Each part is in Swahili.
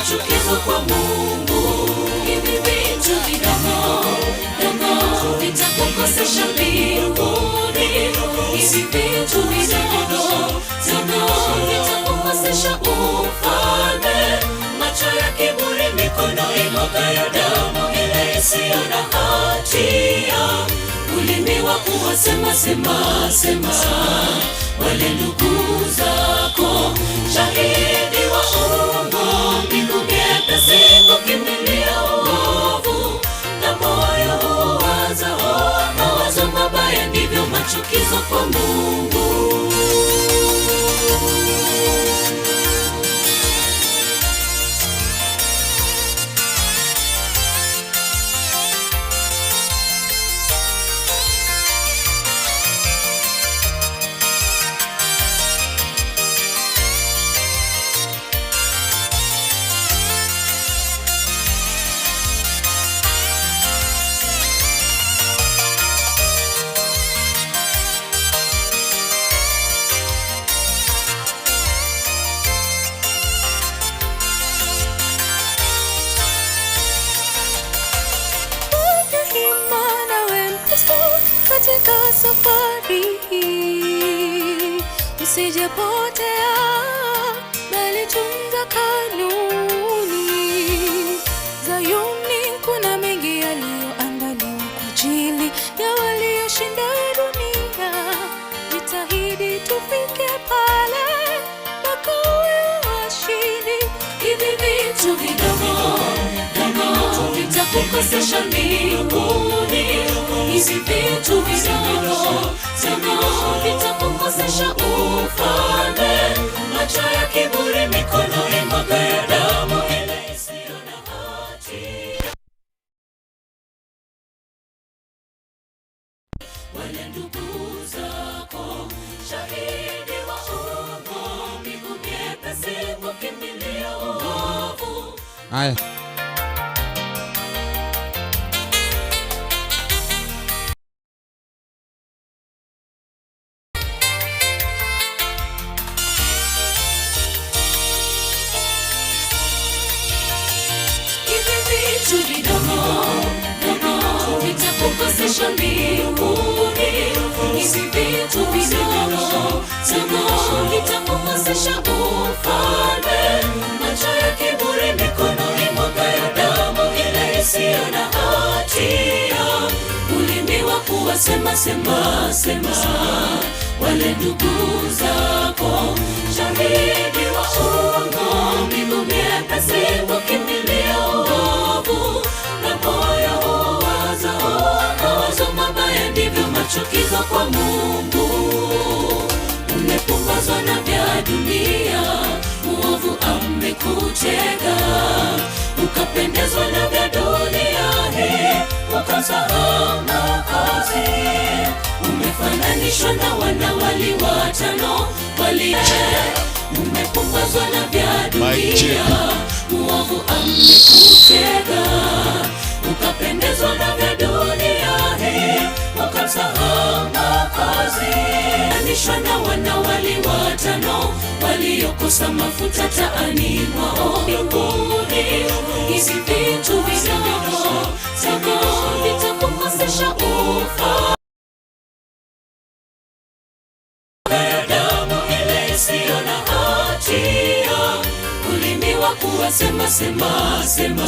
machukizo kwa Mungu. Hivi vitu vidogo dogo vitakukosesha mbinguni. Hivi vitu vidogo dogo vitakukosesha ufalme. Macho ya kiburi, mikono imwagayo damu ile isiyo na hatia, ulimi wa kuwasema sema sema wale ndugu zako, shahidi wa uongo, miguu myepesi kukimbilia uovu, na moyo huwazao mawazo mabaya, ndivyo machukizo kwa Mungu. Fanya nawe Mkristo katika safari hii, usijepotea, bali tunza kanuni. Zayuni kuna mengi yaliyoandaliwa kwa ajili ya walioshinda dunia. Jitahidi tufike pale makao ya washindi. Hivi vitu vidogo dogo vitakukosesha mbinguni. Hivi vitu vidogo dogo vitakukosesha ufalme. Macho ya kiburi, mikono imwagayo damu ile isiyo na hatia. Wale ndugu zako, shahidi wa uongo, miguu myepesi kukimbilia uovu. Haya. Hivi vitu vidogo dogo vitakukosesha mbinguni. Hivi vitu vidogo dogo vitakukosesha ufalme. Macho ya kiburi, mikono imwagayo damu ile isiyo na hatia, ulimi wa kuwasema sema sema wale ndugu zako, shahidi wa uongo, miguu myepesi kukimbilia uovu, na moyo huwazao mawazo mabaya, ndivyo machukizo kwa Mungu. Umepumbazwa na vya dunia, muovu amekutega, ukapendezwa na vya dunia hii, ukasahau Mwokozi. Umefananishwa na wanawali watano wali umepumbazwa na vya dunia, muovu amekutega, ukapendezwa na vya dunia hii, ukamsahau Mwokozi. Fananishwa na wanawali watano waliokosa mafuta taani mwao mbinguni. Hizi vitu vidogo dogo vitakukosesha ufalme. Damu ile isiyo na hatia, ulimi wa kuwasema sema sema,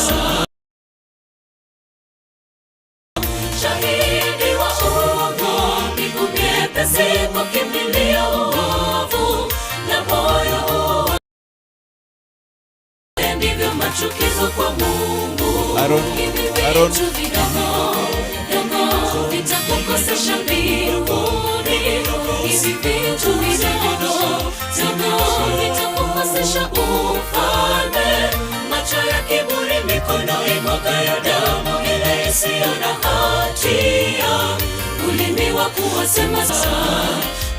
shahidi wa uongo, miguu myepesi kukimbilia uovu, na moyo huo ndivyo machukizo kwa Mungu. Aaron, Hivi Aaron. vitu vidogo dogo vitakukosesha mbinguni. Hivi vitu vidogo dogo vitakukosesha ufalme. Macho ya kiburi, mikono imwagayo damu ile isiyo na hatia, ulimi wa kuwasema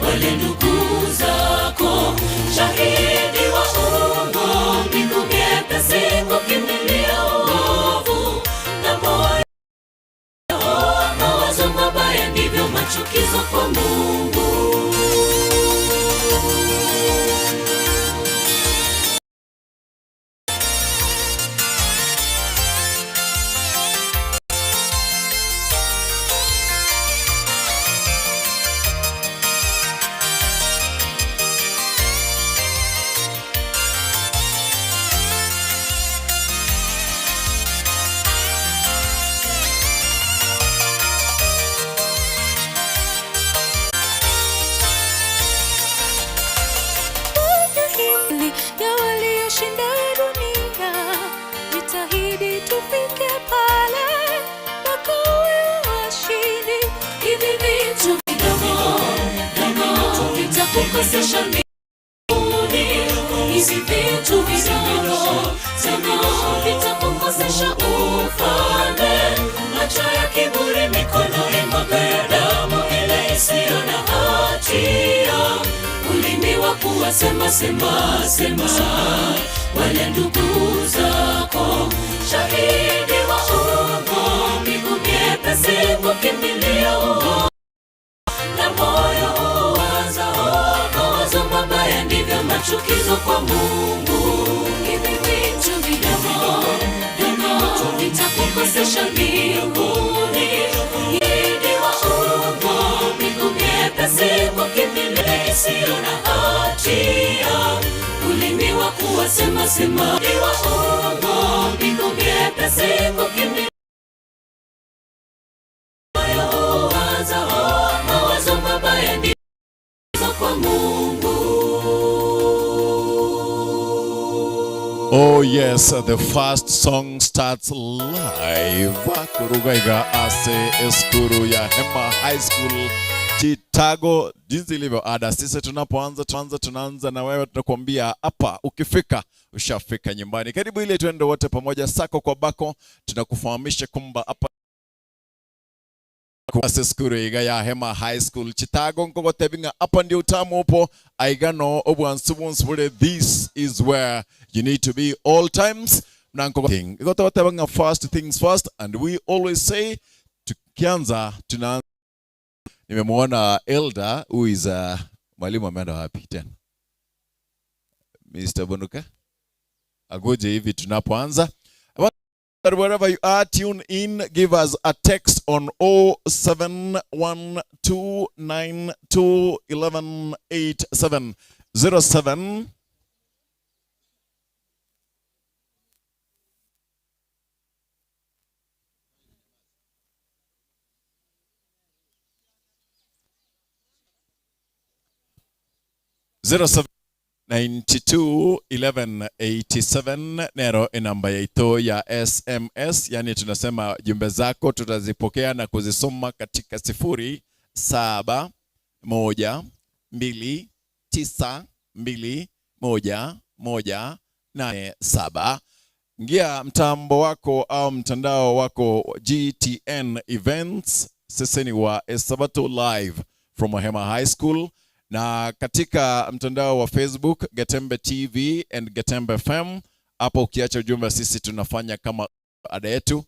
wale ndugu zako, shahidi wa uongo, miguu myepesi kukimbilia uovu, na moyo mawazo mabaya, ndivyo machukizo kwa Mungu. Vitakukosesha mbinguni. Hizi vitu vidogo tena vitakukosesha ufalme. Macho ya kiburi, mikono imwagayo damu ile isiyo na hatia, ulimi wa kuwasema sema sema wale ndugu zako, shahidi wa uongo, miguu myepesi kukimbilia uovu na moyo uwazao mawazo mabaya, ndivyo machukizo kwa Mungu. Hivi vitu vidogo vidogo vitakukosesha mbinguni. Shahidi wa uongo, miguu myepesi kukimbilia isiyo na hatia, ulimi wa kuwasema sema wa uongo, miguu myepesi kukimbilia moyo uwazao mawazo mabaya, ndivyo kwa Mungu. Oh yes, the first song starts live. Kurugaiga ase eskuru ya Hema High School Chitago, jinsi ilivyo ada, sisi tunapoanza tuanza tunaanza na wewe, tunakuambia hapa, ukifika ushafika nyumbani. Karibu ile tuende wote pamoja, sako kwa bako, tunakufahamisha kwamba hapa ase skuru iga ya Hema High School Chitago nkogotebinga hapa ndio utamu upo aigano obwansu bunsu bule. This is where you need to be all times nanko thing igotebinga first things first, and we always say tukianza tunaanza. Nimemwona elder who is mwalimu ameenda wapi tena? Mr. Bonuka agoje hivi tunapoanza. But wherever you are, tune in, give us a text on 0712921187 07 07 92 11 87 nero namba yaito ya SMS, yani tunasema jumbe zako tutazipokea na kuzisoma katika 0712921187. Ingia mtambo wako au mtandao wako GTN Events, sisi ni wa Esabato live from Hema High School, na katika mtandao wa Facebook Getembe TV and Getembe FM. Hapo ukiacha ujumbe, sisi tunafanya kama ada yetu.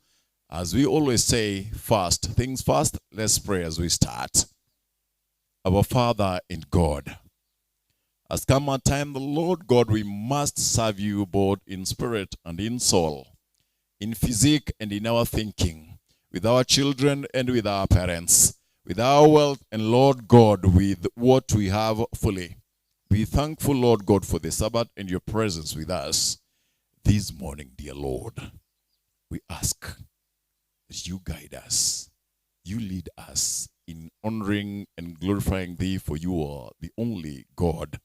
As we always say, first things first, let's pray as we start. Our Father in God, has come a time, the Lord God, we must serve you both in spirit and in soul, in physique and in our thinking, with our children and with our parents, with our wealth and, Lord God, with what we have fully. Be thankful, Lord God, for the Sabbath and your presence with us this morning, dear Lord. We ask that you guide us, you lead us in honoring and glorifying thee, for you are the only God.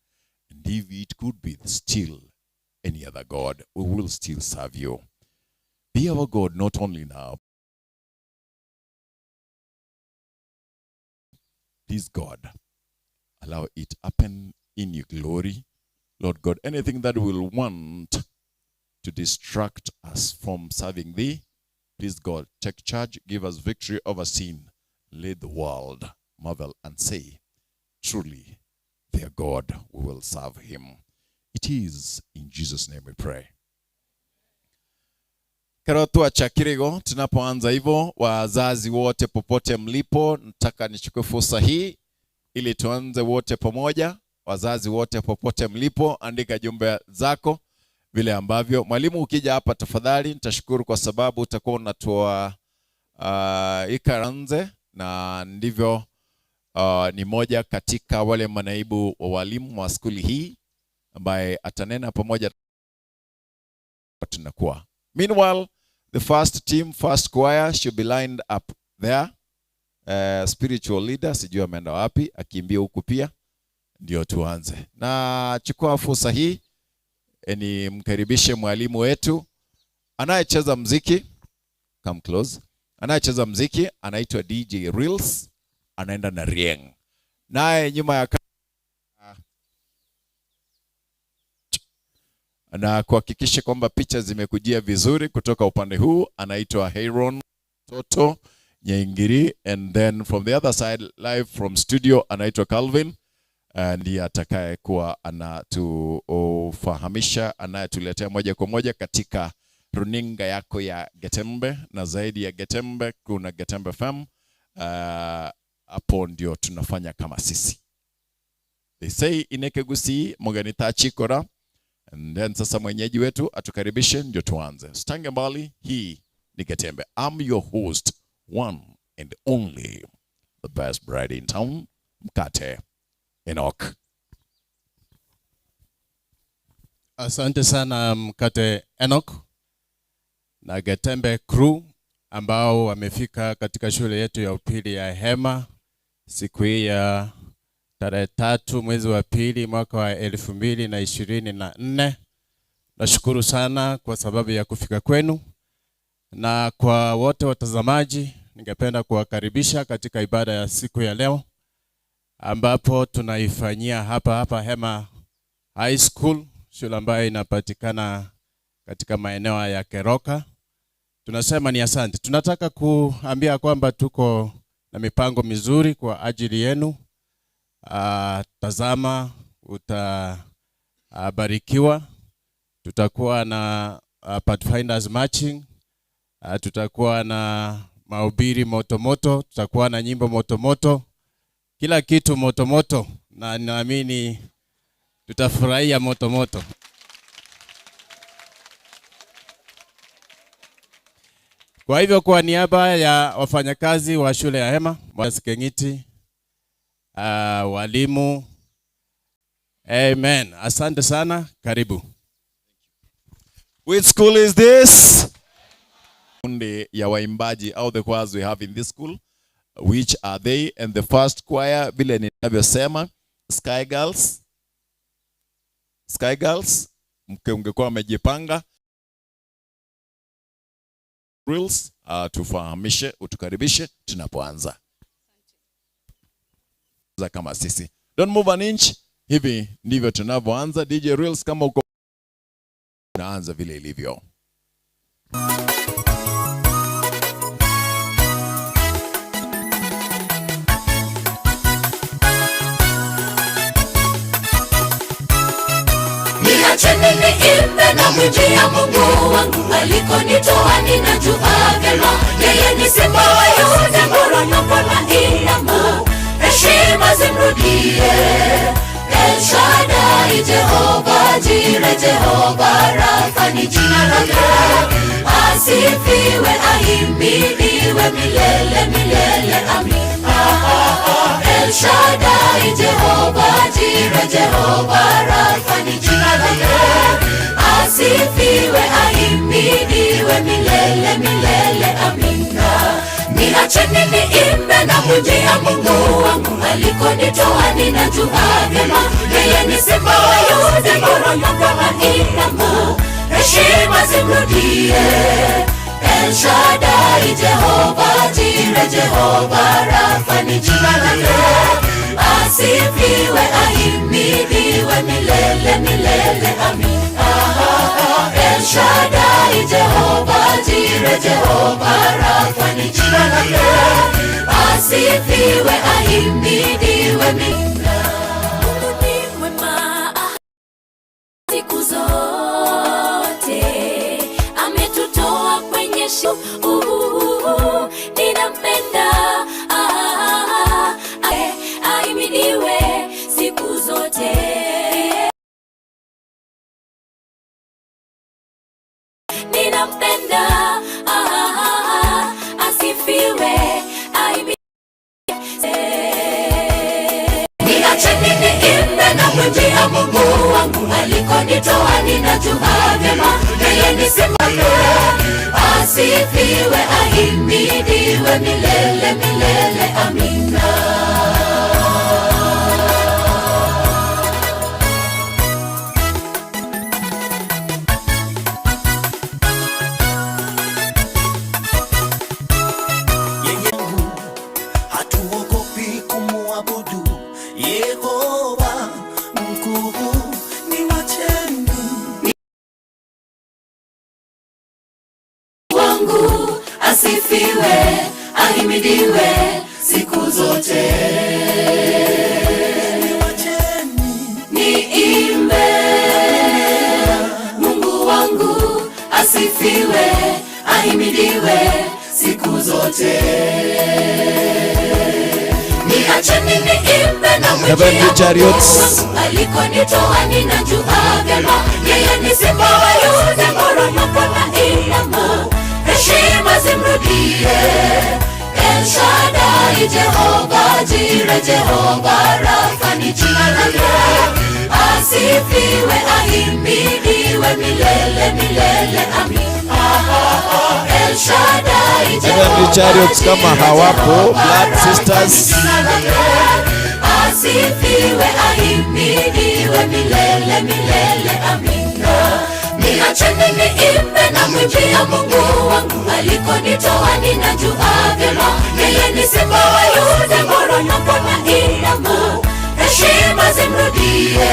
And if it could be still any other God, we will still serve you. Be our God not only now. Please, God, allow it happen in your glory. Lord God, anything that will want to distract us from serving thee, please, God, take charge, give us victory over sin. Let the world marvel and say, truly, their God, we will serve him. It is in Jesus' name we pray. Kero chakirigo, tunapoanza hivyo, wazazi wote popote mlipo, nataka nichukue fursa hii ili tuanze wote pamoja. Wazazi wote popote mlipo, andika jumbe zako vile ambavyo mwalimu ukija hapa tafadhali, nitashukuru kwa sababu utakuwa unatoa ikaranze na ndivyo ni moja katika wale manaibu wa walimu wa skuli hii ambaye atanena pamoja tunakuwa. Meanwhile, the first team, first choir should be lined up there. Spiritual leader sijui ameenda wapi, akimbia huku pia ndio tuanze. Na chukua fursa hii ni mkaribishe mwalimu wetu anayecheza mziki. Come close. Anayecheza mziki anaitwa DJ Reels, anaenda na Rieng. Naye nyuma ya na kuhakikisha kwamba picha zimekujia vizuri kutoka upande huu anaitwa Heron Toto Nyaingiri, and then from the other side live from studio anaitwa Calvin, ndiye atakayekuwa anatufahamisha, anayetuletea moja kwa moja katika runinga yako ya Getembe, na zaidi ya Getembe kuna Getembe FM. Hapo ndio tunafanya kama sisi. They say inekegusi moganita chikora. And then sasa mwenyeji wetu atukaribishe ndio tuanze. Usitange mbali, hii ni Getembe. I'm your host, one and only, the best bride in town, Mkate Enoch. Asante sana Mkate Enoch na Getembe crew ambao wamefika katika shule yetu ya upili ya Hema siku hii ya tarehe 3 mwezi wa pili mwaka wa 2024. Nashukuru sana kwa sababu ya kufika kwenu, na kwa wote watazamaji, ningependa kuwakaribisha katika ibada ya siku ya leo ambapo tunaifanyia hapa hapa Hema High School, shule ambayo inapatikana katika maeneo ya Keroka. Tunasema ni asante. Tunataka kuambia kwamba tuko na mipango mizuri kwa ajili yenu. Tazama, utabarikiwa. Tutakuwa na Pathfinders marching. Tutakuwa na mahubiri moto moto, tutakuwa na nyimbo moto moto, kila kitu moto moto, na naamini tutafurahia moto moto. Kwa hivyo kwa niaba ya wafanyakazi wa shule ya Hema, Kengiti, walimu, amen. Asante sana, karibu. Which school is this? Kundi ya waimbaji au the choirs we have in this school, which are they? And the first choir, vile ninavyosema, Sky Girls. Sky Girls, mngekuwa mmejipanga. Reels, tufahamishe, utukaribishe tunapoanza. Kama sisi. Don't move an inch. Hivi ndivyo tunavyoanza. DJ Reels, kama uko naanza vile ilivyo. Niacheni niimbe na mwijia Mungu wangu, alikonitoa ninajua vyema. Yeye ni simba wa Yuda, mporomoko na inama, heshima zimrudie. El Shaddai, Jehova Jireh, Jehova Rafa ni jina lake. Asifiwe, ahimidiwe milele milele, amina. El Shaddai, Jehova Jireh, Jehova Rafa ni jina lake. Asifiwe, ahimidiwe milele milele, amina. Niacheni niimbe na mwijia Mungu wangu, alikonitoa ninajua vyema. Yeye ni simba wa Yuda, mporomoko na inama, heshima zimrudie. El Shaddai, Jehova Jireh, Jehova Rafa ni jina lake. Asifiwe, ahimidiwe milele milele, amina. El Shaddai, Jehova Jireh, Jehova Rafa ni jina lake. Asifiwe, ahimidiwe milele. Mungu ni mwema siku zote, ametutoa kwenye shimo. Ninampenda, ahimidiwe siku zote. Ninampenda, asifiwe, ahimidiwe. Niacheni niimbe na mwijia Mungu wangu, alikonitoa ninajua vyema. Yeye ni simba, asifiwe, ahimidiwe milele milele, amina. Hatuogopi kumuabudu Yehova mkuu, ni wacheni. asifiwe, ahimidiwe siku zote. Niimbe, Mungu wangu asifiwe, ahimidiwe siku zote. Niacheni niimbe na Heavenly mwimbie Chariots. Mungu wangu alikonitoa ninajua vyema, yeye ni simba wa Yuda, nguruma na inama, heshima zimrudie. El Shaddai, Jehova Jire, Jehova Rafa ni jina lake, asifiwe, ahimidiwe milele milele, amin. El Shaddai, Heavenly Jehova Chariots kama Jire, hawapo, Jehova Blood Rafa ni Sisters. jina lake, asifiwe, ahimidiwe milele milele, amina. Niacheni niimbe na mwimbia Mungu wangu alikonitoa ninajua vyema, yeye ni simba wa Yuda, nguruma na inama, heshima zimrudie.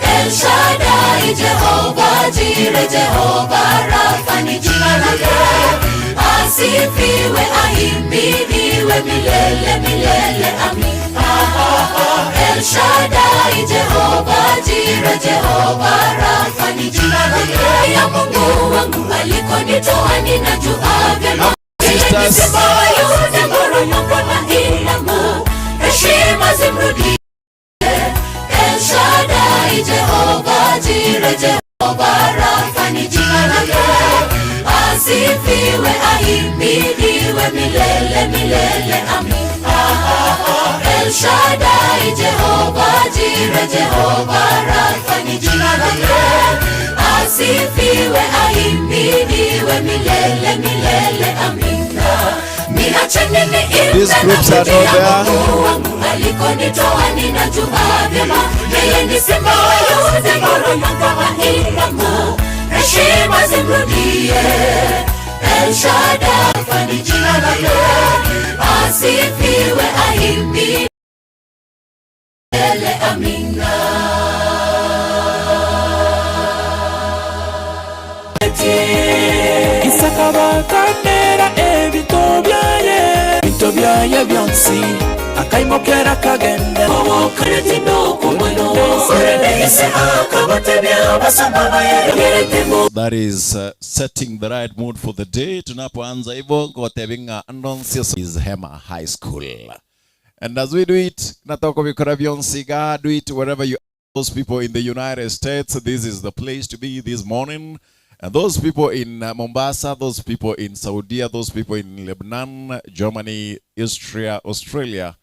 El Shaddai, Jehova Jire, Jehova Rafa ni jina lake, asifiwe, ahimidiwe milele milele, amin. El Shaddai, Jehova Jire, Jehova Rafa ni jina lake. Ya Mungu wangu alikonitoa ninajua vyema, yeye ni Sisters. simba wa Yuda, nguruma na inama, heshima zimrudie. El Shaddai, Jehova Jire, Jehova Rafa ni jina lake, asifiwe, ahimidiwe milele milele, amin. El Shaddai, Jehova Jire, Jehova Rafa ni jina lake, asifiwe, ahimidiwe milele milele, amina. Niacheni niimbe These groups are not there. Mungu wangu alikonitoa ninajua vyema, yeye ni simba wa Yuda, nguruma na inama, heshima zimrudie. El Shaddai ni jina lake, asifiwe, ahimidiwe milele, amina. Isaka bakatera ebintu byaye bintu byaye byonsi akaimokera kagenda. That is setting the right mood for the day. Tunapoanza hivyo ngotevinga andonsios is Hema High School. And as we do it, natoko bikora byonsiga, do it wherever you are. Those people in the United States, this is the place to be this morning. And those people in Mombasa, those people in Saudi, those people in Lebanon, Germany, Austria, Australia,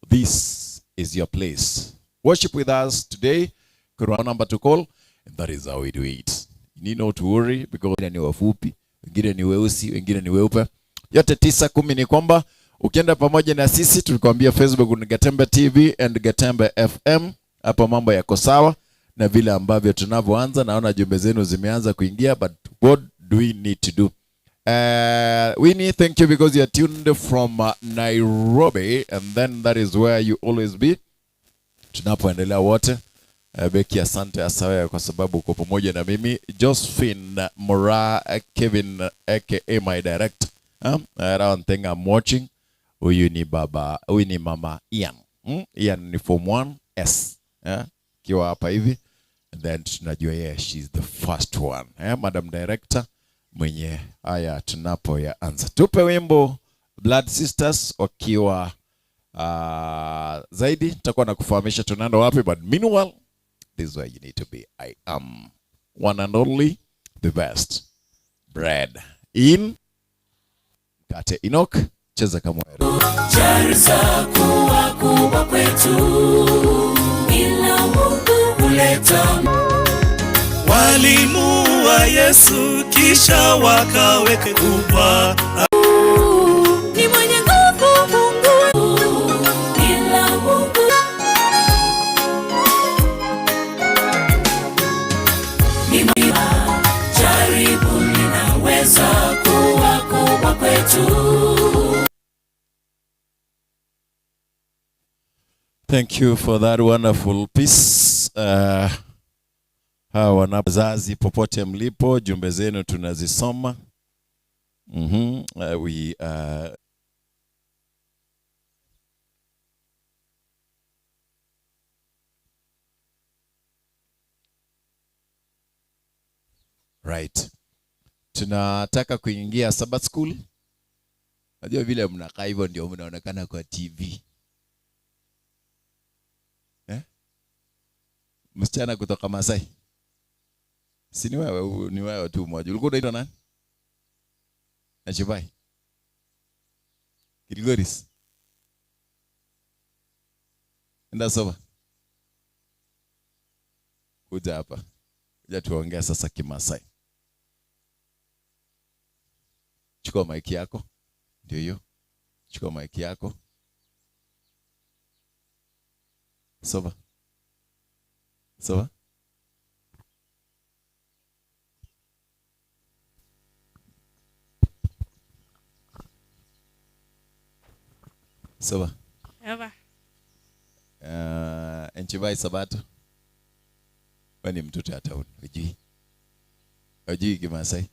this is your place. Worship with us today. Kuna number to call, and that is how we do it. You need not to worry because wengine ni wafupi, wengine ni weusi, wengine ni weupe. Yote 9, 10 ni kwamba ukienda pamoja na sisi, tulikwambia Facebook ni Gatembe TV and Gatembe FM. Hapo mambo yako sawa na vile ambavyo tunavyoanza, naona jumbe zenu zimeanza kuingia, but what do we need to do? Winnie, thank you because you are tuned from Nairobi, and then that is where you always be. Tunapoendelea wote. Beki, asante hasa wewe kwa sababu uko pamoja na mimi. Josephine Mora, Kevin aka my direct. I don't think I'm watching. Huyu ni baba, huyu ni mama Ian. Ian ni form 1 S. Yeah? Kiwa hapa hivi. And then tunajua yeah, she's the first one. Madam Director mwenye haya tunapoyaanza. Tupe wimbo Blood Sisters wakiwa zaidi nitakuwa na kufahamisha tunaenda wapi, but meanwhile this is where you need to be. I am one and only the best bread in Kate Enoch, cheza kama wewe. Jaribu kuwa kubwa kwetu, ila Mungu huleta Walimuua Yesu kisha wakaweke kubwa. Ni mwenye nguvu Mungu, ila Mungu ni mwema. Jaribu linaweza kuwa kubwa kwetu. Thank you for that wonderful piece. Hawa wana wazazi popote mlipo, jumbe zenu tunazisoma. We right. Tunataka kuingia Sabbath school. Najua vile mnakaa hivyo ndio mnaonekana kwa TV. Eh? Msichana kutoka Masai. Si ni wewe, ni wewe tu mmoja. Ulikuwa unaitwa nani? Nachibai. Kilgoris. Enda soma. Kuja hapa. Kuja tuongee sasa Kimasai. Chukua mic yako. Ndio hiyo. Chukua mic yako. Soma. Soma. Soma. Eva. Enchibai Sabato. Wewe ni mtoto ya town, hujui. Hujui Kimasai.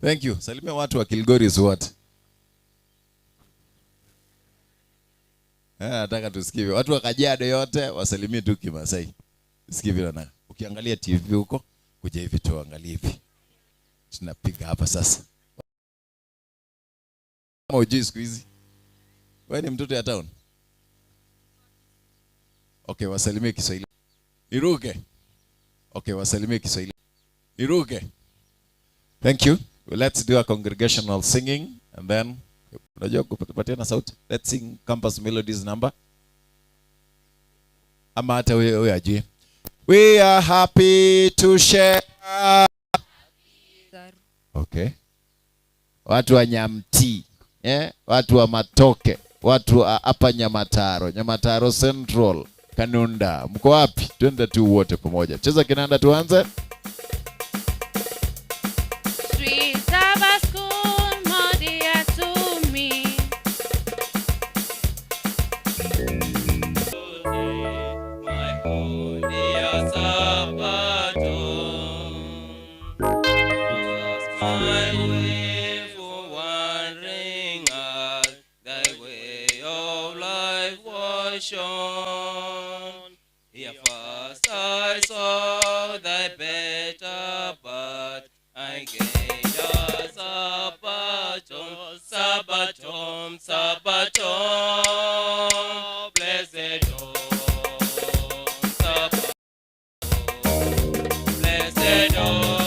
Thank you. Salimia watu wa Kilgoris wote. Nataka tusikie. Watu wa Kajiado yote wasalimie tu Kimasai. Sikie vile na. Ukiangalia TV huko, kuja hivi tuangalie hivi. Tunapiga hapa sasa. Kama hujui siku hizi. Wewe ni mtoto ya town. Okay, wasalimie Kiswahili. Iruke. Okay, wasalimie Kiswahili. Iruke. Thank you. Well, let's do a congregational singing and then unajua kupatia na sauti. Let's sing Campus Melodies number. Ama hata wewe ajui. We are happy to share. Okay. Watu wa Nyamti, watu wa Matoke, watu wa hapa Nyamataro, Nyamataro Central, Kanunda. Mko wapi? Twende tu wote pamoja. Cheza kinanda tuanze. Sweet Sabbath school, more dear to me. My holy Sabato, my way for wandering as thy way of life was shown. Here first I saw thy better part, I gained a Sabaton, Sabaton, Sabaton, blessed dawn, Sabaton, blessed dawn.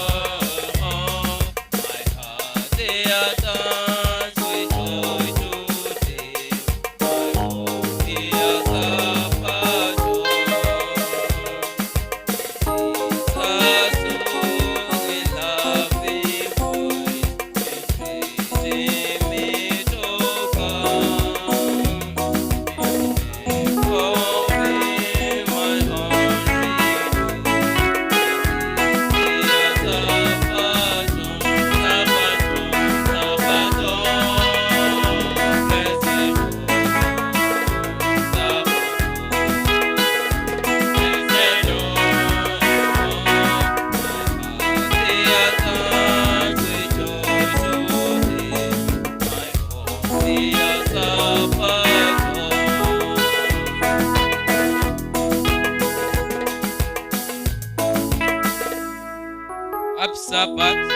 My heart dear dance with joy today, my hope dear Sabaton. Jesus, we love thee voice, entreating me to come. For thee, my only dear Sabaton, Sabaton, Sabaton, blessed Sabaton, blessed dawn. My heart with joy today, my hope dear Sabaton. Happy Sabbath,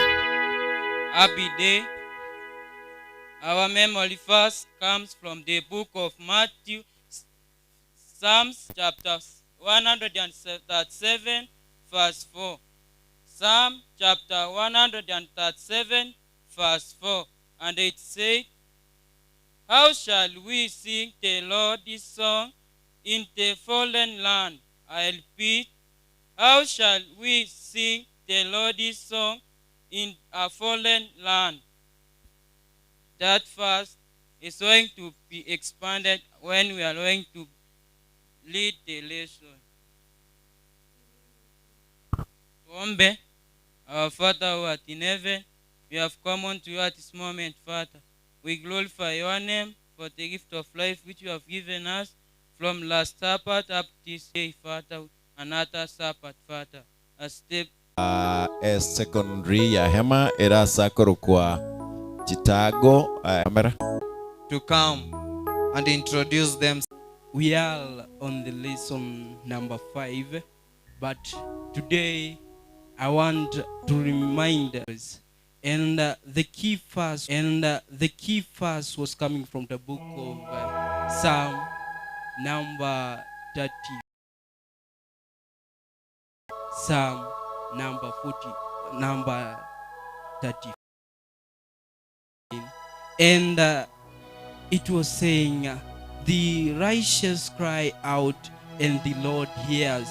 happy day. Our memory verse comes from the book of Matthew, Psalms chapter 137, verse 4. Psalm chapter 137, verse 4. And it said, How shall we sing the Lord's song in the foreign land? I repeat, how shall we sing the Lord's song in a foreign land? That verse is going to be expanded when we are going to lead the lesson. Tuombe. Our Father who art in heaven, we have come unto you at this moment, Father. We glorify your name for the gift of life which you have given us from last Sabbath up this day, Father, another Sabbath, Father. A step Secondary ya Hema erasa korokwa Chitago kamera. To come and introduce them. We are on the lesson number 5, but today I want to remind us, and the key verse, was coming from the book of Psalm number 30, Psalm number 40, number 30, and it was saying, the righteous cry out, and the Lord hears,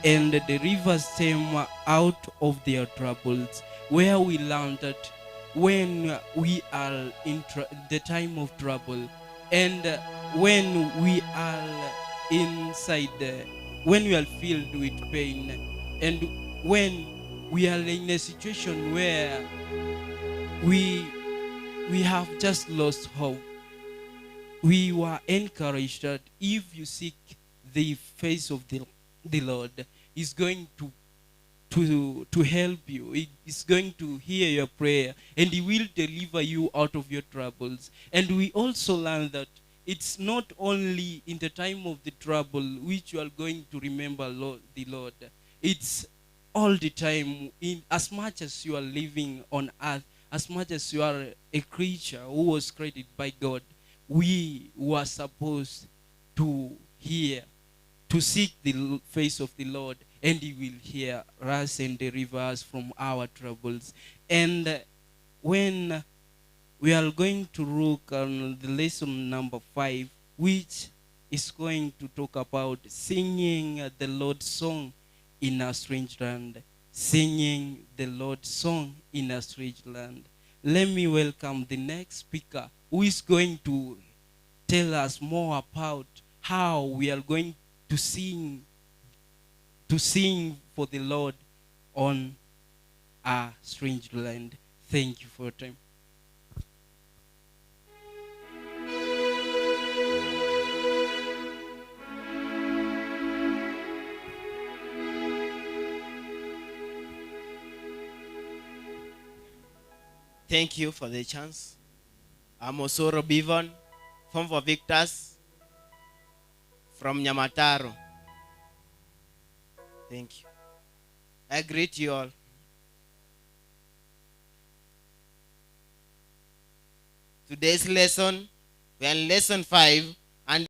and delivers them out of their troubles. Where we learned that when we are in the time of trouble, and when we are inside, when we are filled with pain, and when we are in a situation where we have just lost hope, we were encouraged that if you seek the face of the Lord, He's going to help you. He is going to hear your prayer, and He will deliver you out of your troubles. And we also learned that it's not only in the time of the trouble which you are going to remember the Lord. It's all the time. In as much as you are living on earth, as much as you are a creature who was created by God, we were supposed to hear, to seek the face of the Lord, and He will hear us and deliver us from our troubles. And when we are going to look on the lesson number 5, which is going to talk about singing the Lord's song in a strange land. Singing the Lord's song in a strange land. Let me welcome the next speaker, who is going to tell us more about how we are going to sing for the Lord on a strange land. Thank you for your time. Thank you for the chance. I'm Osoro Bivon, Form for Victors from Nyamataro. Thank you. I greet you all. Today's lesson, we are in lesson 5, and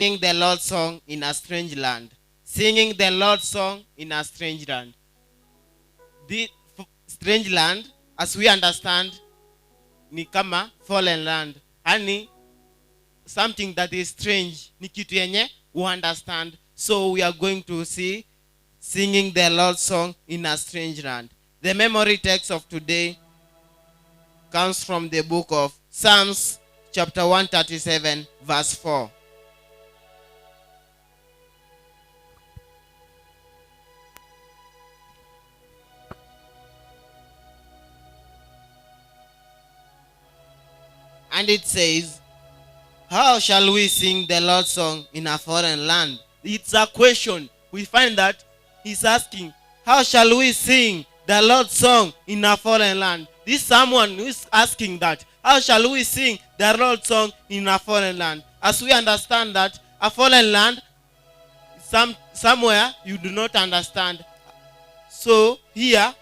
singing the Lord's song in a strange land. Singing the Lord's song in a strange land. The strange land, as we understand, ni kama fallen land. Yani something that is strange. Ni kitu yenye we understand. So we are going to see singing the Lord's song in a strange land. The memory text of today comes from the book of Psalms chapter 137 verse 4. And it says, how shall we sing the Lord's song in a foreign land? It's a question. We find that he's asking, how shall we sing the Lord's song in a foreign land? This someone who is asking that. How shall we sing the Lord's song in a foreign land? As we understand that a foreign land, somewhere you do not understand. So here,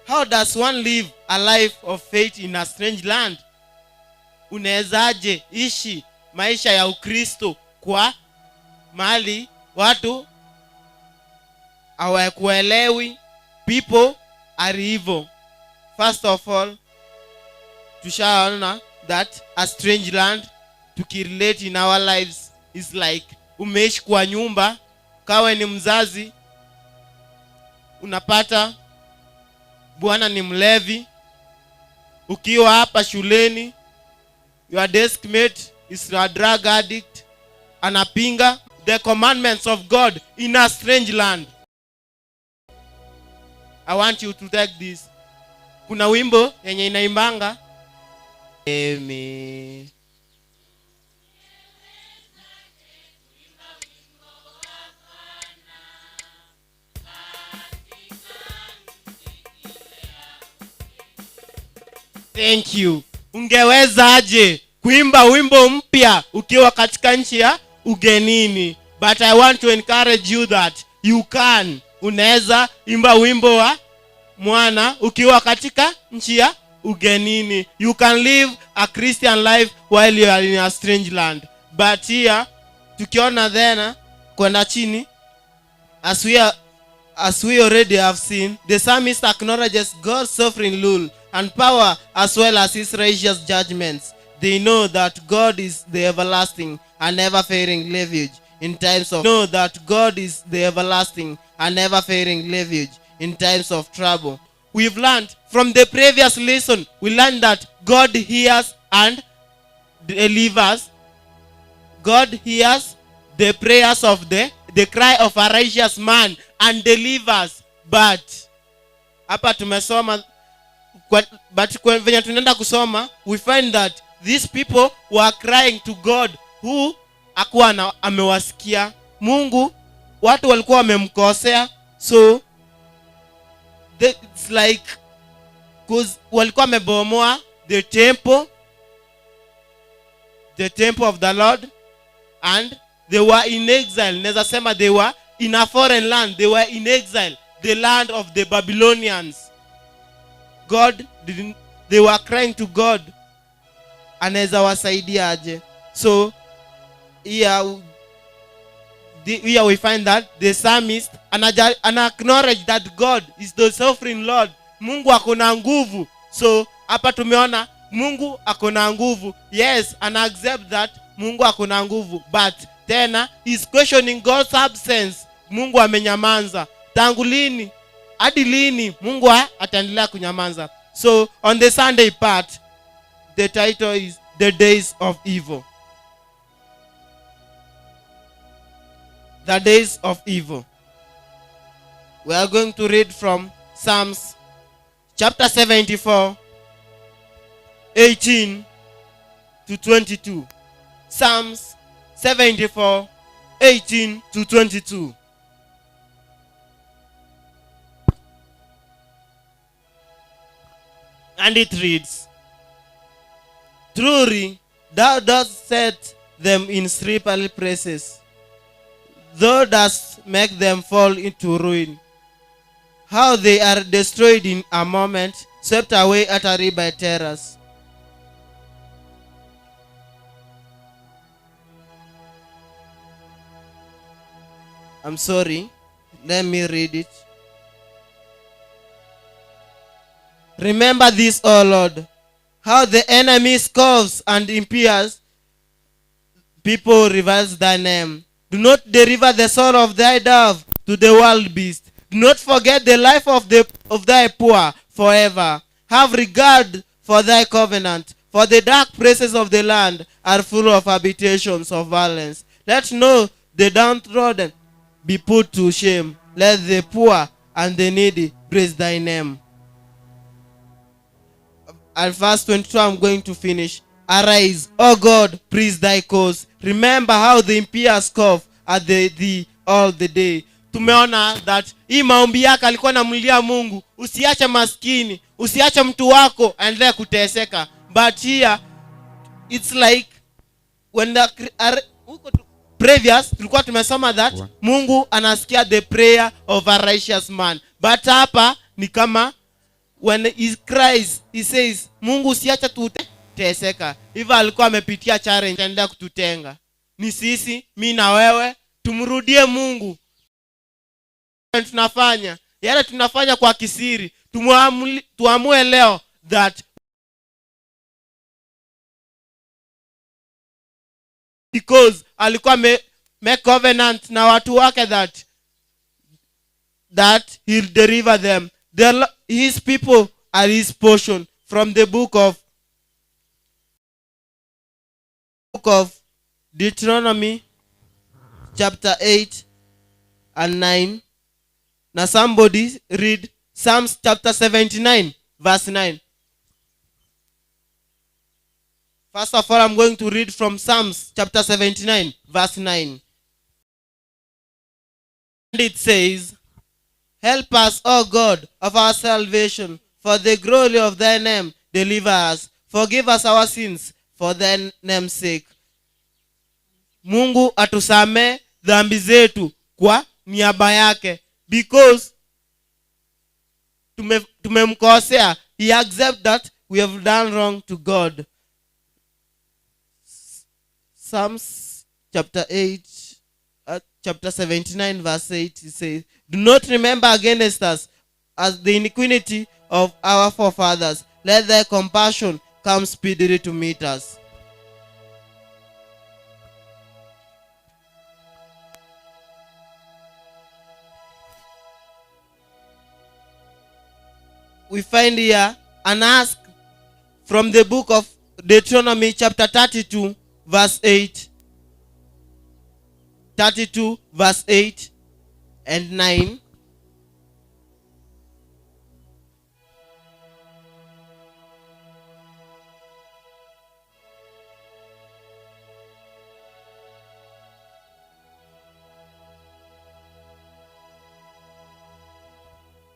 how does one live a life of faith in a strange land? Unawezaje ishi maisha ya Ukristo kwa mali watu hawakuelewi? People are evil. First of all, tushaona that a strange land tukirelate in our lives is like umeishi kwa nyumba, kawe ni mzazi, unapata bwana ni mlevi. Ukiwa hapa shuleni, your desk mate is a drug addict, anapinga the commandments of God in a strange land. I want you to take this. Kuna wimbo yenye inaimbanga Amen. Thank you. Ungewezaje kuimba wimbo mpya ukiwa katika nchi ya ugenini? But I want to encourage you that you can. Unaweza imba wimbo wa mwana ukiwa katika nchi ya ugenini. You can live a Christian life while you are in a strange land. But here tukiona tena kwenda chini, as we already have seen, the psalmist acknowledges God's sovereign rule and power as well as his righteous judgments. They know that God is the everlasting and never failing refuge in times of know that God is the everlasting and never failing refuge in times of trouble. We've learned from the previous lesson, we learned that God hears and delivers. God hears the prayers of the cry of a righteous man and delivers. But hapa tumesoma but venye tunaenda kusoma, we find that these people were crying to God who akuwa amewasikia. Mungu, watu walikuwa wamemkosea, so it's like 'cause walikuwa wamebomoa the temple of the Lord, and they were in exile. Naweza sema they were in a foreign land. They were in exile, the land of the Babylonians. God didn't, they were crying to God, anaweza wasaidia aje? So here we find that the psalmist ana acknowledge that God is the sovereign Lord. Mungu ako na nguvu. So hapa tumeona Mungu ako na nguvu. Yes, ana accept that Mungu ako na nguvu, but tena is questioning God's absence. Mungu amenyamaza tangu lini? Hadi lini Mungu ataendelea kunyamaza? So on the Sunday part, the title is "The Days of Evil". The Days of Evil. We are going to read from Psalms chapter 74, 18 to 22. Psalms 74, 18 to 22. And it reads, "Truly, thou dost set them in slippery places. Thou dost make them fall into ruin. How they are destroyed in a moment, swept away utterly by terrors." I'm sorry. Let me read it. "Remember this, O Lord, how the enemy scoffs and impious people reviles thy name. Do not deliver the soul of thy dove to the wild beast. Do not forget the life of thy poor forever. Have regard for thy covenant, for the dark places of the land are full of habitations of violence. Let not the downtrodden be put to shame. Let the poor and the needy praise thy name." At verse 22, I'm going to finish. "Arise, O God, plead thy cause. Remember how the impious scoff at thee all the day." Tumeona that hii maombi yake alikuwa anamlilia Mungu, usiache maskini, usiache mtu wako aendelee kuteseka. But here it's like when huko previous tulikuwa tumesoma that Mungu anasikia the prayer of a righteous man, but hapa ni kama when he cries, he says, "Mungu, usiache tuteseka." Hivyo alikuwa amepitia challenge, anaendelea kututenga. Ni sisi, mi na wewe, tumrudie Mungu. Tunafanya yale tunafanya kwa kisiri, tuamue leo that because alikuwa make covenant na watu wake that he'll deliver them. His people are his portion. From the book of Deuteronomy chapter 8 and 9. Now somebody read Psalms chapter 79 verse 9. First of all, I'm going to read from Psalms chapter 79 verse 9. And it says, "Help us, O God of our salvation, for the glory of thy name. Deliver us. Forgive us our sins for thy name's sake. Mungu atusamee dhambi zetu kwa niaba yake, because tumemkosea. He accept that we have done wrong to God. Psalms chapter 8, chapter 79 verse 8, it says, Do not remember against us as the iniquity of our forefathers. Let thy compassion come speedily to meet us. We find here an ask from the book of Deuteronomy chapter 32 verse 8. 32 verse 8 and 9.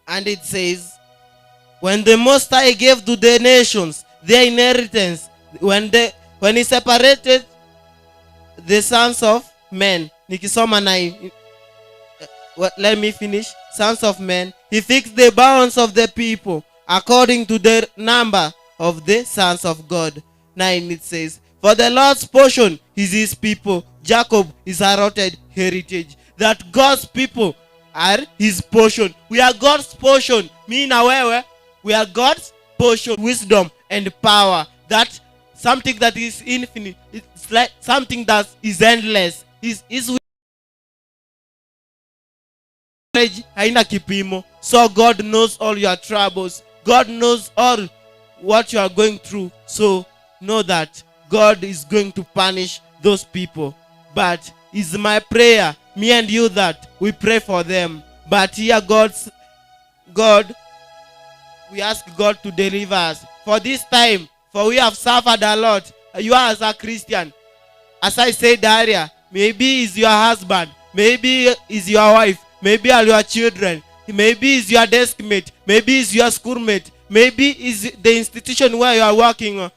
And it says, when the Most High gave to the nations their inheritance, when he separated the sons of men. Nikisoma 9, let me finish. Sons of men, he fixed the bounds of the people according to their number of the sons of God. 9, it says, for the Lord's portion is his people, Jacob is allotted heritage. That God's people are his portion. We are God's portion. Me na wewe, we are God's portion. Wisdom and power. That something that is infinite. It's like something that is endless. Is knowledge haina kipimo. So God knows all your troubles. God knows all what you are going through. So know that God is going to punish those people. But it's my prayer, me and you, that we pray for them. But here God, we ask God to deliver us for this time, for we have suffered a lot. You are as a Christian, as I said earlier, maybe is your husband, maybe is your wife, maybe are your children, maybe is your desk mate, maybe is your schoolmate, maybe is the institution where you are working.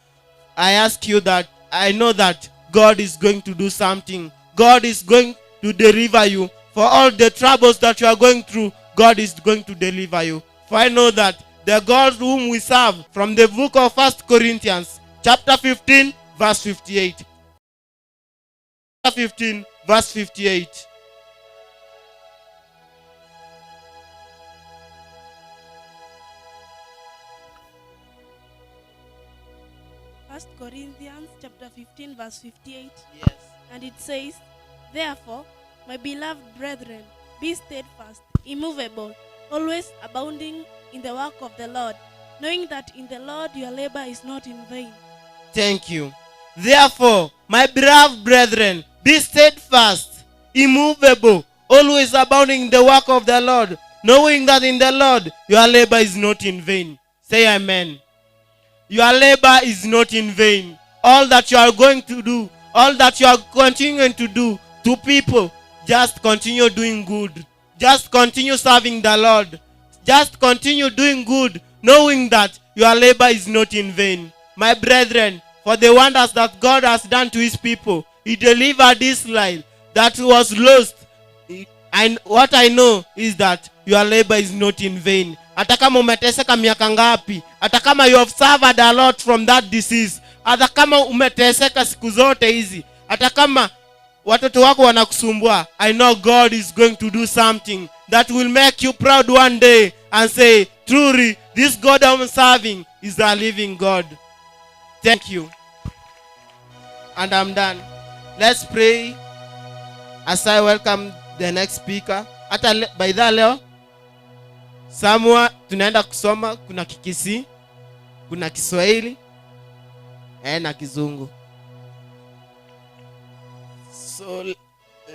I ask you that, I know that God is going to do something. God is going to deliver you. For all the troubles that you are going through, God is going to deliver you. For I know that the God whom we serve, from the book of 1 Corinthians, chapter 15, verse 58. 15, verse 58. 1 Corinthians chapter 15, verse 58. Yes. And it says, therefore, my beloved brethren, be steadfast, immovable, always abounding in the work of the Lord, knowing that in the Lord your labor is not in vain. Thank you. Therefore, my beloved brethren, be steadfast, immovable, always abounding in the work of the Lord, knowing that in the Lord your labor is not in vain. Say amen. Your labor is not in vain. All that you are going to do, all that you are continuing to do to people, just continue doing good. Just continue serving the Lord. Just continue doing good, knowing that your labor is not in vain. My brethren, for the wonders that God has done to his people, he delivered Israel that was lost. And what I know is that your labor is not in vain. Hata kama umeteseka miaka ngapi, hata kama you have suffered a lot from that disease, hata kama umeteseka siku zote hizi, hata kama watoto wako wanakusumbua, I know God is going to do something that will make you proud one day and say, truly, this God I'm serving is a living God. Thank you. And I'm done. Let's pray as I welcome the next speaker. Hata by that leo, Samua tunaenda kusoma, kuna Kikisi, kuna Kiswahili, na Kizungu. So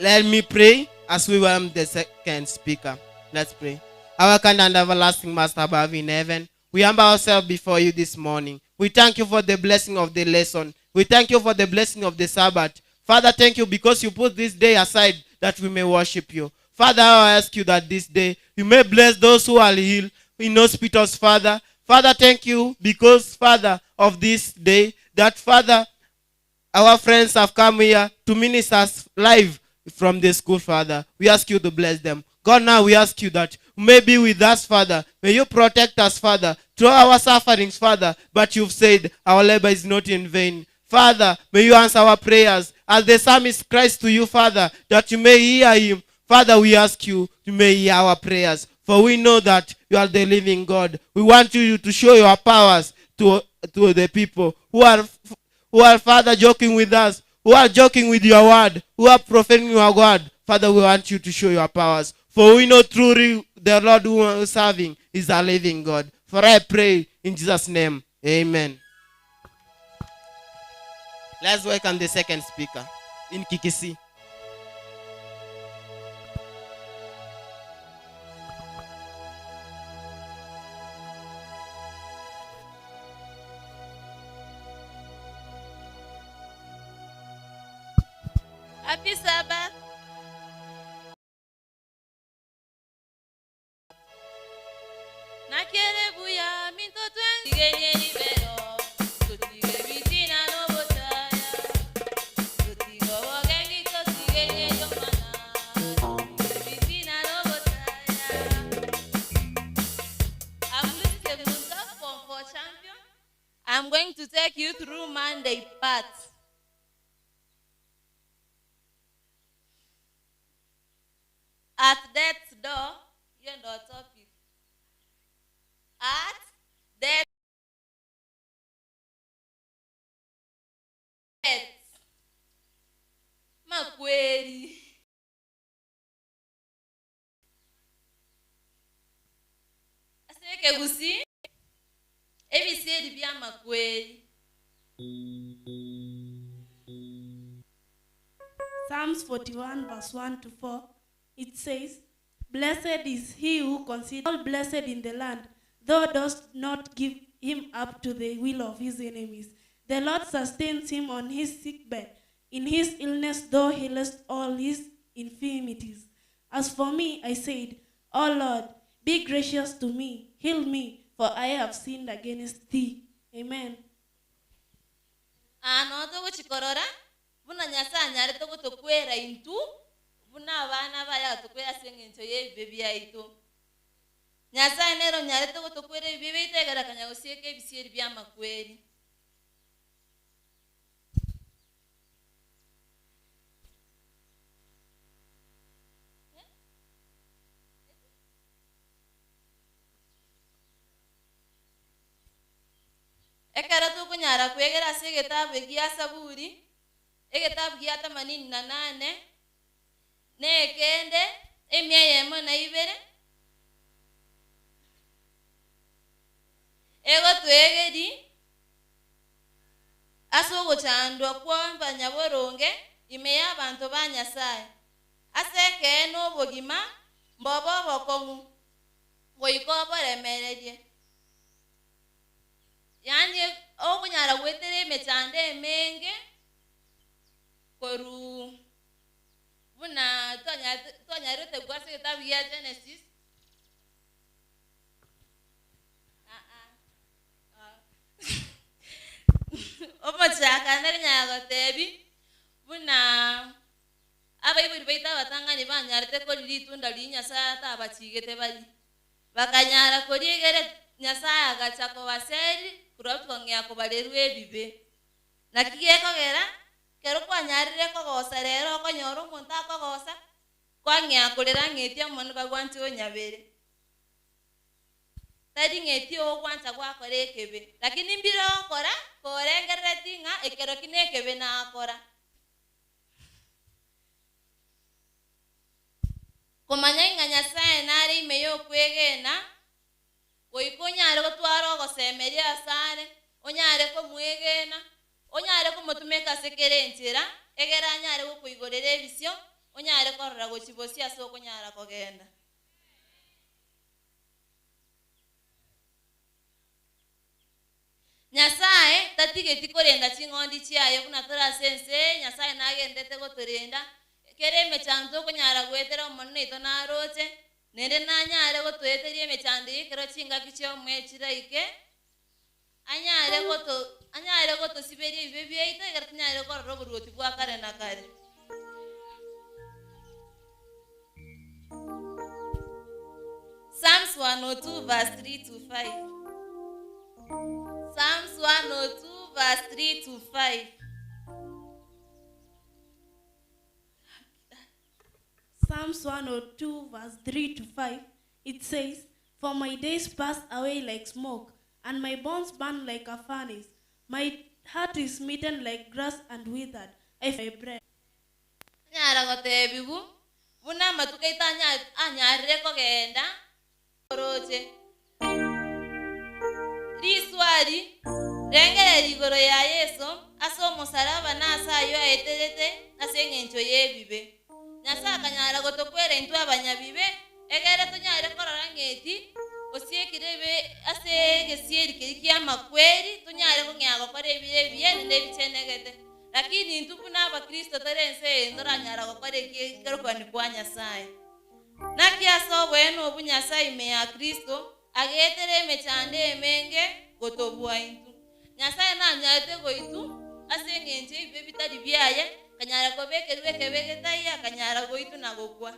let me pray as we welcome the second speaker. Let's pray. Our kind and everlasting Master above in heaven, we humble ourselves before you this morning. We thank you for the blessing of the lesson. We thank you for the blessing of the Sabbath. Father, thank you because you put this day aside that we may worship you. Father, I ask you that this day you may bless those who are ill in hospitals, Father. Father, thank you because, Father, of this day, that, Father, our friends have come here to minister us live from the school, Father. We ask you to bless them. God, now we ask you that you may be with us, Father. May you protect us, Father, through our sufferings, Father. But you've said our labor is not in vain. Father, may you answer our prayers as the psalmist cries to you, Father, that you may hear him. Father, we ask you to may hear our prayers, for we know that you are the living God. We want you to show your powers to the people who are, Father, joking with us, who are joking with your word, who are profaning your word. Father, we want you to show your powers, for we know truly the Lord who we are serving is a living God. For I pray in Jesus' name, amen. Let's welcome the second speaker in Kikisi. Happy Sabbath. Nakerebuya minto I'm going to take you through Monday part. At death's door, you know topic. At death. Makweri. Aseke gusi. ABC bia makweri. Psalms 41 verse 1 to 4. It says, "Blessed is he who considers all blessed in the land, thou dost not give him up to the will of his enemies. The Lord sustains him on his sick bed. In his illness thou healest all his infirmities. As for me, I said, O Lord, be gracious to me, heal me, for I have sinned against thee." Amen. Ano togochikorora buna Nyasaye anyarete gotokwera intu buna abana baya gotokwera ase eng'encho ya ebibe biaito. Nyasaye nero nyarete gotokwera ebibe biaito egera kanya gosieka ebisieri bia amakweri. Ekero tokonyara kwegera ase egetabu gia Saburi, egetabu gia 88 nekende 102 egotwegeri ase ogochandwa kwa banyaboronge ime y'abantu ba Nyasaye ase ekee n'obogima mbobo obokong'u goika oboremererie. Yani okonyara gwetera emechando emenge koru buna twanyarete gwase egetabu gia Genesis. Omochaka nere gotebi buna abaibori baito abatang'ani banyarete kori ritunda ria Nyasaye atabachigete bari bakanyara koriegere Nyasaye agacha kobaseri kurwa tukong'ea kobarerwa ebibe. Naki gekogera kero kwanyarire kogosa rero okonyora omonto akogosa kwang'ea korera ng'etia mono bagwanche onyabere tari ng'etia ogwancha gwakora ekebe lakini mbire ogokora korengerereti ng'a ekero ki nekebe nakora. Komanya ng'a Nyasaye nare ime yokwegena goika onyare gotwara ogosemeria asare onyare komwegena onyare komotumeka ase kere enchera egere anyare gokoigorera ebisio onyare korora gochibosia ase okonyara kogenda. Nyasaye tatigeti korenda ching'ondi chiaye buna torase ense Nyasaye nagendete gotorenda kere emechando okonyara gwetera omonene oito naroche Nende nanyare gotweteria emechando ekero chingaki chiomwechiraike anyare gotosiberia ebibe biaito ekero tonyare korora oboruoti bwa kare na kare. Psalms 102 verse 3 to 5. Psalms 102 verse 3 to 5. Psalms 102 verse 3 to 5, it says, "For my days pass away like smoke, and my bones burn like a furnace. My heart is smitten like grass and withered. I my bread." Nyara gotebigu buna amatuko aito anyarire kogenda oroche riswari rengereri igoro ya Yesu ase omosalaba na ase ayo aeterete ase eng'encho y'ebibe. Nyasaye akanyara gotokwera intwe abanyabibe egere tonyare korora ng'eti osiekire ebe ase egesieri keri kia amakweri tonyare kong'ea gokora ebire ebiya naende ebichenegete. Lakini intwe buna abakristo tore ense eye ntoranyara gokora ekerokani kwa Nyasaye. Naki ase obwene obu Nyasaye ime ya Kristo agetere emechando emenge gotobua intwe. Nyasaye nanyarete goitu ase eng'encho ebibe bitari biaye kanyara kobekerwa ekebe akanyara goitu na gokwa.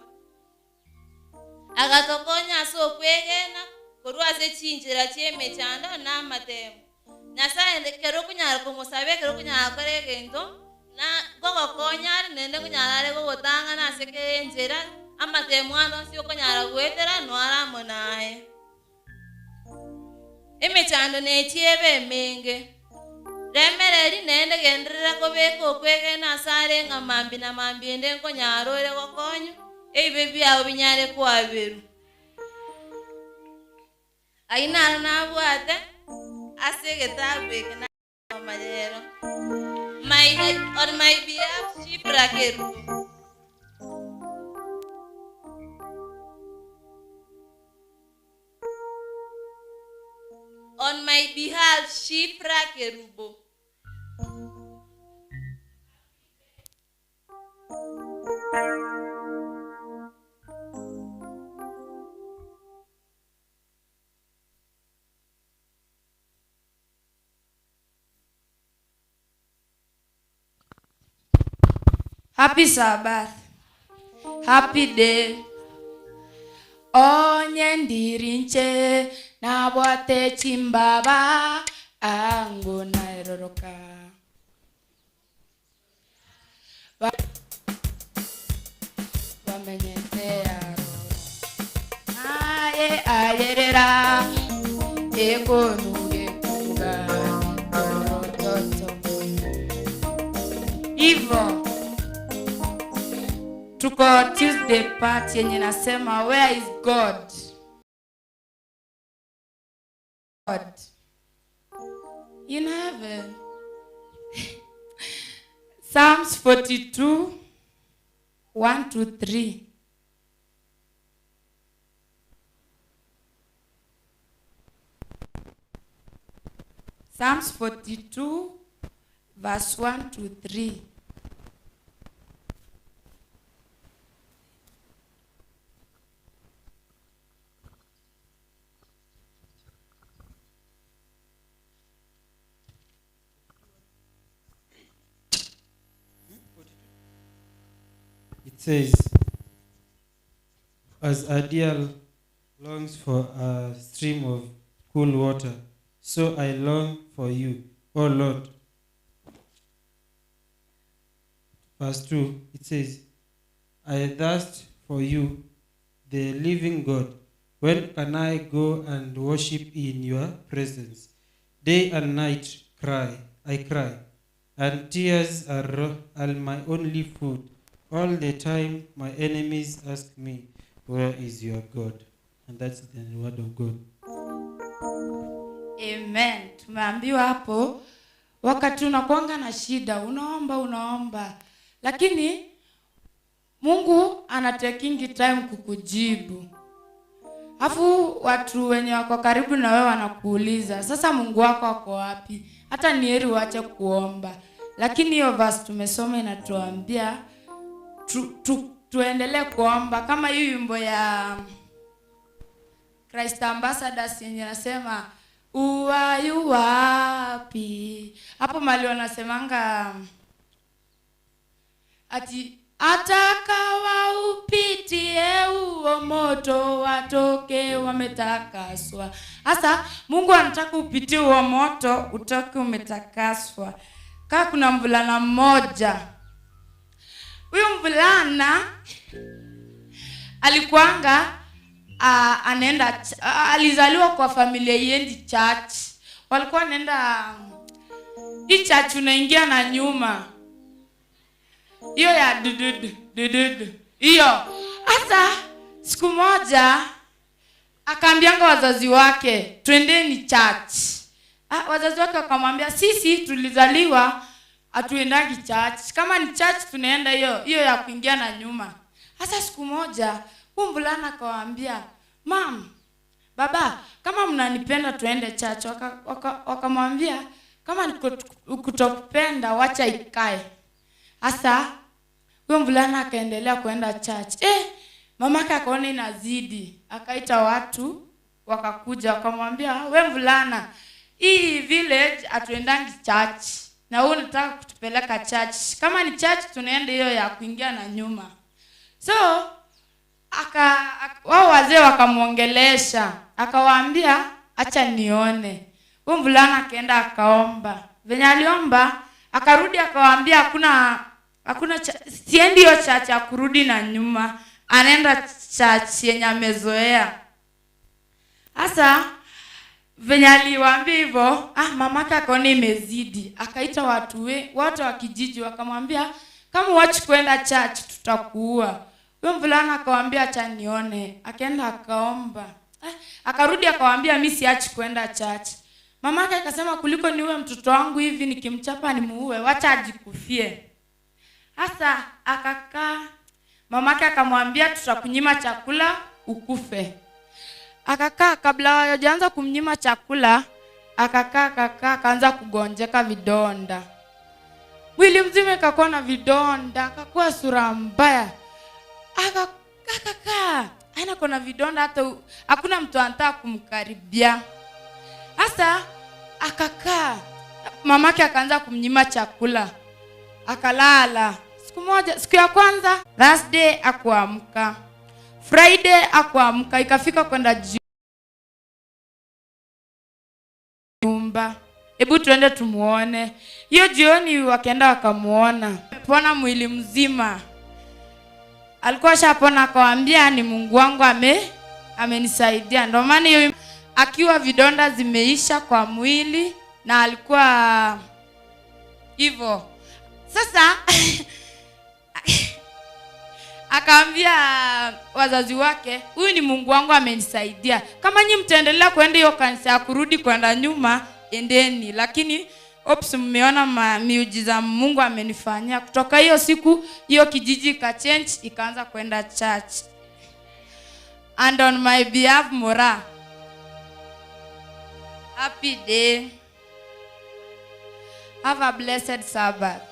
Agatokonya ase okwegena korwa ase chinchera chi'emechando na amatemo. Nyasaye kero okonyara komosaba ekero okonyara gokora egento na gogokonya are naende konyara are gogotang'ana ase kera enchera amatemo ande onsi okonyara goetera noare amo naye. Emechando nechiebe emenge. Remereri naende genderera kobeka okwegena ase are ng'a mambi na mambi ende nkonyara ore gokonya ebibe biao binyare kwaberwa. Ayio naro nabwate ase egetabu eke nasoma rero. On my behalf, Shipra Kerubo. On my behalf, Shipra Kerubo. Happy Sabbath. Happy day. Onye ndirinche nabwate chimbaba ango nairoroka. Bamenyete aro. Aye ayerera ekonuge kuga orototo. Ivo tuko Tuesday part yenye nasema where is God? God in heaven. Psalms 42 1 to 3. Psalms 42 verse 1 to 3. It says, as a deer longs for a stream of cool water, so I long for you, O Lord. Verse 2, it says, I thirst for you, the living God. When can I go and worship in your presence? Day and night I cry, and tears are my only food. All the time my enemies ask me, where is your God? And that's the word of God. Amen. Tumeambiwa hapo, wakati unakuanga na shida, unaomba, unaomba. Lakini Mungu anatekingi time kukujibu. Afu watu wenye wako karibu na wewe wanakuuliza, sasa Mungu wako ako wapi? Hata ni heri uache kuomba. Lakini hiyo verse tumesoma inatuambia tuendelee kuomba. Kama hii wimbo ya Christ Ambassadors yenye nasema uwayu wapi. Hapo mali wanasemanga ati atakawa upitie uo moto watoke wametakaswa. Hasa Mungu anataka upitie uo moto utoke umetakaswa. Kaa kuna mvulana mmoja. Huyu mvulana alikuanga anaenda, alizaliwa kwa familia iendi church. Walikuwa wanaenda hii church unaingia na nyuma. Hiyo ya dududu dududu. Hiyo. Hata siku moja akaambianga wazazi wake, twendeni church. Wazazi wake wakamwambia sisi tulizaliwa hatuendangi church. Kama ni church tunaenda hiyo ya kuingia na nyuma. Hasa siku moja huyu mvulana akawaambia, "Mom, baba, kama mnanipenda tuende church." Wakamwambia, kama kutokupenda wacha ikae. Hasa huyo mvulana akaendelea kuenda church. Mamake akaona inazidi, akaita watu wakakuja wakamwambia, "We mvulana, hii village hatuendangi church. Na wewe unataka kutupeleka church. Kama ni church tunaenda hiyo ya kuingia na nyuma." So wao wazee wakamuongelesha, akawaambia acha nione. Huyo mvulana akaenda akaomba. Venye aliomba akarudi akawaambia hakuna siendi hiyo church ya kurudi na nyuma, anaenda church yenye amezoea. Sasa venye aliwaambia hivyo, mamake akaona imezidi, akaita watu wa kijiji wakamwambia kama wachi kwenda church tutakuua. Huyo mvulana akawaambia acha nione, akaenda akaomba. Akarudi akawaambia mimi siachi kwenda church. Mamake akasema kuliko niue mtoto wangu hivi nikimchapa nimuue, wacha ajikufie. Hasa akakaa, mamake akamwambia tutakunyima chakula ukufe. Akakaa, kabla hajaanza kumnyima chakula, akakaa akaanza kugonjeka vidonda. Mwili mzima ikakuwa na vidonda, akakuwa sura mbaya. Akakaa, ana kona vidonda hata hakuna mtu anataka kumkaribia. Hasa akakaa, mamake akaanza kumnyima chakula. Akalala. Siku moja, siku ya kwanza, Thursday akuamka. Friday akuamka, ikafika kwenda nyumba. Hebu tuende tumuone. Hiyo jioni wakaenda wakamuona. Pona mwili mzima. Alikuwa ashapona, akawaambia ni Mungu wangu amenisaidia. Ndio maana hiyo akiwa vidonda zimeisha kwa mwili na alikuwa hivyo. Sasa akaambia wazazi wake, huyu ni Mungu wangu amenisaidia. Kama nyinyi mtaendelea kwenda hiyo kanisa ya kurudi kwenda nyuma, endeni. Lakini ops, mmeona miujiza Mungu amenifanyia. Kutoka hiyo siku hiyo kijiji ka change, ikaanza kwenda church. And on my behalf, Mora, happy day. Have a blessed Sabbath.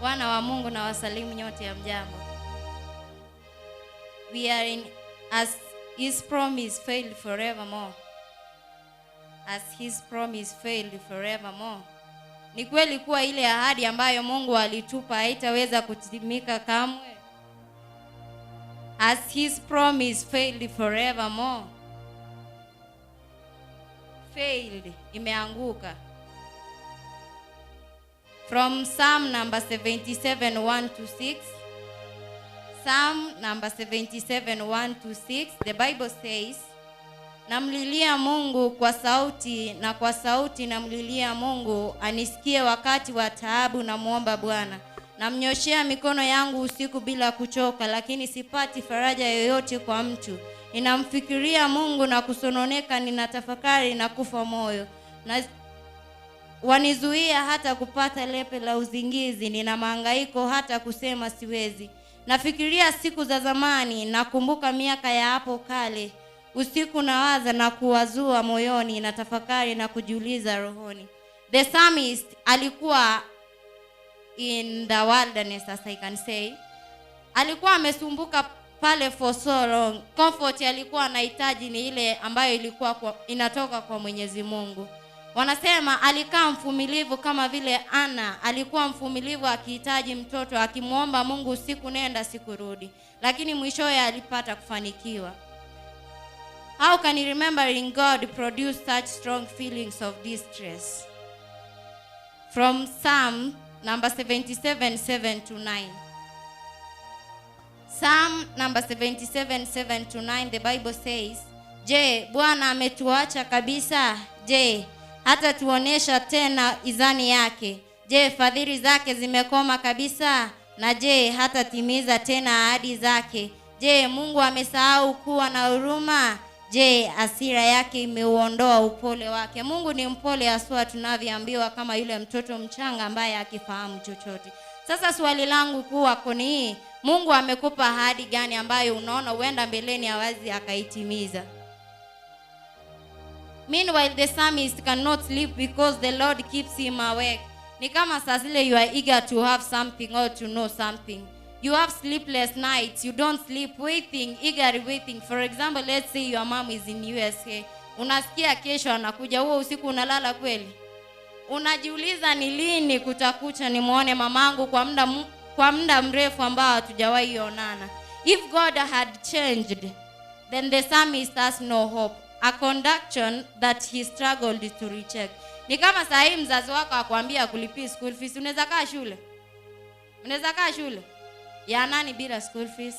Wana wa Mungu na wasalimu nyote ya mjambo. We are in as his promise failed forevermore. As his promise failed forevermore. Ni kweli kuwa ile ahadi ambayo Mungu alitupa haitaweza kutimika kamwe. As his promise failed forevermore. Failed, imeanguka. From Psalm number 77, 1 to 6. Psalm number 77, 1 to 6. The Bible says, Namlilia Mungu kwa sauti, na kwa sauti namlilia Mungu, anisikie wakati wa taabu, na muomba Bwana. Namnyoshea mikono yangu usiku bila kuchoka, lakini sipati faraja yoyote kwa mtu. Ninamfikiria Mungu na kusononeka, ninatafakari na kufa moyo. Na wanizuia hata kupata lepe la uzingizi, nina mahangaiko hata kusema siwezi. Nafikiria siku za zamani, nakumbuka miaka ya hapo kale. Usiku nawaza na kuwazua moyoni, na tafakari na kujiuliza rohoni. The psalmist alikuwa in the wilderness, as I can say. Alikuwa amesumbuka pale for so long. Comfort alikuwa anahitaji ni ile ambayo ilikuwa inatoka kwa Mwenyezi Mungu. Wanasema alikaa mfumilivu kama vile Ana alikuwa mfumilivu akihitaji mtoto, akimuomba Mungu siku nenda siku rudi, lakini mwishowe alipata kufanikiwa. How can you remembering God produce such strong feelings of distress? From Psalm number 77, 7 to 9. Psalm number 77, 7 to 9, the Bible says, Je, Bwana ametuacha kabisa? Je, hata tuonesha tena izani yake? Je, fadhili zake zimekoma kabisa? Na je, hata timiza tena ahadi zake? Je, Mungu amesahau kuwa na huruma? Je, hasira yake imeuondoa upole wake? Mungu ni mpole haswa tunavyoambiwa, kama yule mtoto mchanga ambaye hakifahamu chochote. Sasa swali langu kuwa ni hii, Mungu amekupa ahadi gani ambayo unaona huenda mbeleni hawezi akaitimiza? Meanwhile, the psalmist cannot sleep because the Lord keeps him awake. Ni kama saa zile you are eager to have something or to know something. You have sleepless nights. You don't sleep, waiting, eagerly waiting. For example, let's say your mom is in USA. Unasikia kesho anakuja, huo usiku unalala kweli? Unajiuliza ni lini kutakucha nimuone mamangu kwa muda mrefu ambao hatujawahi onana. If God had changed, then the psalmist has no hope. A conduction that he struggled to reject. Ni kama saa hii mzazi wako akwambia kulipia school fees, unaweza kaa shule? Unaweza kaa shule ya nani bila school fees?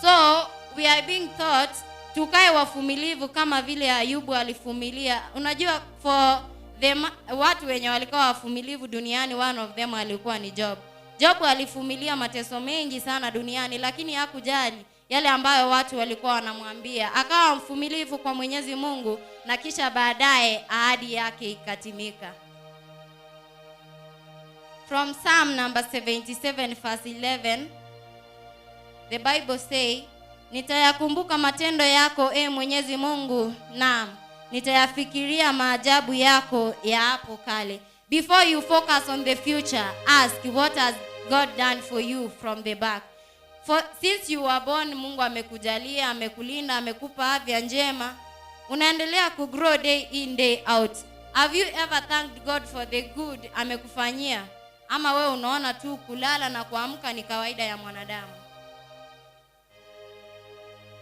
So we are being taught tukae wafumilivu kama vile Ayubu alifumilia. Unajua, for them, watu wenye walikuwa wafumilivu duniani, one of them alikuwa ni Job. Job alifumilia mateso mengi sana duniani, lakini hakujali yale ambayo watu walikuwa wanamwambia. Akawa mfumilivu kwa Mwenyezi Mungu, na kisha baadaye ahadi yake ikatimika. From Psalm number 77 verse 11, the Bible say, nitayakumbuka matendo yako, e Mwenyezi Mungu, naam, nitayafikiria maajabu yako ya hapo kale. Before you focus on the future, ask what has God done for you from the back. For since you were born, Mungu amekujalia, amekulinda, amekupa afya njema. Unaendelea kugrow day in, day out. Have you ever thanked God for the good amekufanyia? Ama wewe unaona tu kulala na kuamka ni kawaida ya mwanadamu?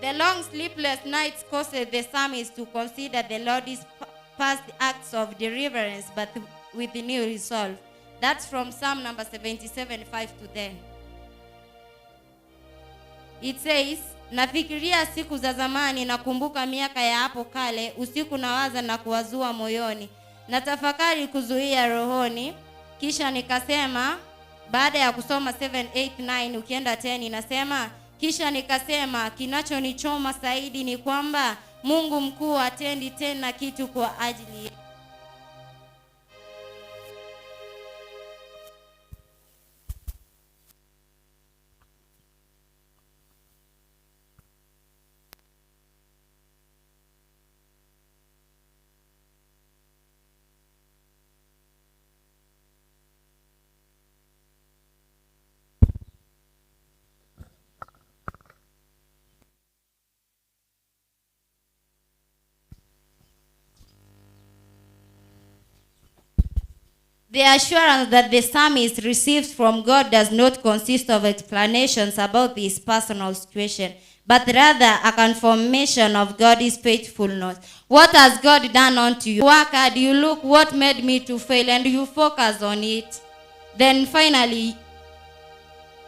The long sleepless nights caused the psalmist to consider the Lord's past acts of deliverance, but with new resolve. That's from Psalm number 77, 5 to 10. It says, nafikiria siku za zamani, nakumbuka miaka ya hapo kale, usiku nawaza na kuwazua moyoni, natafakari kuzuia rohoni. Kisha nikasema, baada ya kusoma 7, 8, 9, ukienda 10 inasema, kisha nikasema, kinachonichoma zaidi ni kwamba Mungu mkuu hatendi tena kitu kwa ajili. The assurance that the psalmist receives from God does not consist of explanations about his personal situation, but rather a confirmation of God's faithfulness. What has God done unto you? Work hard, you look what made me to fail, and you focus on it. Then finally,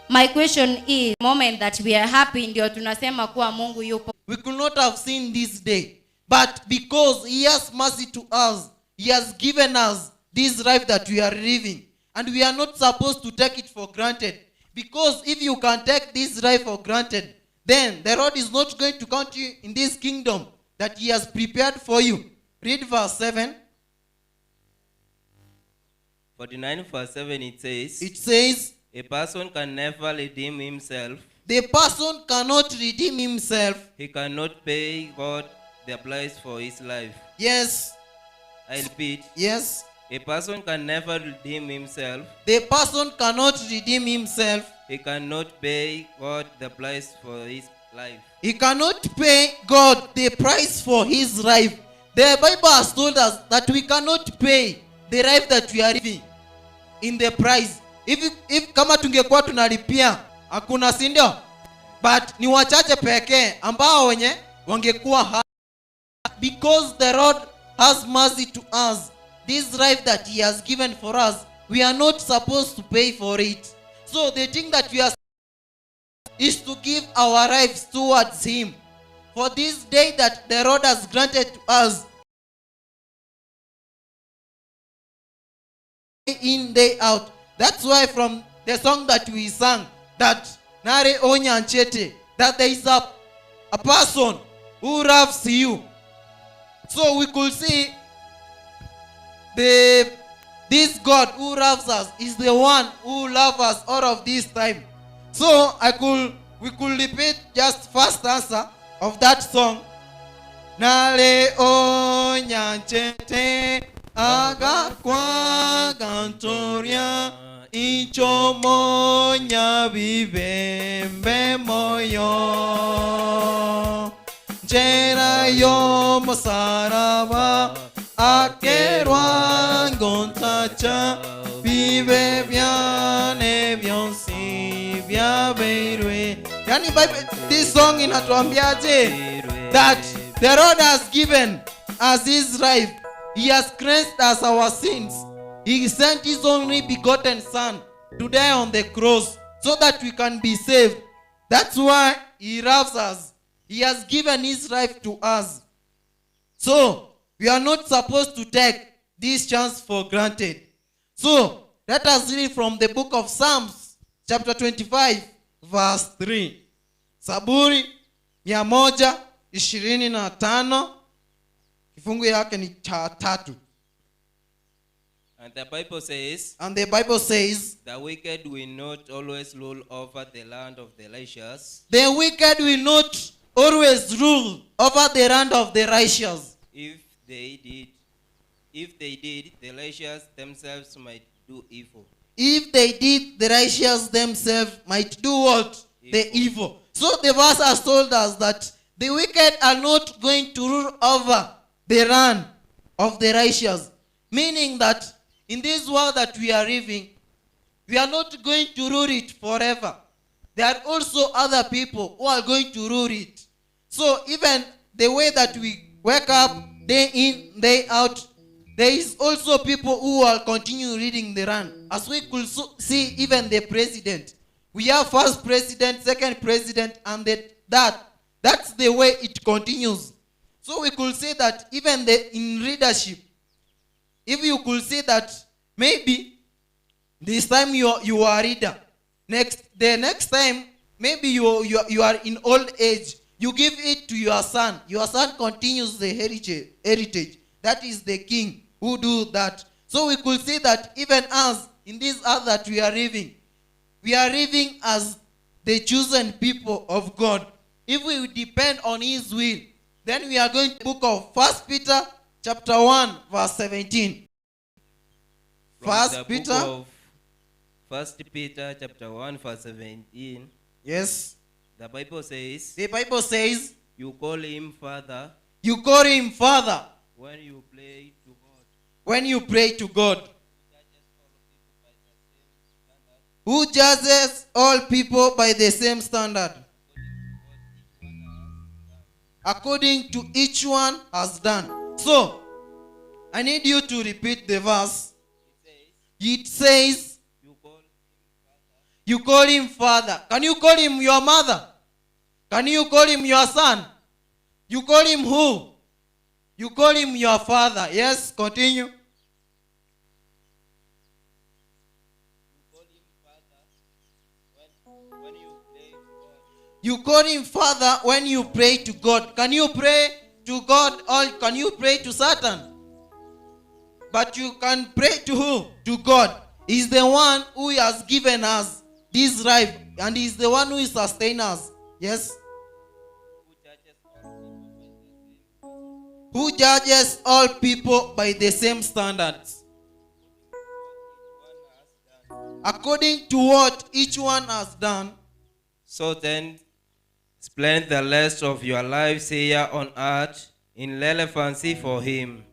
my question is, moment that we are happy, ndio tunasema kuwa Mungu yupo. We could not have seen this day, but because he has mercy to us, he has given us this life that we are living, and we are not supposed to take it for granted. Because if you can take this life for granted, then the Lord is not going to count you in this kingdom that he has prepared for you. Read verse 7. 49 verse 7, it says, It says, a person can never redeem himself. The person cannot redeem himself. He cannot pay God the price for his life. Yes. I repeat. Yes. A person can never redeem himself. The person cannot redeem himself. He cannot pay God the price for his life. He cannot pay God the price for his life. The Bible has told us that we cannot pay the life that we are living in the price. If kama tungekuwa tunalipia hakuna, si ndio? But ni wachache pekee ambao wenye wangekuwa because the Lord has mercy to us. This life that he has given for us, we are not supposed to pay for it. So the thing that we are is to give our lives towards him. For this day that the Lord has granted to us, day in, day out. That's why from the song that we sang, that Nare Onyanchete, that there is a person who loves you. So we could see this God who loves us is the one who loves us all of this time. So we could repeat just first answer of that song. Nare Onyanchete agakwa gantoria ichomonya vivembe moyo njera yo mosaraba akerwa ngontacha vive vyane vyonsi vyabeirwe. Yani Bible, this song inatuambiaje? That the Lord has given us his life. He has cleansed us our sins. He sent his only begotten son to die on the cross so that we can be saved. That's why he loves us. He has given his life to us. So we are not supposed to take this chance for granted. So let us read from the book of Psalms, chapter 25, verse 3. Zaburi 125, kifungu yake ni cha 3. And the Bible says, And the Bible says, the wicked will not always rule over the land of the righteous. The wicked will not always rule over the land of the righteous. If they did, the righteous themselves might do evil. If they did, the righteous themselves might do what? The evil. So the verse has told us that the wicked are not going to rule over the land of the righteous. Meaning that in this world that we are living, we are not going to rule it forever. There are also other people who are going to rule it. So even the way that we wake up day in, day out, there is also people who will continue reading the land. As we could see, even the president. We have first president, second president, and that's the way it continues. So we could say that even in leadership, if you could say that maybe this time you are a leader. The next time, maybe you are in old age. You give it to your son. Your son continues the heritage. That is the king who do that. So we could say that even us, in this earth that we are living as the chosen people of God. If we depend on his will, then we are going to the book of 1 Peter chapter 1, verse 17. 1 Peter. 1 Peter chapter 1, verse 17. Yes. The Bible says. The Bible says. You call him Father. You call him Father. When you pray to God. When you pray to God. Who judges all people by the same standard. According to each one has done. So, I need you to repeat the verse. It says, you call him Father. Can you call him your mother? Can you call him your son? You call him who? You call him your father. Yes, continue. You call him Father when you pray to God. Can you pray to God or can you pray to Satan? But you can pray to who? To God. He's the one who has given us this life, and he's the one who is sustaining us. Yes? who judges all people by the same standards, according to what each one has done. So then, spend the rest of your lives here on earth in relevancy for him.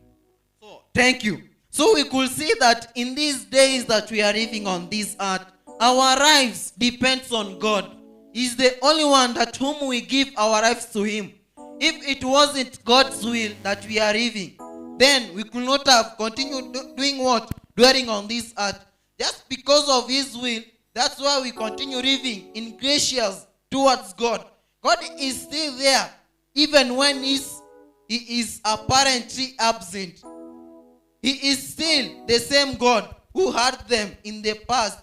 Thank you. So we could see that in these days that we are living on this earth, our lives depends on God. He's the only one that whom we give our lives to him. If it wasn't God's will that we are living, then we could not have continued doing what? Dwelling on this earth. Just because of his will, that's why we continue living in gracious towards God. God is still there, even when he is apparently absent. He is still the same God who had them in the past.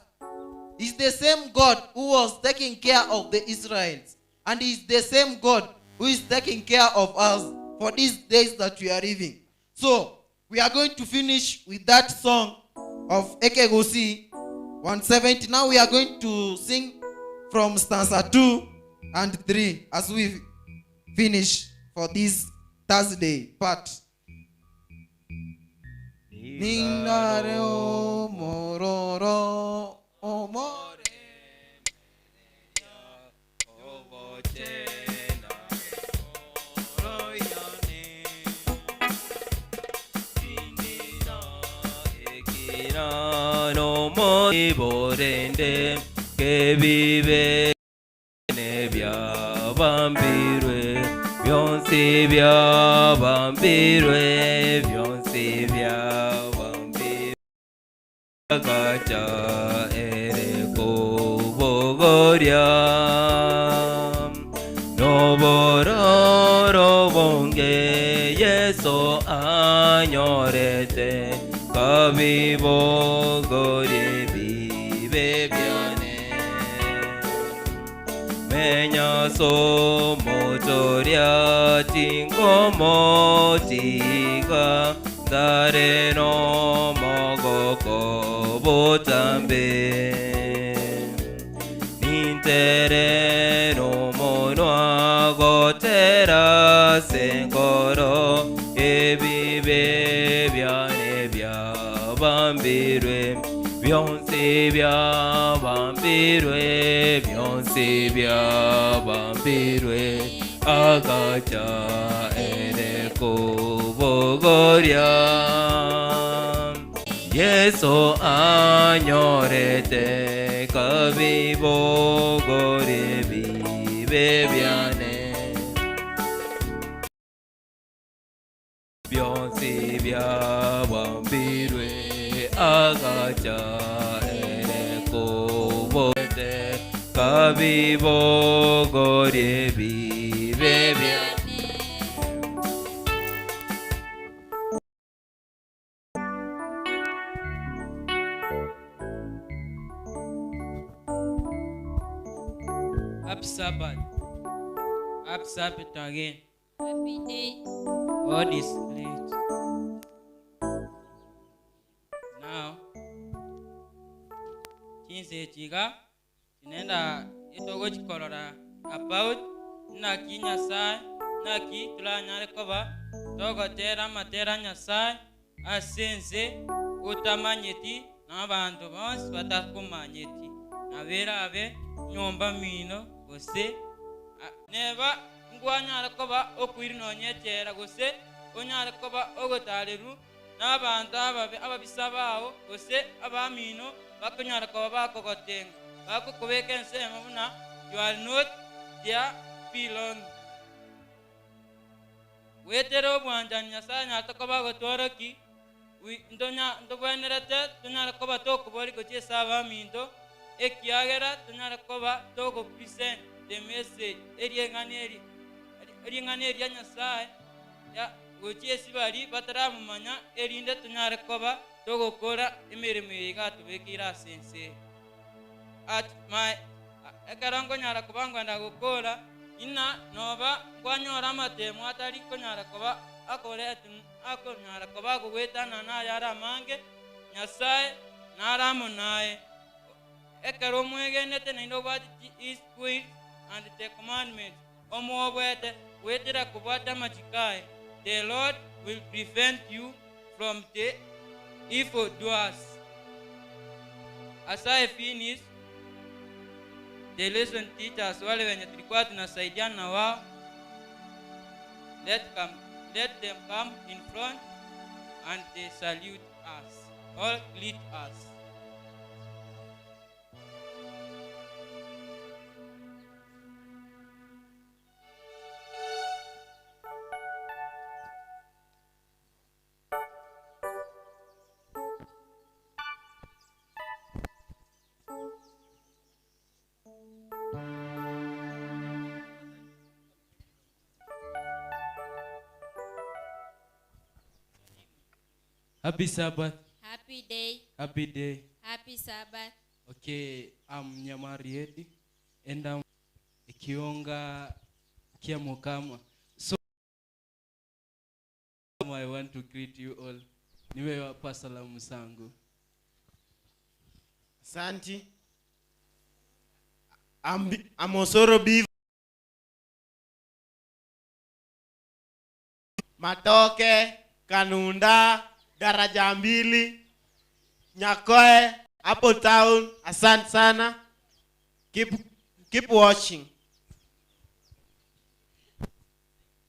He's the same God who was taking care of the Israelites. And he's the same God who is taking care of us for these days that we are living. So, we are going to finish with that song of Ekegosi 170. Now we are going to sing from stanza 2 and 3 as we finish for this Thursday part. Ningareo mororo omore no mo borende que vive ne byabambirwe byonsi byabambirwe byonsi byabambirwe gacha ere kobogoria no bororo bonge Yeso anyorete kabibogore bibe byane menya so motoria tingomo tiga dare no mogoko botambe nintere no mono agotera senkoro ebibe byane byabambirwe byonsi byabambirwe byonsi byabambirwe agacha ere kobogoria Yeso anyorete kabibogore bibe byane byonsi byabambirwe agacha ere kobote kabibogore bibe byane. Happy Sabbath. Happy Sabbath again. Happy day. God is great. Now, chinse chiga tinenda itogo chikorora about naki Nyasaye naki tulanyare koba togotera amatera Nyasaye asenze utamanyeti n'abantu bonsi batakumanyeti nabera abe nyomba mino gose neba ngwanyara koba okwiri nonyetera gose onyara koba ogotaleru n'abantu ababe ababisa bawo gose abamino bakonyara koba bakogotenga bakukubeka ensemo buna you are not their belong wetera obwanjani Nyasaye nyatokoba gotworoki ntobwenerete tonyara koba tokobori gochiesa abaminto ekiagera tonyara koba toko present the message erieng'ani eria Nyasaye ya gochiesi bari bataramumanya erinde tonyare koba togokora emirimo eye igatubekire ase ense at my ekero nkonyara koba nkwenda gokora ina noba nkwanyora amatemo atari konyara koba akorete akonyara koba agogwetana naye ara amange Nyasaye naramo naye ekero omwegenete naende obwate his will and the commandments omuobwete wetera kubwata amachikaye the Lord will prevent you from the evil doers. As I finish, the lesson teachers, wale wenye tulikuwa tunasaidiana na wao, let them come in front and they salute us or greet us. Happy Sabbath. Happy day. Happy day. Happy Sabbath. Okay, I'm Nyamari Edi and I'm Kionga Kiamokama. So I want to greet you all. Nimewapa salamu zangu. Asante. I'm Osoro B. Matoke, Kanunda, Daraja Mbili, Nyakoe, Apple Town. Asante sana. Keep watching.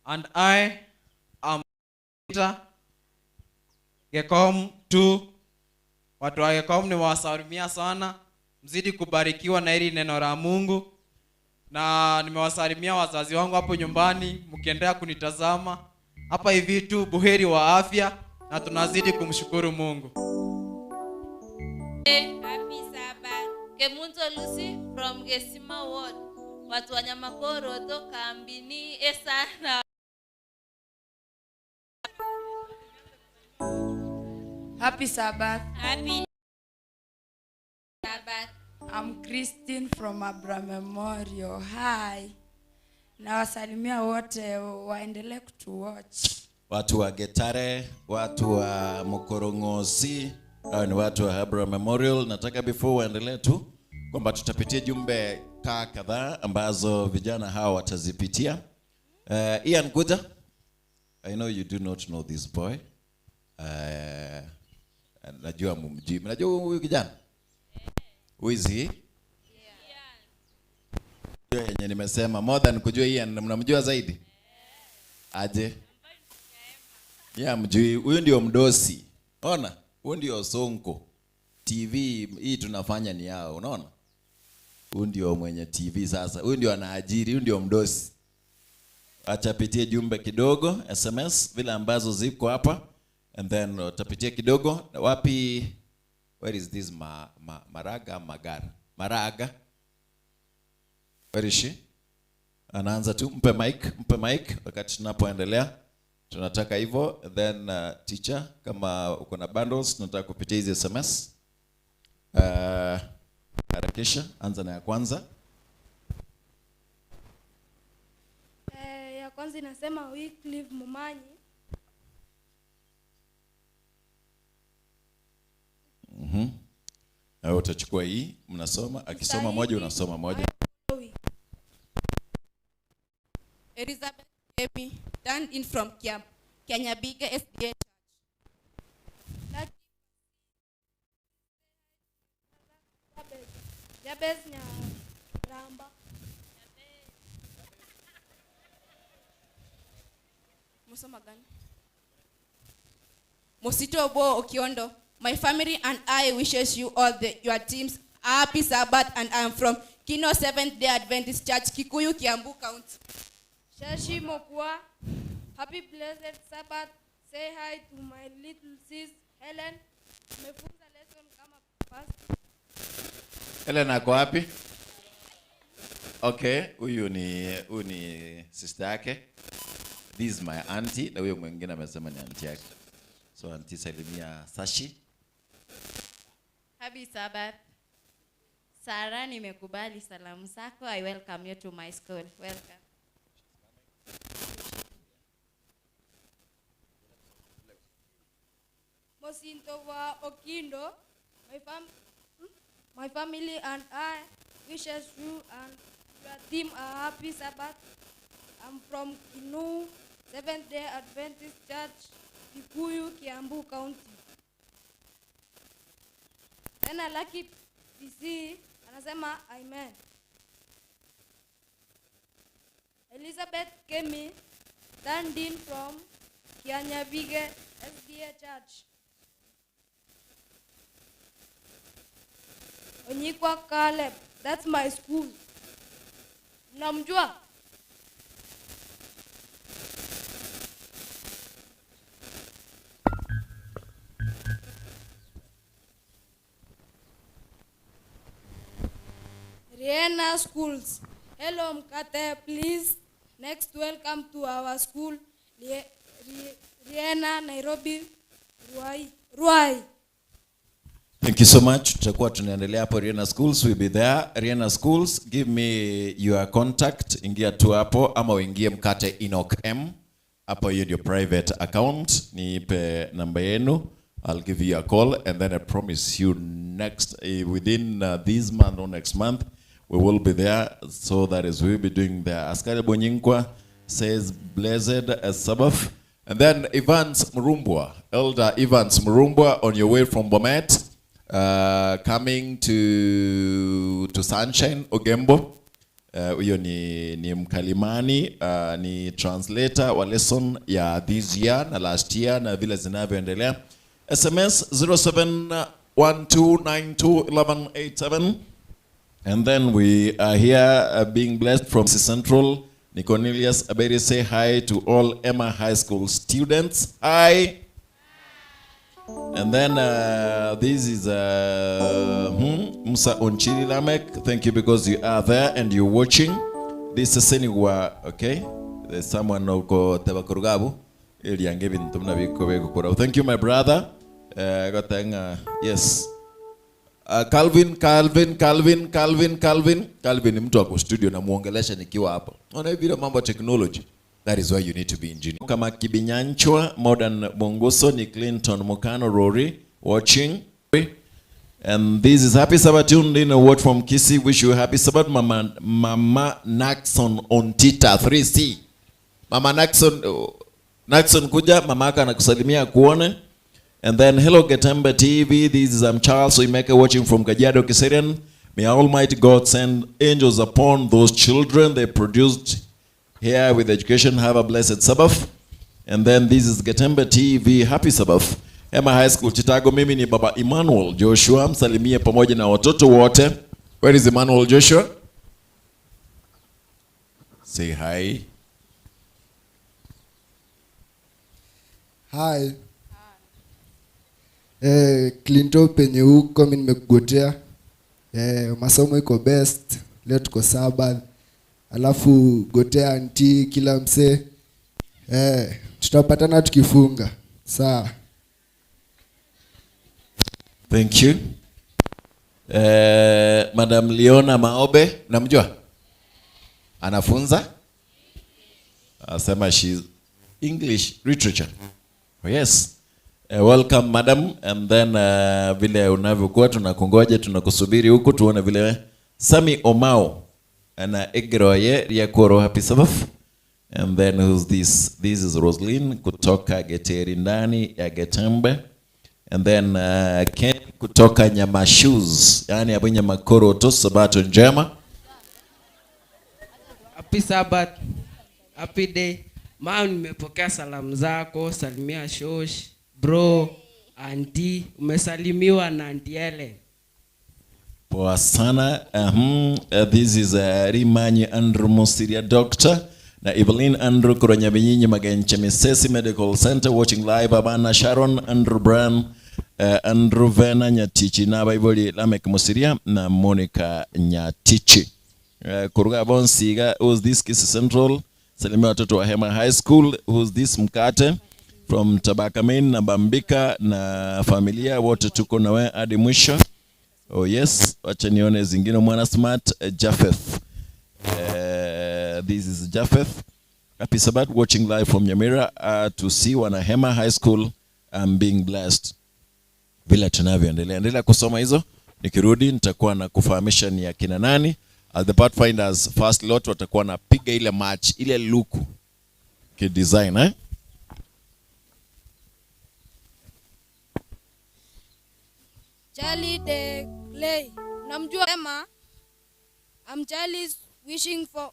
And I am Peter Gekom 2. Watu wa Gekom nimewasalimia sana. Mzidi kubarikiwa na hili neno la Mungu. Na nimewasalimia wazazi wangu hapo nyumbani, mkiendelea kunitazama. Hapa hivi tu buheri wa afya na tunazidi kumshukuru Mungu. Happy Sabbath. Kemunto Lucy from Gesima Ward. Watu wa Nyamakoro toka Mbini esana. Happy Sabbath. Happy Sabbath. I'm Christine from Abraham Memorial. Hi. Nawasalimia wote waendelee kutuwatch. Watu wa Getare, watu wa Mokorongosi, hao ni watu wa Abraham Memorial. Nataka before waendelee tu kwamba tutapitia jumbe kadhaa ambazo vijana hawa watazipitia. Ian Guda, I know you do not know this boy. Najua mumjui. Mnajua huyu kijana? Who is he? Yeah. Yenye nimesema more than kujua Ian, mnamjua zaidi? Aje? Yeah, mjui. Huyu ndio mdosi. Unaona? Huyu ndio Sonko. TV hii tunafanya ni yao, unaona? Huyu ndio mwenye TV sasa. Huyu ndio anaajiri, huyu ndio mdosi. Acha pitie jumbe kidogo, SMS vile ambazo ziko hapa, and then utapitia kidogo. Wapi? Where is this Maraga Magara? Maraga. Where is she? Anaanza tu, mpe mic wakati tunapoendelea. Tunataka hivyo. Then teacher, kama uko na bundles tunataka kupitia hizi SMS. Harakisha, anza na ya kwanza. Ya kwanza inasema Wycliffe Mumanyi. Na utachukua hii, mnasoma, akisoma moja unasoma moja. Elizabeth Amy, turned in from Kenyabiga SDA Church. Jabez Nyaramba. Musoma gani? Mosito Bo Okiondo. My family and I wishes you all your teams a happy Sabbath, and I am from Kino Seventh Day Adventist Church, Kikuyu, Kiambu County. Shashi Mokwa, happy blessed Sabbath. Say hi to my little sis Helen. Tumefunza lesson kama pastor. Helen ako wapi? Okay, huyu ni sister yake. This is my auntie, na huyo mwingine amesema ni auntie yake. So auntie salimia Sashi. Happy Sabbath. Sarah, nimekubali salamu zako. I welcome you to my school. Welcome. Mosinto wa Okindo, my family and I wishes you and your team a happy Sabbath. I'm from Kinu Seventh Day Adventist Church, Kikuyu, Kiambu County. Tena Lucky PC anasema amen. Elizabeth Kemi, Dandin from Kianyabige SDA Church. Onyikwa Caleb, that's my school. Mnamjua? Riena Schools. Hello Mkate, please. Next, welcome to our school, Riena, Nairobi, Ruai. Ruai. Thank you so much. Tutakuwa tunaendelea hapo Riena Schools. We'll be there. Riena Schools, give me your contact. Ingia tu hapo ama uingie Mkate Enoch M. Hapo hiyo ndio private account. Nipe namba yenu. I'll give you a call and then I promise you next within this month or next month we will be there. So that is we'll be doing there. Askari Bonyinkwa says blessed as Sabbath. And then Evans Murumbwa, Elder Evans Murumbwa, on your way from Bomet, coming to Sunshine Ogembo. Huyo ni mkalimani, ni translator wa lesson ya this year na last year na vile zinavyoendelea. SMS 0712921187. And then we are here being blessed from Central. Cornelius Aberi, say hi to all Emma High School students. Hi. And then this is Musa Onchiri Lamek. Thank you because you are there and you're watching. This is Seniwa, okay? There's someone who Tabakurugabu. Thank you, my brother. Yes. Calvin ni mtu wako studio na muongelesha nikiwa hapa. Unaona hivi vile mambo ya technology. That is why you need to be engineer. Kama Kibinyanchwa, Modern Mongoso, ni Clinton Mokano Rory watching. And this is Happy Sabbath tuned in a word from Kisi. Wish you happy Sabbath, Mama Naxon on Tita 3C. Mama Naxon, Naxon kuja, mama yako anakusalimia kuone. And then, hello Getembe TV, this is Charles Oimeke watching from Kajiado, Kiserian. May Almighty God send angels upon those children they produced here with education. Have a blessed Sabbath. And then this is Getembe TV, happy Sabbath. Emma High School, Chicago, mimi ni Baba Emmanuel Joshua, msalimie pamoja na watoto wote. Where is Emmanuel Joshua? Say hi. Hi. Clinton penye huko mimi nimekugotea. Masomo iko best. Leo tuko Sabbath. Alafu gotea anti kila mse. Tutapatana tukifunga. Sawa. Thank you. Madam Leona Maobe, namjua? Anafunza? Asema she's English literature. Oh, yes. Welcome madam, and then vile unavyokuwa tunakungoja, tunakusubiri huku tuone vile Sami Omao ana egroye riakoro happy Sabbath. And then who's this? This is Roslyn kutoka Geteri ndani ya Getembe. And then Ken kutoka Nyama Shoes, yani hapo Nyamakoro to. Sabato njema. Happy Sabbath. Happy day. Mama, nimepokea salamu zako, salimia shosh, bro, auntie, umesalimiwa na auntie Ellen. Poa sana. This is Rimanyi Andrew Musiria doctor na Evelyn Andrew Kuronyabinyinyi Magenche Misesi Medical Center watching live. Abana Sharon Andrew Brown, Andrew Vena Nyatichi na Baiboli Lamek Musiria na Monica Nyatichi. Kuruga Bonsiga, who's this? Kisii Central. Salimia watoto wa Hema High School. Who's this? Mkate from Tabaka Main na Bambika na familia wote tuko na wewe hadi mwisho. Oh yes, wacha nione zingine. Mwana Smart, Japheth. This is Japheth. Happy Sabbath, watching live from Nyamira to see Wanahema High School. I'm being blessed. Vile tunavyoendelea, endelea kusoma hizo. Nikirudi nitakuwa na kufahamisha ni akina nani. The Pathfinders first lot watakuwa na piga ile match, ile luku ki design, eh? Charlie de Clay. Namjua sema I'm Charlie wishing for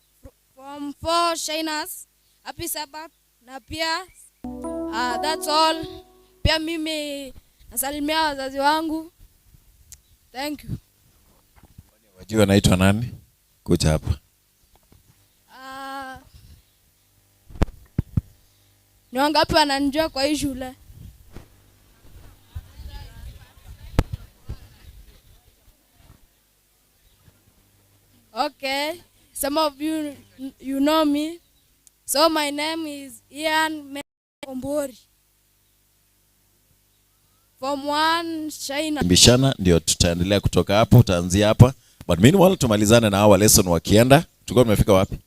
from four shiners happy Sabbath na pia that's all. Pia mimi nasalimia wazazi wangu. Thank you. Wajua naitwa nani? Kuja hapa. Ni wangapi wananijua kwa hii shule? Okay, some of you you know me. So my name is Ian Ombori. From one China. Bishana ndio tutaendelea kutoka hapo, utaanzia hapa. But meanwhile tumalizane na hawa lesson wakienda. Tulikuwa tumefika wapi?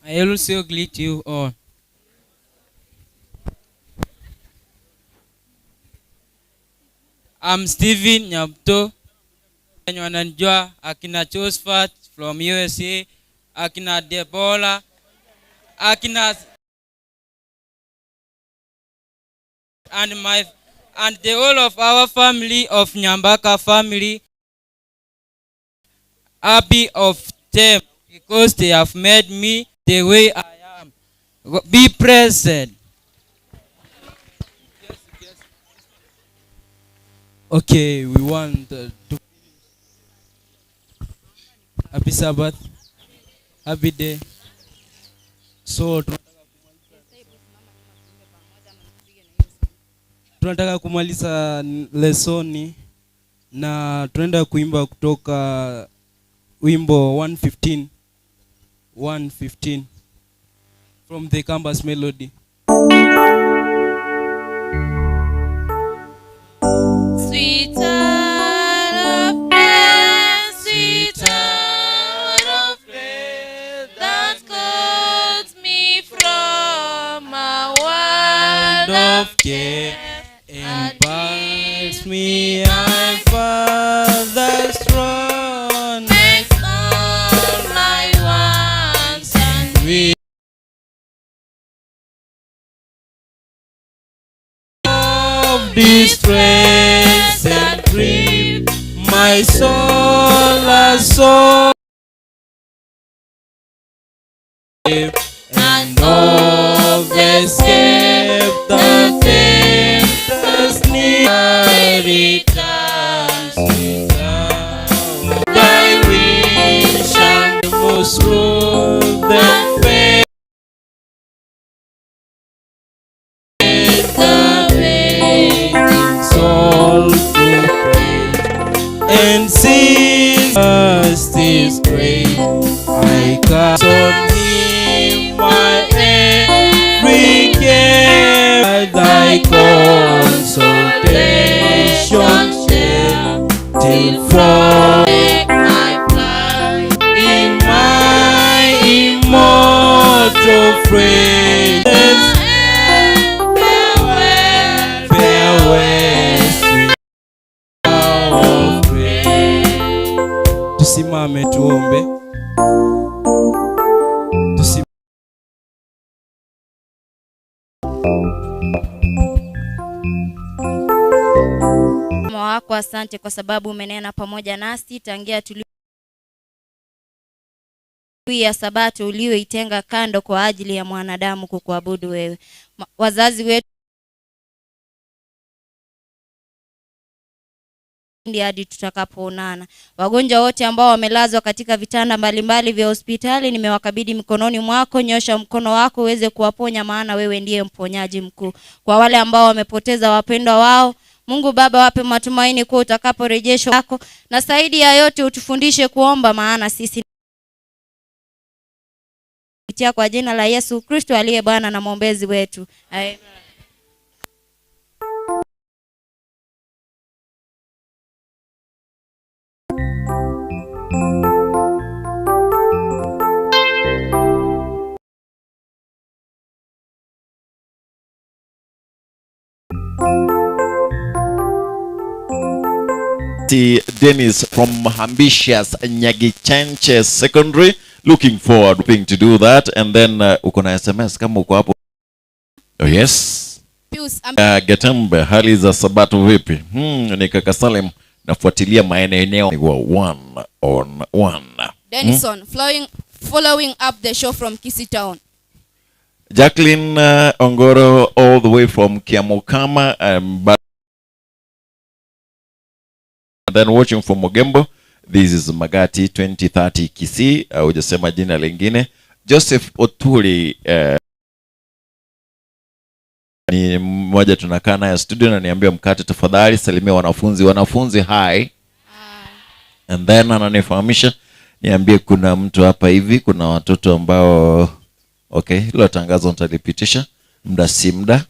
I also greet you all. I'm Steven Nyabto. Wenye wananijua akina Josephat from USA, akina Debola, akina and my and the whole of our family of Nyambaka family, happy of them because they have made me the way I am. Be present. Okay, we want to happy Sabbath, happy day. So tunataka kumaliza lesoni na tunaenda kuimba kutoka wimbo 115 115 from the Campus Melody. Sweet hour of prayer, sweet hour of prayer, that calls me from a world of care and bides me a Father's throne. Makes all my wants and We of distress and grief, my soul has so and of escape the tempter's near returns. Thy wish and most rule the faith. The waiting soul to pray and see us is great. I cast on thee my every care, thy consolation share till from in my immortal friends. Farewell, sweet hour of prayer. Tusimame tuombe. Wema wako asante kwa sababu umenena pamoja nasi tangia tuli ya Sabato uliyoitenga kando kwa ajili ya mwanadamu kukuabudu wewe. Wazazi wetu hadi tutakapoonana. Wagonjwa wote ambao wamelazwa katika vitanda mbalimbali vya hospitali nimewakabidhi mikononi mwako. Nyosha mkono wako uweze kuwaponya, maana wewe ndiye mponyaji mkuu. Kwa wale ambao wamepoteza wapendwa wao, Mungu Baba, wape matumaini kuwa utakaporejeshwa wako, na zaidi ya yote utufundishe kuomba, maana sisi kupitia kwa jina la Yesu Kristo aliye Bwana na mwombezi wetu. Amen. T. Dennis from Ambitious Nyagichenche Secondary. Looking forward hoping to do that. And then uko na SMS kama uko hapo. Oh, yes. Pius, Getembe, hali za Sabato vipi? Ni kaka Salim, nafuatilia maeneo wa 1 on 1. Denison, following up the show from Kisii Town. Jacqueline Ongoro all the way from Kiamokama, but then watching from Mogembo. This is Magati 2030 Kisii. Hujasema jina lingine. Joseph Oturi ni mmoja tunakaa naye studio na niambia mkate tafadhali salimia wanafunzi hi. And then ananifahamisha niambie kuna mtu hapa hivi, kuna watoto ambao okay, hilo tangazo nitalipitisha muda si muda.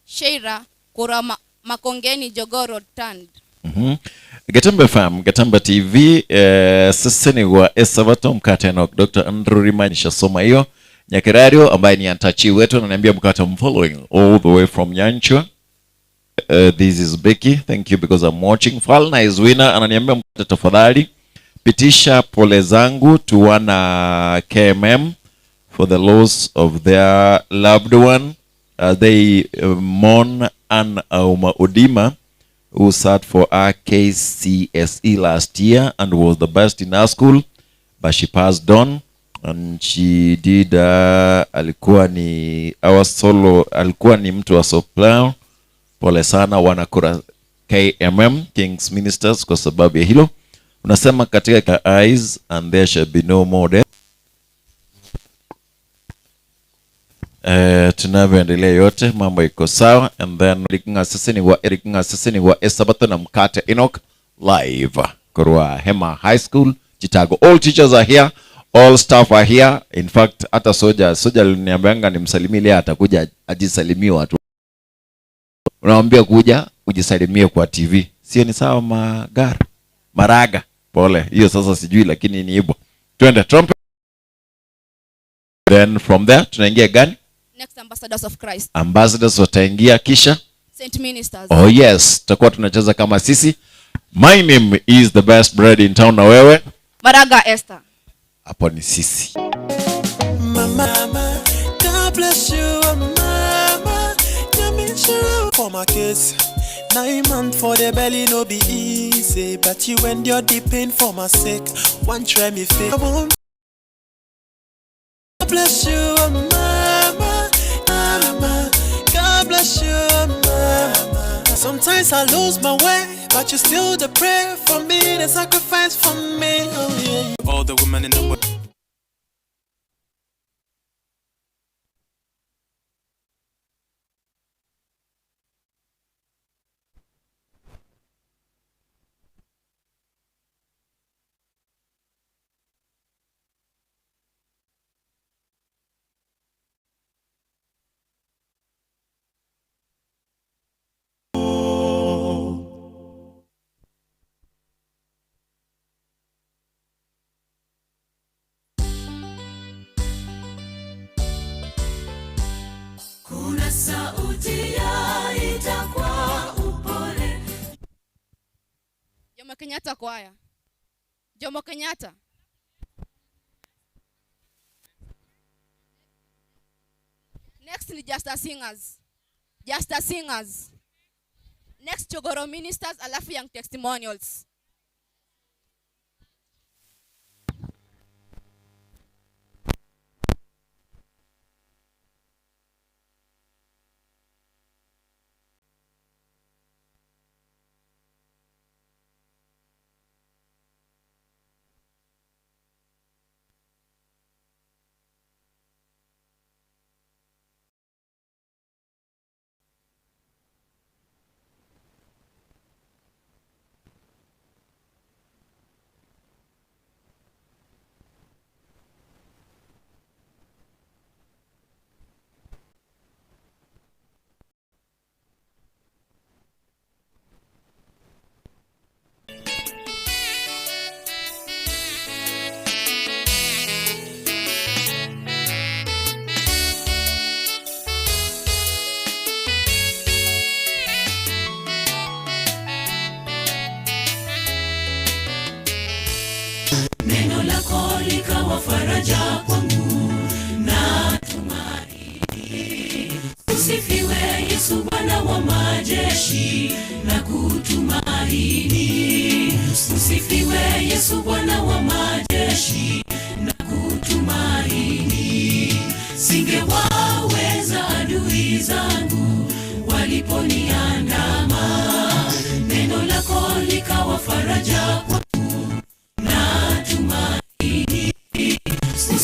Sheira Kura Makongeni Jogoro Tand. Getembe Fam, Getembe TV, sasa ni wa Esabato mkate na Dr. Andrew Rima nishasoma hiyo. Nyakerario ambaye ni antachi wetu ananiambia mkate, I'm following all the way from Nyanchwa. This is Becky, thank you because I'm watching. Falna is winner ananiambia mkate tafadhali pitisha pole zangu to wana KMM for the loss of their loved one. They mourn Ann Auma Odima, who sat for RKCSE last year and was the best in our school, but she passed on. And she did, alikuwa ni our solo, alikuwa ni mtu wa soprano. Pole sana wanakura KMM, King's Ministers, kwa sababu ya hilo. Unasema katika eyes and there shall be no more death. Tunavyoendelea yote mambo iko sawa. And then sisi ni wa Esabato na mkate Enoch live Korwa Hema High School Chicago. All teachers are here, all staff are here. In fact hata soja aliniambianga nimsalimie leo, atakuja ajisalimie watu. Unaambia kuja ujisalimie kwa TV. Sio ni sawa magara maraga. Pole hiyo sasa sijui, lakini ni hivyo. Twende trumpet. Then from there tunaingia gani? Next, Ambassadors of Christ. Ambassadors wataingia kisha Saint Ministers. Oh yes, tutakuwa tunacheza kama sisi. My name is the best bread in town na wewe Maraga Esther. Hapo ni sisi. Mama, God bless you mama. For my kids. 9 months for the belly no be easy, but you endured the pain for my sake. One try me fit. God bless you mama. Mama, God bless you mama. Sometimes I lose my way, but you still the prayer for me, the sacrifice for me. Oh yeah. All the women in the world. Kuna sauti yaita kwa upole. Jomo Kenyatta kwaya. Jomo Kenyatta. Next ni Just a Singers. Just a Singers. Next Chogoro Ministers, alafu Young Testimonials.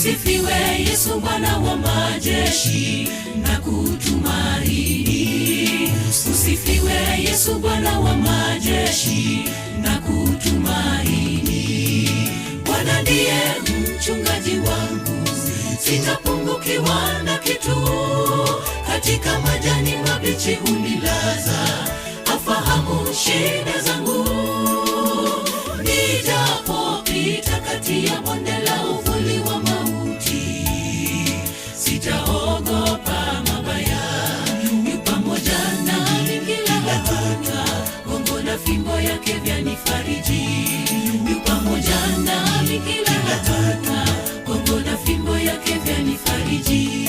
Usifiwe Yesu Bwana wa majeshi, na kutumaini. Usifiwe Yesu Bwana wa majeshi, na kutumaini. Bwana ndiye mchungaji wangu, sitapungukiwa na kitu. Katika majani mabichi hunilaza, afahamu shida zangu. Nijapopita kati ya bonde la uvuli wa mauti, sitaogopa mabaya. Yu pamoja nami kila hatua, gongo na fimbo yake vyanifariji. Yu pamoja nami kila hatua, gongo na fimbo yake vyanifariji.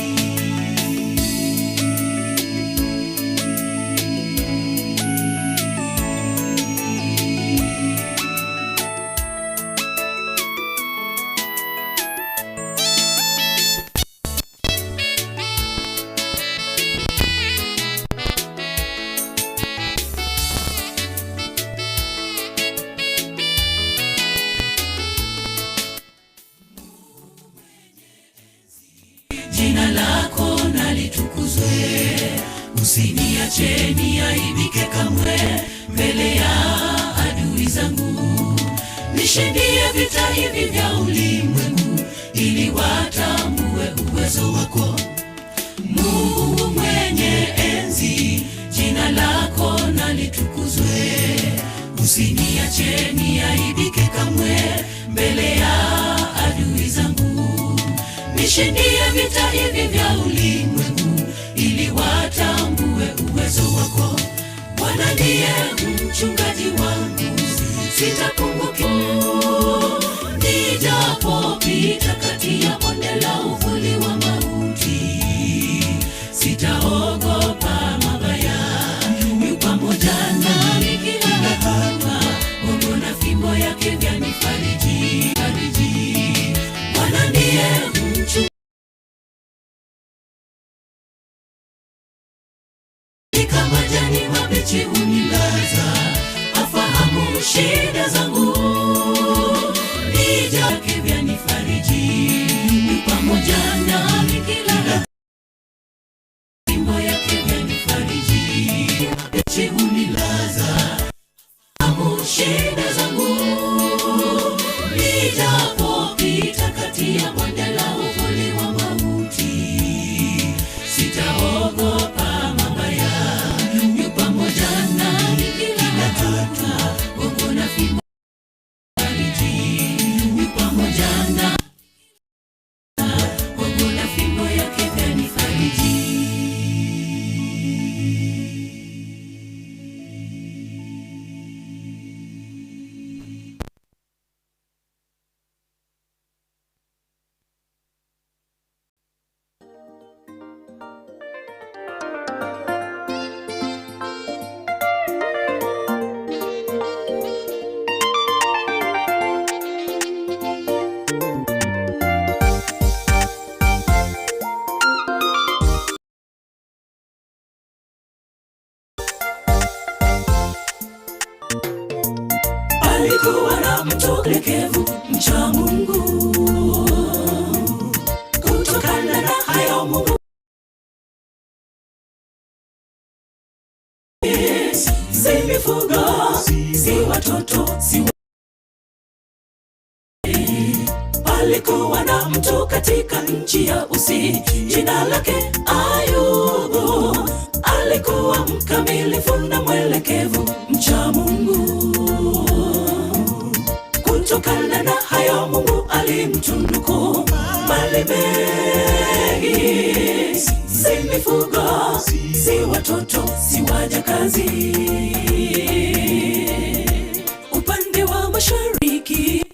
Jina lako na litukuzwe, usiniache niaibike kamwe mbele ya adui zangu. Nishindie vita hivi vya ulimwengu, ili watambue uwezo wako. Mungu mwenye enzi, jina lako na litukuzwe, usiniache niaibike kamwe mbele ya adui zangu. Nishindie vita hivi vya ulimwengu, ili watambue uwezo wako. Bwana ndiye mchungaji wangu, sitapungukiwa. Nijapopita kati ya bonde la uvuli wa mauti, sitaogopa mabaya. Yu pamoja nami kila hatua, gongo na fimbo yake vyanifariji. Bwana ndiye mchungaji majani mabichi hunilaza, afahamu shida zangu. Nijake vyanifariji, yu pamoja nami kila hatua, fimbo yake vyanifariji. Mabichi hunilaza, afahamu shida zangu. Nijapopita kati ya bonde la uvuli wa mauti, sitaogopa mabaya. Yu pamoja nami kila hatua, gongo na fimbo fariji. Yu pamoja nami, gongo na fimbo yake vyanifariji. Alikuwa na mtu mlekevu, mcha Mungu. Kutokana na hayo Mungu si mifugo, si watoto, si Palikuwa na mtu katika nchi ya Usi, jina lake Ayubu. Alikuwa mkamilifu na mwelekevu, mcha Mungu. Kutokana na hayo Mungu alimtunuku mali mengi, si mifugo, si watoto, si wajakazi. Upande wa mashariki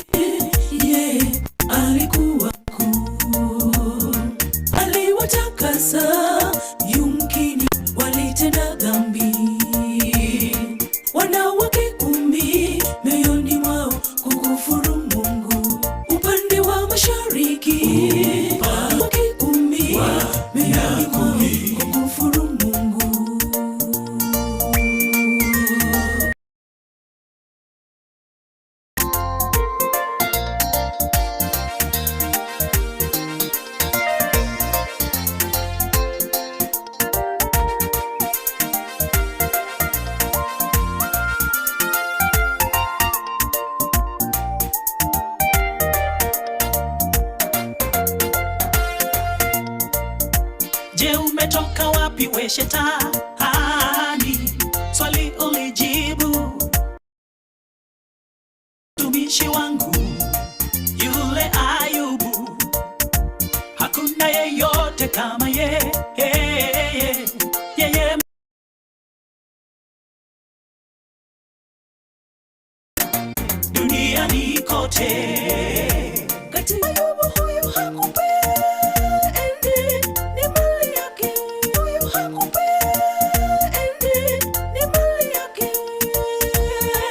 ye alikuwa kuu, aliwatakasa yumkini walitenda dhambi. Wanawake 10 mioyoni mwao kukufuru Mungu. Upande wa mashariki wanawake 10 mioyoni mwao kukufuru Mungu. Je, umetoka wapi we shetani? Swali ulijibu, mtumishi wangu yule Ayubu, hakuna yeyote kama yeye, yeye duniani kote. Kati Ayubu huyu hakupendi, ni mali yake. Huyu hakupendi, ni mali yake.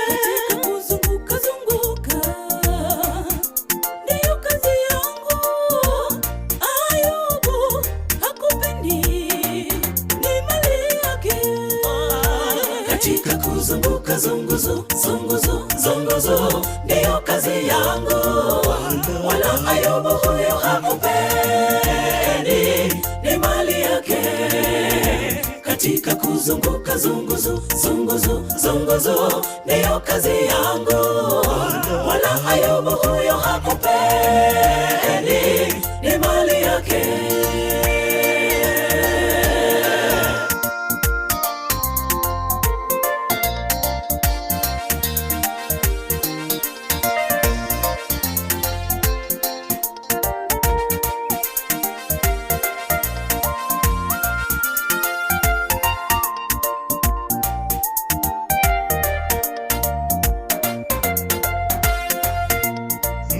Katika kuzunguka zunguka, ndiyo kazi yangu. Ayubu hakupendi, ni mali yake. Katika kuzunguka zunguzu zunguzu zunguzu, ndiyo kazi yangu. Wala Ayubu huyo hakupendi, ni mali yake. Katika kuzunguka zunguzu zunguzu zunguzu, ndiyo kazi yangu. Wala Ayubu huyo hakupendi, ni mali yake.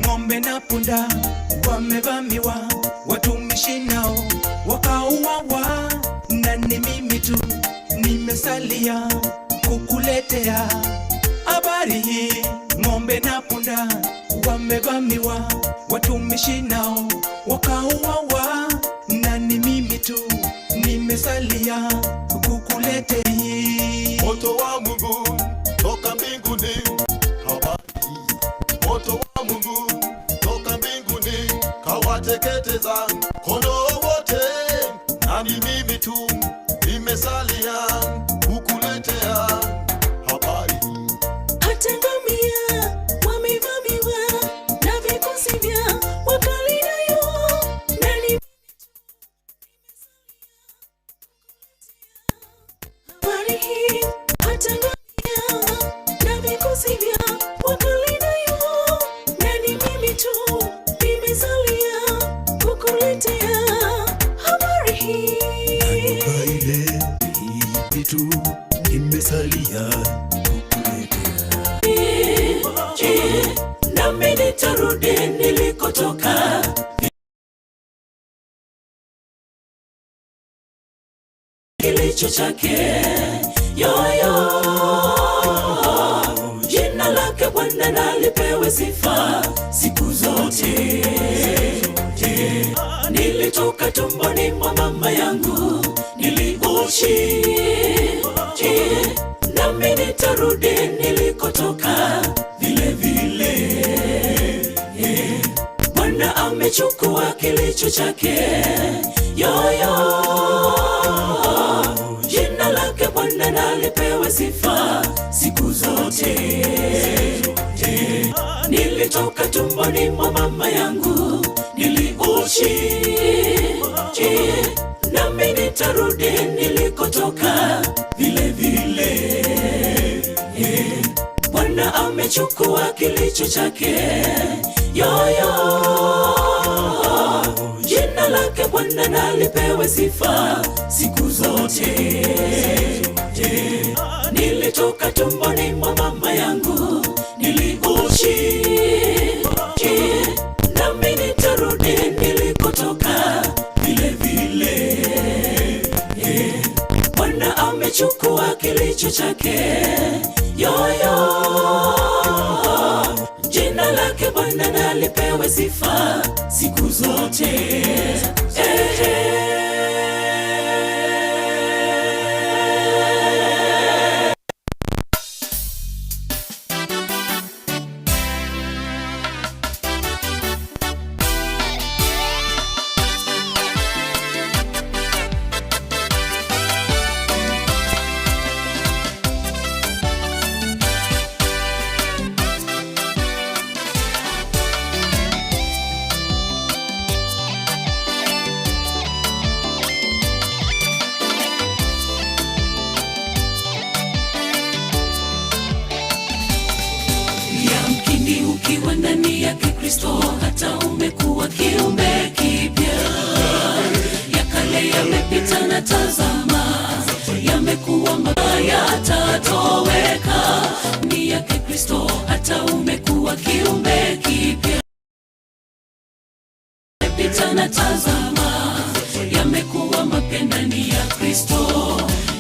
Ng'ombe na punda wamevamiwa, watumishi nao wakauawa, na ni mimi tu nimesalia kukuletea habari hii. Ng'ombe na punda wamevamiwa, watumishi nao wakauawa, na ni mimi tu nimesalia kukuletea hii. Moto wa Mungu toka mbinguni, habari. Moto wa Mungu toka mbinguni, kawateketeza kondoo wote, na ni mimi tu nimesalia kukuletea habari. Hata ngamia wamevamiwa na vikosi vya Wakaldayo, na ni habari hii. Hata ngamia na vikosi vya Wakaldayo, na ni mimi tu nimesalia kukuletea habari hii. Ile tu nimesalia. Nami nitarudi nilikotoka. Kilicho chake yoyo, jina lake Bwana na lipewe sifa siku zote. Nilitoka tumboni mwa mama yangu niliuchi, nami nitarudi nilikotoka vile vile. Bwana amechukua kilicho chake yoyo, jina lake Bwana na lipewe sifa siku zote. Nilitoka tumboni mwa mama yangu niliuchi, nami nitarudi nilikotoka vile vile. Bwana amechukua kilicho chake yoyo, jina lake Bwana na lipewe sifa siku zote. Nilitoka tumboni mwa mama yangu niliuchi, nami nitarudi nilikotoka vile vile. Bwana amechukua kilicho chake yoyo, jina lake Bwana na lipewe sifa siku zote. na tazama, yamekuwa mabaya yatatoweka. Ni yake Kristo, hata umekuwa kiumbe kipya. Pita na tazama, yamekuwa mapya ndani ya Kristo.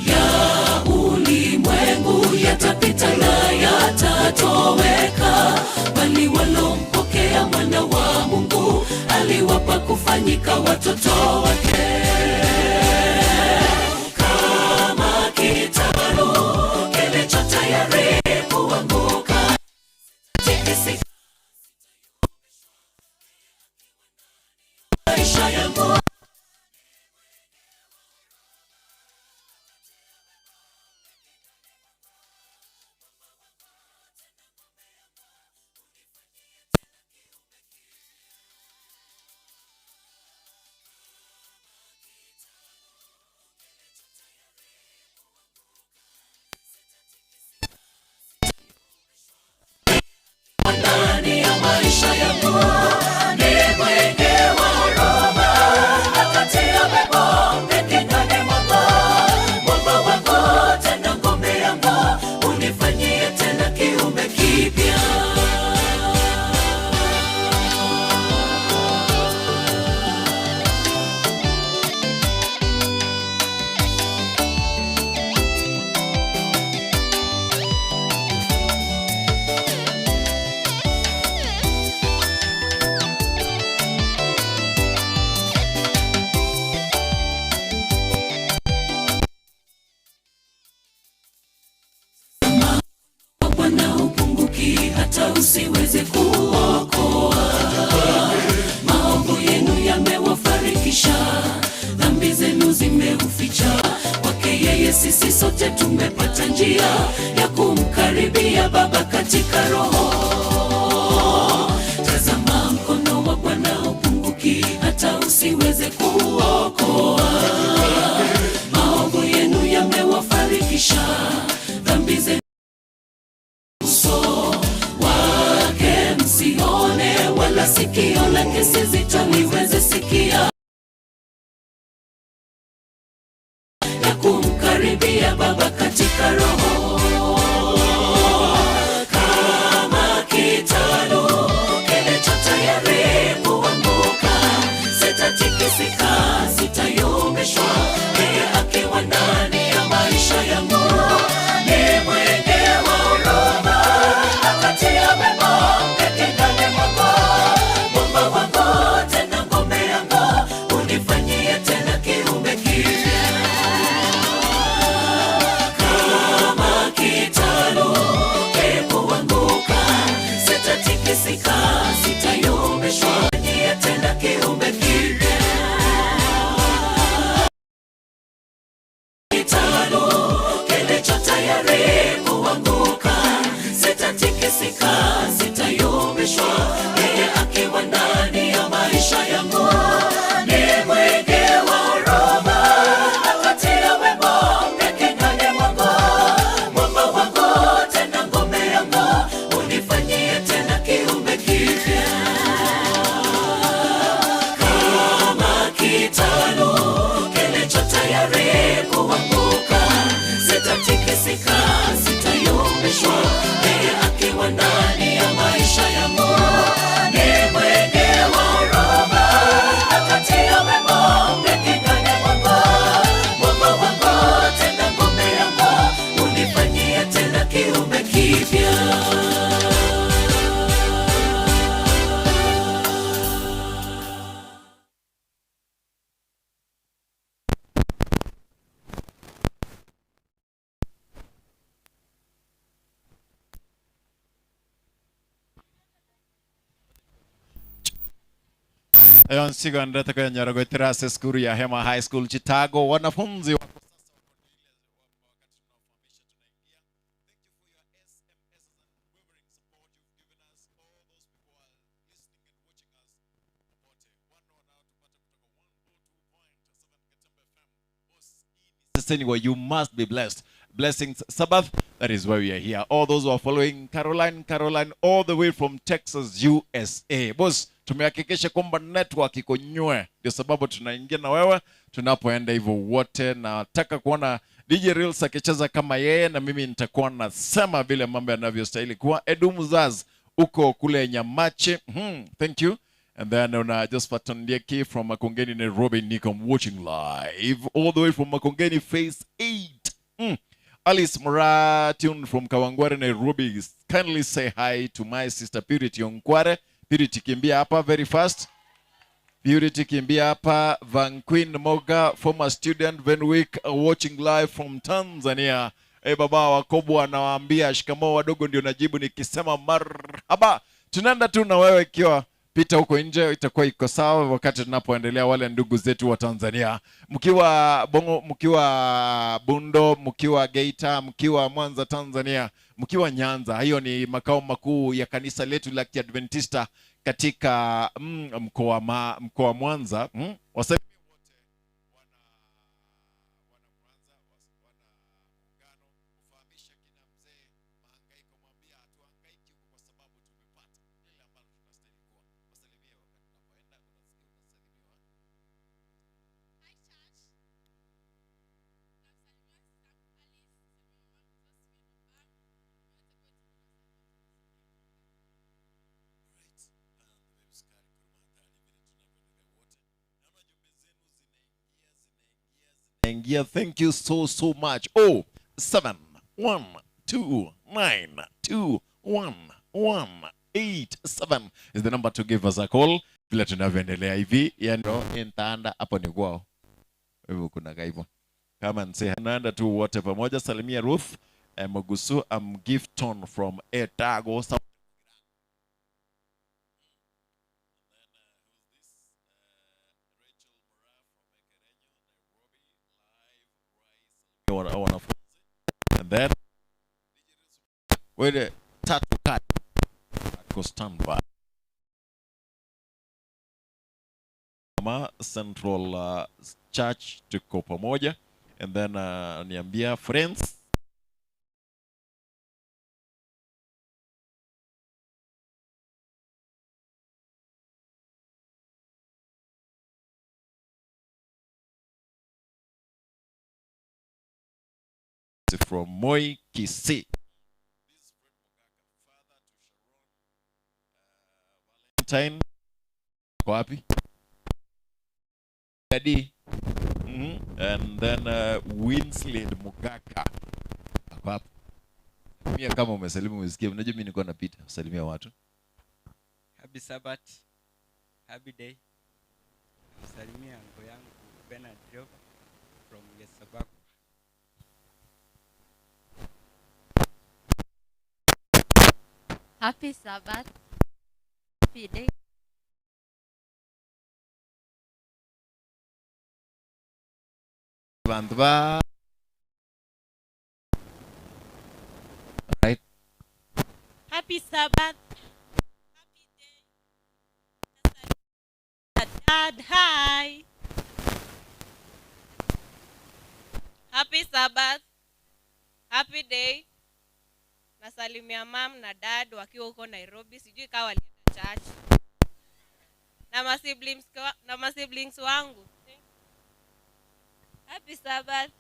Ya ulimwengu yatapita na yatatoweka, bali walompokea mwana wa Mungu aliwapa kufanyika watoto wake. Kama kitalu kilicho tayari kuanguka, tikisika maisha yangu. Ndani ya maisha yangu ni mwenge wa huruma, akatia pepo kinywani mwangu. Mwamba wangu tena ngome yangu, unifanyie tena kiumbe kipya. Bwana hupunguki hata usiweze kuokoa. Maovu yenu yamewafarikisha, dhambi zenu zimeuficha. Kwake yeye sisi sote tumepata njia ya kumkaribia Baba katika Roho. Tazama mkono wa Bwana hupunguki hata usiweze kuokoa. Maovu yenu yamewafarikisha, dhambi zenu uso wake msione, wala sikio lake si zito liweze sikia, na kumkaribia Baba katika Roho. Kama kitalu kilicho tayari kuanguka, sitatikisika, sitayumbishwa, yeye akiwa ndani ya maisha yangu. Ni mwenge wa huruma, akatia pepo kinywani mwangu. Mwamba wangu tena ngome yangu, unifanyie tena kiumbe kipya. Kama kitalu kilipoanguka, sitatikisika, sitayumbishwa, fanyie tena kiumbe kipya. Kitalu kilicho tayari kuanguka, sitatikisika, sitayumbishwa, yeye akiwa ndani ya maisha yangu. Ni mwenge wa huruma, akatia wimbo kinywani mwangu. Mwamba wangu tena ngome yangu, unifanyie tena kiumbe kipya. Kama kitalu kilicho tayari kuanguka, sitatikisika, sitayumbishwa, yeye akiwa ndani ya maisha yangu. Ni mwenge wa huruma, akatia wimbo kinywani mwangu. Mwamba wangu tena ngome yangu, unifanyie tena kiumbe kipya. Ayon sigo andata kwa Nyarago Terrace skuru ya Hema High School Chicago. Wanafunzi wako sasa anyway, you must be blessed. Blessings Sabbath, that is why we are here. All those who are following Caroline, all the way from Texas, USA. Boss, Tumehakikisha kwamba network iko nywe, ndio sababu tunaingia na wewe tunapoenda hivyo wote. Nataka kuona DJ Reels akicheza kama yeye, na mimi nitakuwa nasema vile mambo yanavyostahili kuwa. Edu Muzaz uko kule Nyamache. Thank you. And then una Josephat Ondieki from Makongeni, Nairobi. Nico, I'm watching live all the way from Makongeni Phase 8. Alice Mura tuned from Kawangware, Nairobi. Kindly say hi to my sister Purity Onkware. Purity kimbia hapa very fast. Purity kimbia hapa. Van Queen Moga, former student Venwick, watching live from Tanzania. Hey, baba wakubwa anawaambia shikamoo wadogo, ndio najibu nikisema marhaba. Tunaenda tu na wewe ikiwa pita huko nje itakuwa iko sawa wakati tunapoendelea. Wale ndugu zetu wa Tanzania, mkiwa Bongo, mkiwa Bundo, mkiwa Geita, mkiwa Mwanza Tanzania, mkiwa Nyanza, hiyo ni makao makuu ya kanisa letu la Kiadventista katika mkoa Mwanza. Wasalimie wote Ingia. Thank you so so much. 0 7 1 2 9 2 1 1 8 7 is the number to give us a call. Vile tunavyoendelea hivi, yani nitaanda hapo ni kwao. Wewe kuna kaivo. Kama nse naenda tu wote pamoja. Salimia Ruth Mogusu, I'm Gifton from Etago. And then wait, tatu kadi ako standby kama Central Church tuko pamoja. And then niambia friends from Moi Kisii. Valentine kwa wapi? Daddy. And then Winslade Mugaka. Ako hapo. Mimi kama umesalimu umesikia, unajua mimi nilikuwa napita kusalimia watu. Happy Sabbath. Happy day. Salimia anko yangu Bernard Jova from Yesabako. Happy Sabbath. Happy day. Bandwa. Right. Happy Sabbath. Happy day. Dad, hi. Happy Sabbath. Happy day. Nasalimia mom na dad wakiwa huko Nairobi, sijui kama walienda church. Na ma siblings wangu. Happy Sabbath.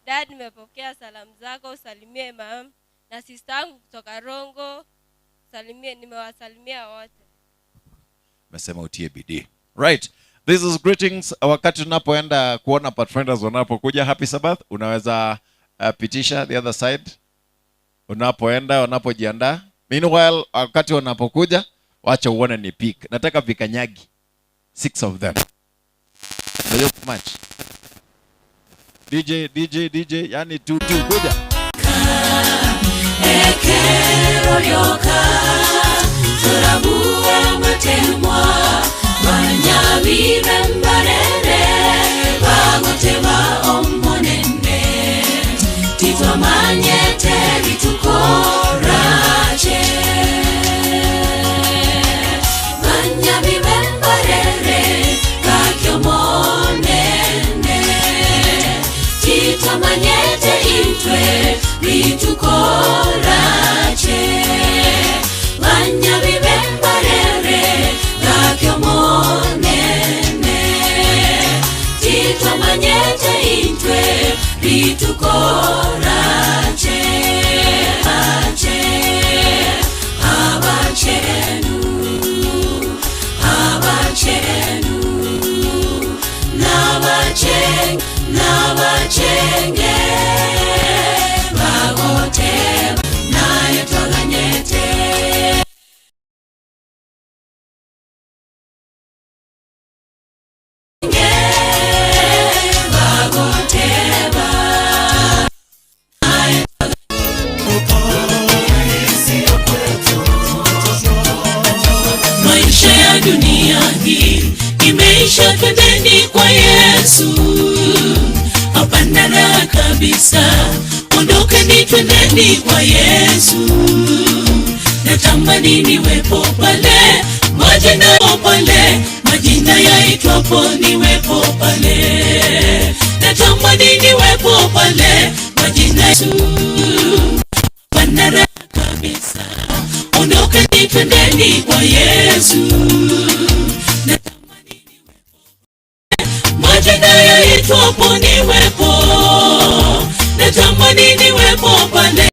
Dad, nimepokea salamu zako, usalimie mom na sister yangu kutoka Rongo. Salimie, nimewasalimia wote. Mesema utie bidii. Right. This is greetings. Wakati tunapoenda kuona Pathfinders wanapokuja, happy Sabbath. Unaweza pitisha the other side. Unapoenda, unapojiandaa. Meanwhile, wakati wanapokuja, wacha uone ni pick. Nataka vikanyagi. 6 of them. Ndio match. DJ, DJ, DJ, yani 2 2 kuja. Ekero yoka turabuwa matemwa banyabire mbarere bagoteba omonene titwamanyete bitukorache banyabire mbarere kakyomonene titwamanyete intwe bitukorache banyabire mbarere. Dunia hii imeisha, twendeni kwa Yesu. Hapana raha kabisa, ondokeni twendeni kwa Yesu. Natamani niwepo pale, majina pale, majina yaitwapo niwepo pale. Natamani niwepo pale, majina Yesu. Hapana raha kabisa, ondokeni twendeni kwa Yesu. Natamani niwepo, majina yaitwapo niwepo. Natamani niwepo pale.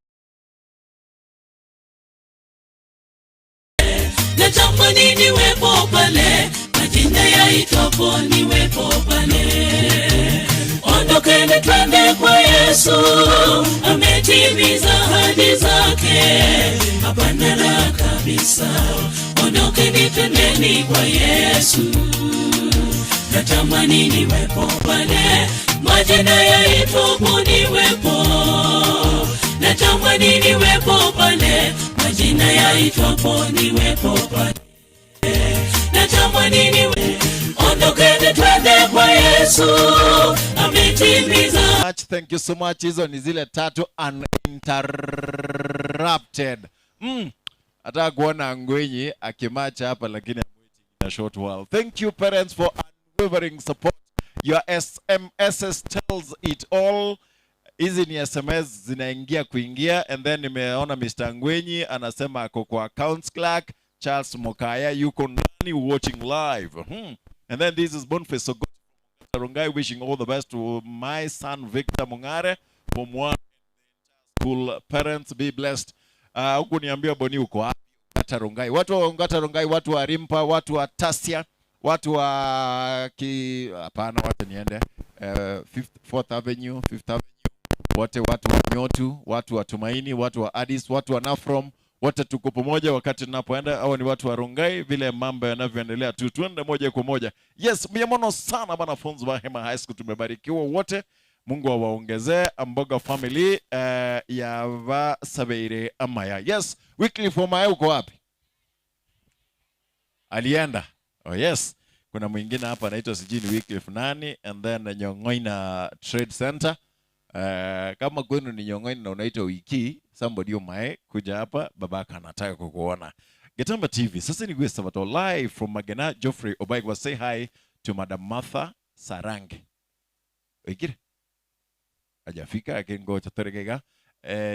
Natamani niwepo pale, majina yaitwapo niwepo pale. Ondokeni twende kwa Yesu, ametimiza ahadi zake. Hapana raha kabisa, ondokeni twendeni kwa Yesu. Natamani niwepo pale, majina yaitwapo niwepo. Natamani niwepo pale, majina yaitwapo niwepo pale. Natamani niwe, ondokeni twende kwa Yesu, ametimiza. Thank you so much. Hizo ni zile tatu uninterrupted. Nataka kuona Ngwenyi akimacha hapa, lakini I'm waiting in a short while. Thank you parents for unwavering support. Your SMSs tells it all. Hizi ni SMS zinaingia kuingia, and then nimeona Mr. Ngwenyi anasema ako kwa accounts clerk. Charles Mokaya yuko ndani watching live. And then this is Boniface Ogot Rongai wishing all the best to my son Victor Mungare from one school. Parents be blessed. Huku niambia Boni uko wapi? Ongata Rongai. Watu wa Ongata Rongai, watu wa Rimpa, watu wa Tasia, watu wa ki hapana, wacha niende 4th Avenue, 5th Avenue. Wote watu wa Nyotu, watu wa Tumaini, watu wa Addis, watu wa Nafrom, wote tuko pamoja wakati tunapoenda. Au ni watu wa Rongai, vile mambo yanavyoendelea tu tuende moja kwa moja. Yes, miamono sana wanafunzi wa Hema High School, tumebarikiwa wote. Mungu awaongezee. Amboga family ya va Sabeire Amaya. Yes, Wycliffe Omae uko wapi? Alienda. Oh yes. Kuna mwingine hapa anaitwa sijui ni Wycliffe nani, and then Nyongoina Trade Center. Kama kwenu ni Nyongoina na unaitwa Wiki, somebody Omae kuja hapa, babaka anataka kukuona. Getamba TV. Sasa ni Gwesa Sabato live from Magena. Geoffrey Obaigwa, say hi to Madam Martha Sarange. Oikire? Hajafika, akingoja toregega.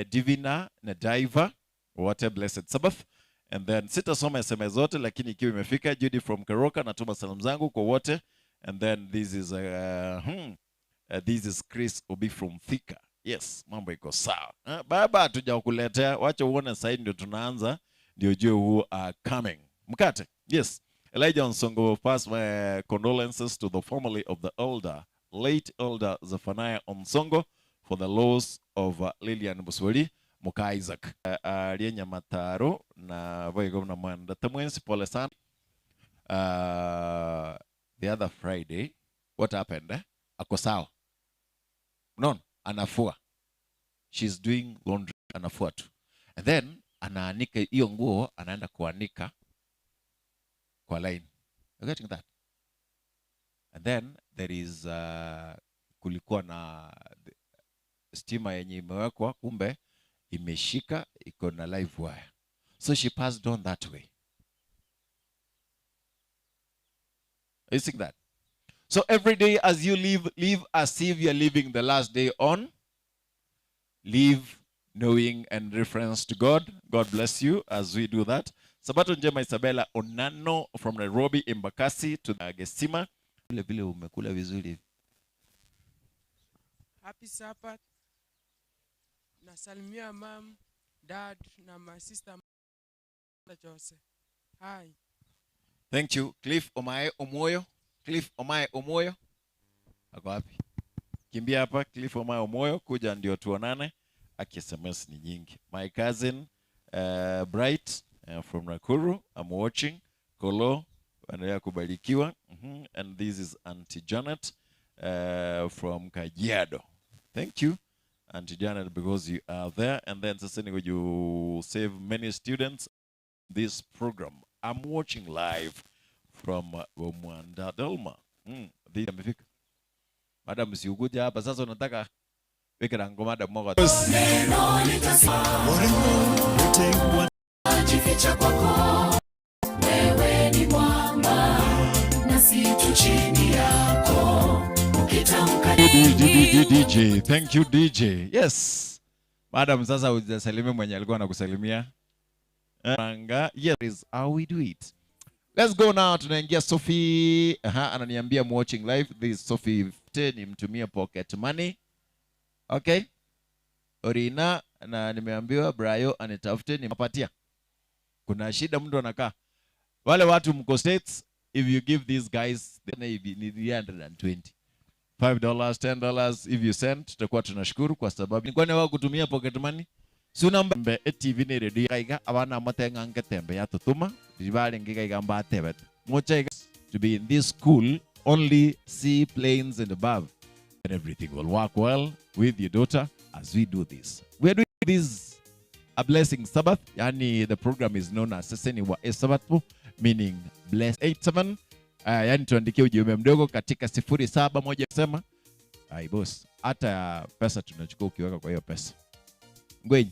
Divina na Diva, what a blessed Sabbath. And then sitasoma SMS zote, lakini ikiwa imefika. Judy from Karoka, natuma salamu zangu kwa wote. And then this is this is Chris Obi from Thika. Yes, mambo iko sawa. Baba hatujakuletea, wacha uone sasa ndio tunaanza, ndio ujue who are coming. Mkate. Yes. Elijah Onsongo, pass my condolences to the family of the elder, late elder Zephaniah Onsongo, for the loss of Lilian Busweli Muka Isaac. Alienya Mataro na Voigo na Mwanda Tamwensi, pole sana. The other Friday, what happened? Eh? Ako sawa. No, anafua. She's doing laundry, anafua tu. And then anaanika hiyo nguo, anaenda kuanika kwa line. You getting that? And then there is kulikuwa na stima yenye imewekwa, kumbe imeshika, iko na live wire. So she passed on that way. Are you seeing that? So every day as you live, live as if you're living the last day on. Live knowing and reference to God. God bless you as we do that. Sabato njema Isabella Onano from Nairobi, Embakasi to Gesima. Vile vile umekula vizuri. Happy Sabbath. Nasalimia mom, dad na my sister Jose. Hi. Thank you. Cliff Omae Omoyo. Cliff Omae Omoyo. Ako wapi? Kimbia hapa Cliff Omae Omoyo, kuja ndio tuonane. Aki SMS ni nyingi. My cousin Bright from Nakuru, I'm watching. Kolo, endelea kubarikiwa. And this is Auntie Janet from Kajiado. Thank you, Auntie Janet, because you are there. And then sasa you save many students this program. I'm watching live From Mwanda Delma. Amefika. Madam, si ukuja hapa sasa unataka weka ngoma madam mwako. Neno litajificha kwako, wewe ni mwamba nasi tu chini yako, ukitamka DJ, thank you DJ. Yes. Madam, sasa hujasalimia mwenye alikuwa anakusalimia. Anga, yes, is how we do it. Let's go now. Tunaingia Sophie. Aha, ananiambia I'm watching live. This is Sophie. Nimtumie pocket money. Okay. Orina na nimeambiwa Brayo anitafute nimpatia. Kuna shida mtu anakaa. Wale watu mko States, if you give these guys ni $320. $5, $10 if you send, tutakuwa tunashukuru kwa sababu ni kwani wao kutumia pocket money. Si namba mbe TV ni redio kaiga abana matenga ngetembe ya tutuma ribale ngigaiga mbatebete. Mocha to be in this school only see planes and above, and everything will work well with your daughter as we do this. We are doing this a blessing Sabbath, yani the program is known as Seseni wa Sabbath, meaning bless 87. Yani tuandikie ujumbe mdogo katika 071 sema ai boss, hata pesa tunachukua ukiweka kwa hiyo pesa. Ngwenyi.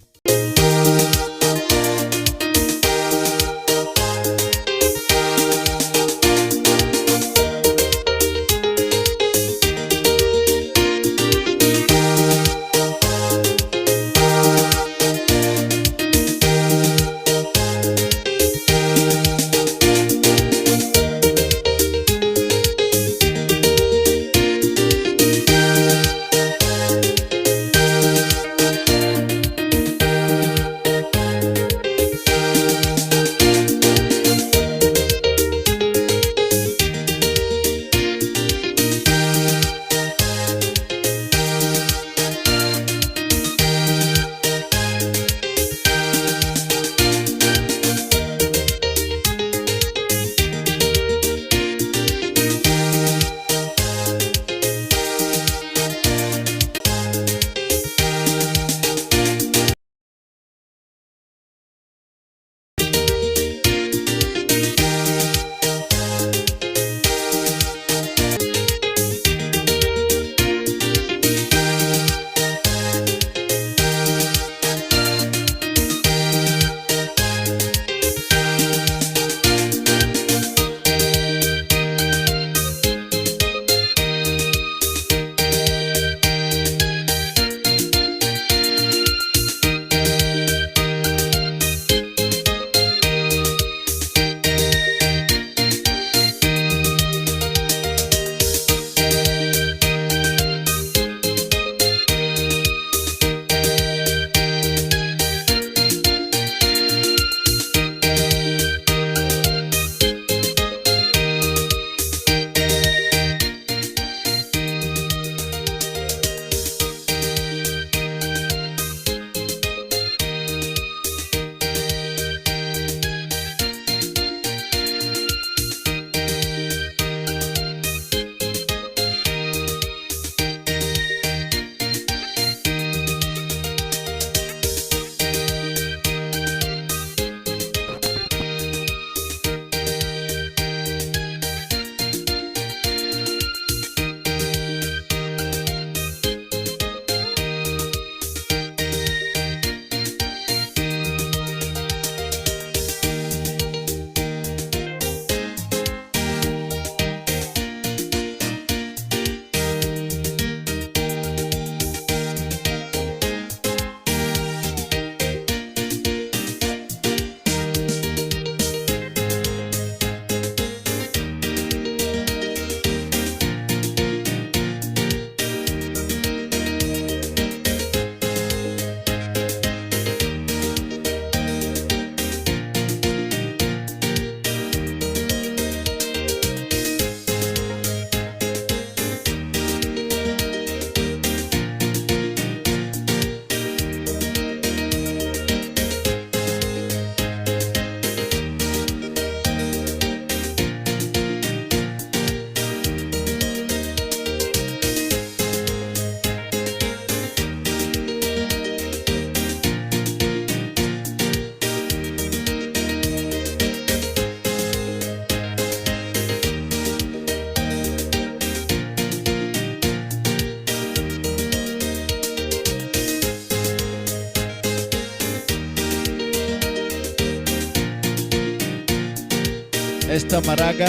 Esther Maraga.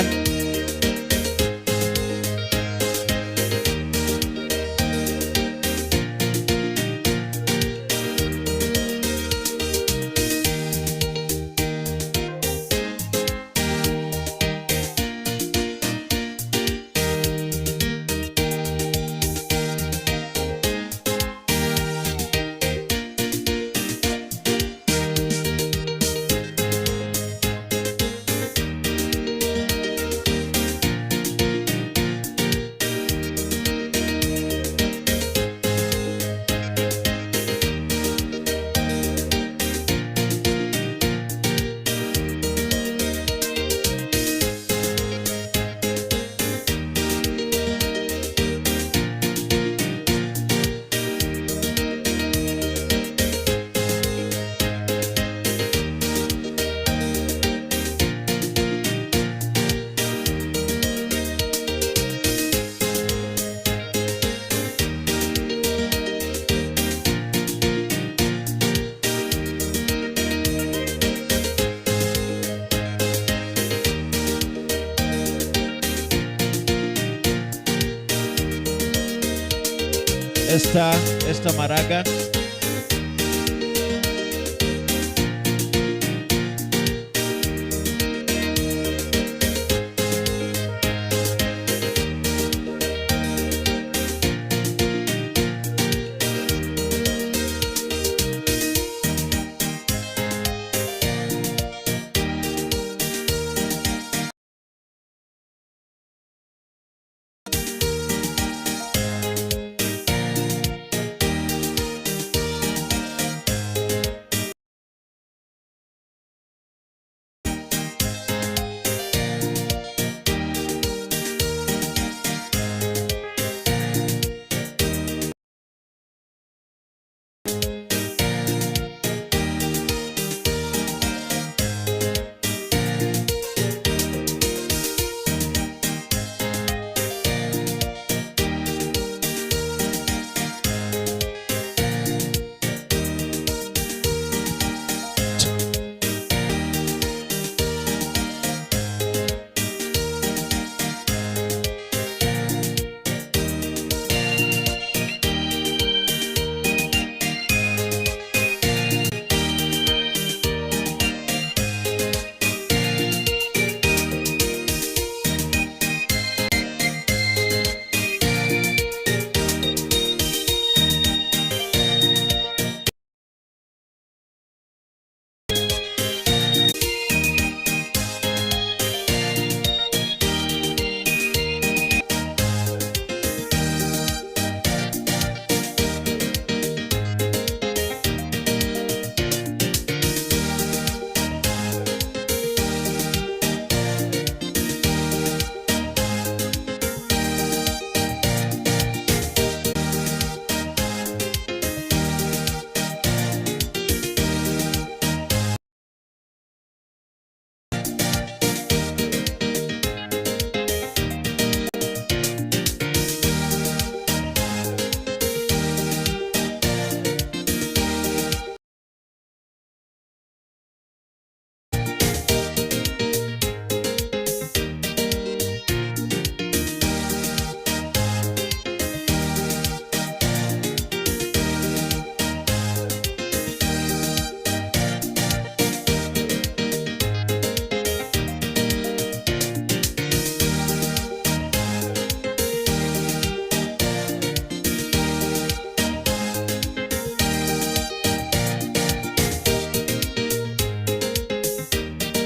Esther Maraga.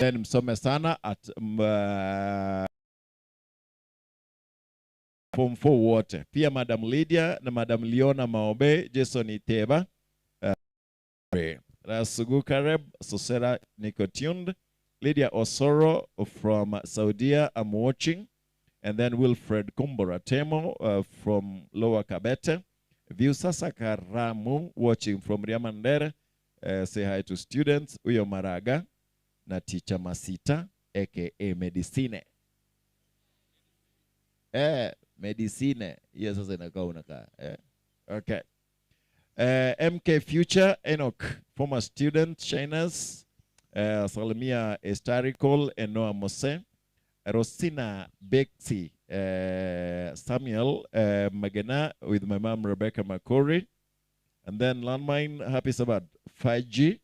Then msome sana at form 4 wote. Pia Madam Lydia na Madam Leona Maobe, Jason Iteba, Rasugu Kareb, Sosera Nico tuned, Lydia Osoro from Saudia, I'm watching. And then Wilfred Kumbora Temo from Lower Kabete. Viusasa Karamu watching from Riamandere. Say hi to students. Uyo Maraga na Teacher Masita aka Medicine. Medicine. Hiyo sasa inakaa unakaa. Okay. MK Future Enoch, former student, Shiners, Salimia Estaricol, Enoa Mose, Rosina Bexy Samuel Magena with my mom Rebecca Makori. And then Landmine, happy Sabbath. 5G,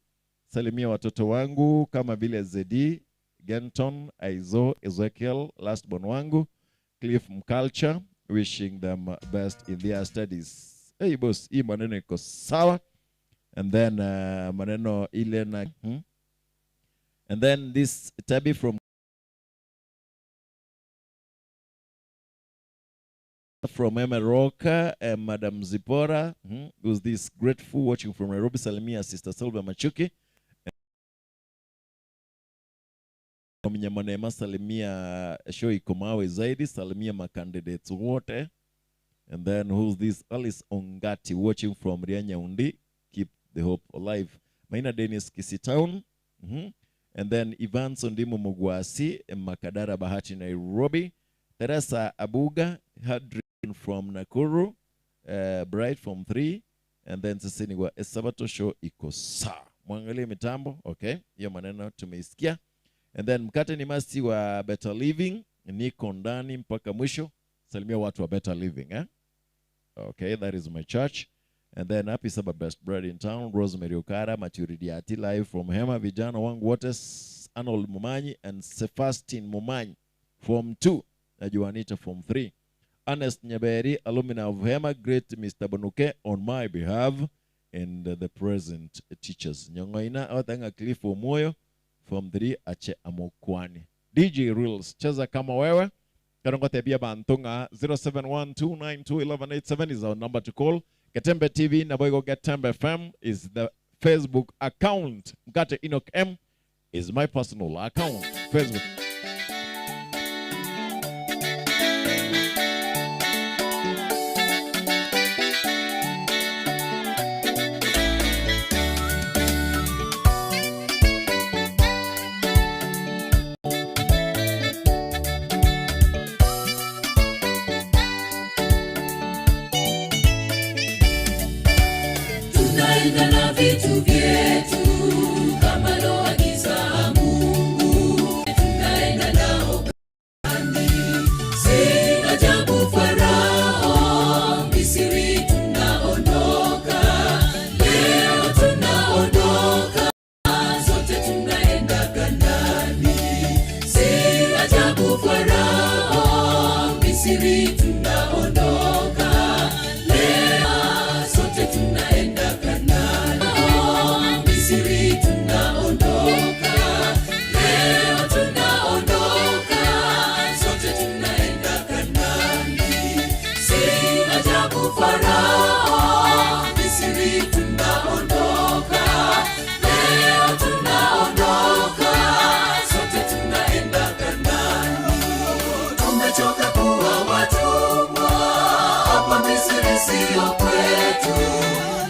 salimia watoto wangu kama vile Zedi, Genton, Aizo, Ezekiel, last born wangu, Cliff Mkalcha, wishing them best in their studies. Hey boss, hii maneno iko sawa. And then maneno ile na And then this Tabi from Emeroka, Madam Zipora, who's this grateful watching from Nairobi, salimia Sister Silva Machuki. Mnyamanema, salimia show ikomawe zaidi, salimia ma candidates wote. And then who's this Alice Ongati watching from Rianyaundi, keep the hope alive. Maina Dennis Kisitown. And then Ivan Sondimo Mugwasi, Makadara Bahati Nairobi. Teresa Abuga, Hadrin from Nakuru, Bright from 3, and then sisi wa Esabato show iko saa. Mwangalie mitambo, okay? Hiyo maneno tumeisikia. And then mkate ni masi wa Better Living, niko ndani mpaka mwisho. Salimia watu wa Better Living, eh? Okay, that is my church. And then happy Sabbath, best bread in town, Rosemary Okara, Maturidiati live from Hema, vijana wangu wote, Arnold Mumanyi and Sebastian Mumanyi form 2. Na Juanita form 3. Ernest Nyaberi, alumni of Hema, great Mr. Bonuke on my behalf and the present teachers. Nyongoina awatanga Cliff Omoyo form 3 ache amokwani. DJ Rules, cheza kama wewe. Karongo tebia bantunga 0712921187 is our number to call. Getembe TV na Boygo Getembe FM is the Facebook account. Mkate Enoch M is my personal account. Facebook. Tunaenda na vitu vyetu kama loagiza Mungu, tunaenda nao kani. Si ajabu Farao, Misri tunaondoka, leo tunaondoka, zote tunaenda Kanaani. Si ajabu Farao, Misri tunaondoka, leo sote tunaenda Kanaani. Misri tunaondoka, leo tunaondoka, sote tunaenda Kanaani. Si ajabu Farao, Misri tunaondoka, leo tunaondoka, sote tunaenda Kanaani. Tumechoka kuwa watumwa, hapa Misri sio kwetu.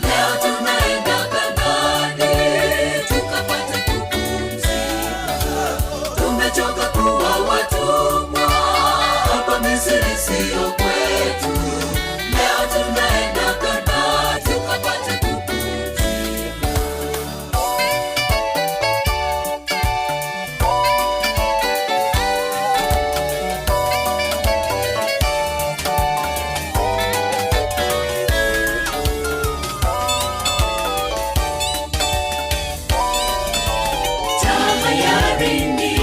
Leo tunaenda Kanaani, tukapate kupumzika. Tumechoka kuwa watumwa, hapa Misri sio kwetu. Leo tunaenda Kanaani, tukapate kupumzika. Tahayarini,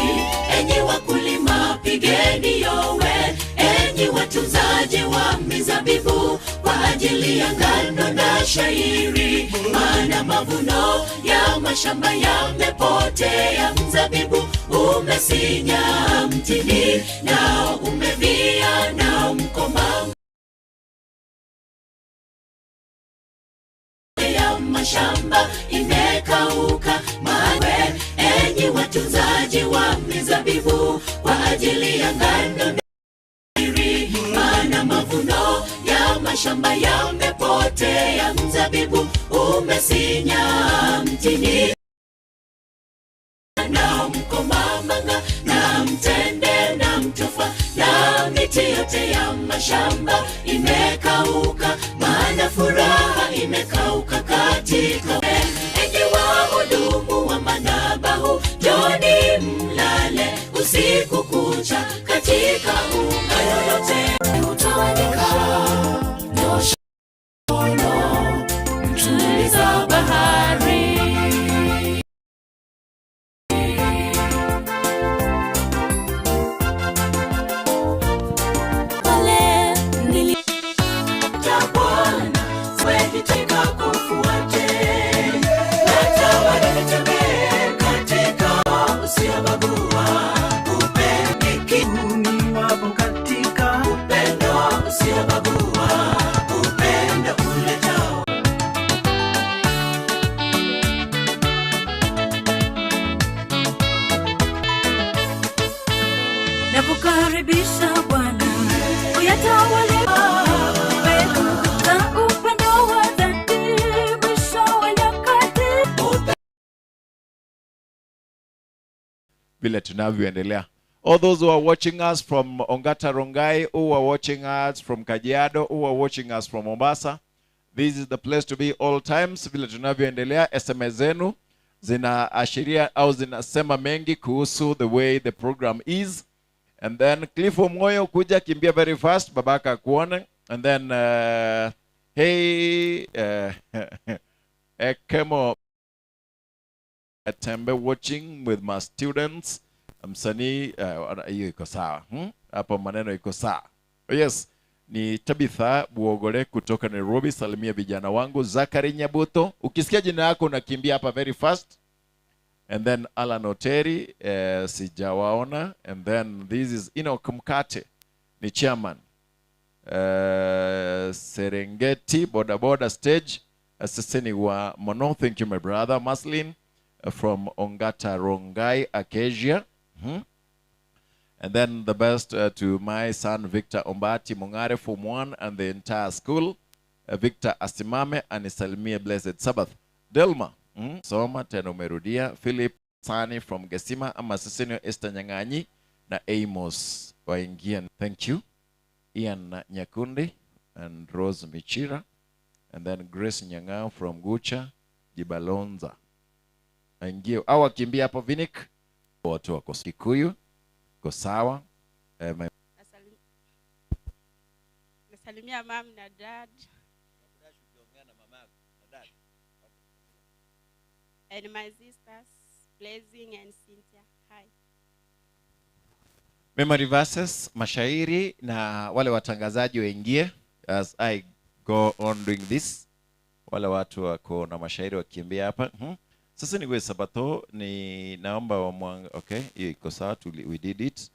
enyi wakulima, pigeni yowe, enyi watunzaji wa mizabibu, kwa ajili ya ngano na shairi, maana mavuno ya mashamba yamepotea, mzabibu umesinya mtini, nao umevia na mkoma ya mashamba imekauka. Mawe, enyi watunzaji wa mizabibu, kwa ajili ya ngano na shairi, maana mavuno ya mashamba yamepotea, mzabibu umesinya mtini, na mkomamanga na mtende na mtofa na miti yote ya mashamba imekauka, maana furaha imekauka katika. Enyi wahudumu wa madhabahu, njoni mlale usiku kucha, Karibisha Bwana uyatawale mbegu za upendo wa dhati, mwisho wa nyakati. Vile tunavyoendelea. All those who are watching us from Ongata Rongai, who are watching us from Kajiado, who are watching us from Mombasa, this is the place to be all times. Vile tunavyoendelea, SMS zenu zinaashiria au zinasema mengi kuhusu the way the program is. And then Cliff Omoyo, kuja kimbia very fast, babaka akuone. And then hey, Ekemo Atembe watching with my students. Msanii hiyo iko sawa. Hapo maneno iko sawa. Yes, ni Tabitha Buogole kutoka Nairobi, salimia vijana wangu. Zachary Nyabuto, ukisikia jina yako unakimbia hapa very fast. And then Alan Oteri, sijawaona. And then this is Enoch Mkate, ni chairman. Serengeti Boda Boda stage, aseseni wa Mono. Thank you my brother. Maslin from Ongata Rongai Acacia. And then the best to my son Victor Ombati Mungare form 1 and the entire school. Victor Asimame anisalimie blessed Sabbath. Delma Soma tena umerudia. Philip Sani from Gesima ama Sisenio Esther Nyanganyi na Amos waingia. Thank you. Ian Nyakundi and Rose Michira and then Grace Nyang'ao from Gucha Jibalonza. Aingie au akimbia hapo Vinik. Watu wako Kikuyu ko sawa. Nasalimia mom na dad. And my sisters Blessing and Cynthia. Hi. Memory verses, mashairi na wale watangazaji waingie as I go on doing this. Wale watu wako na mashairi wakimbia hapa. Sasa ni Sabato ni naomba wa mwanga. Okay, hiyo iko sawa, we did it.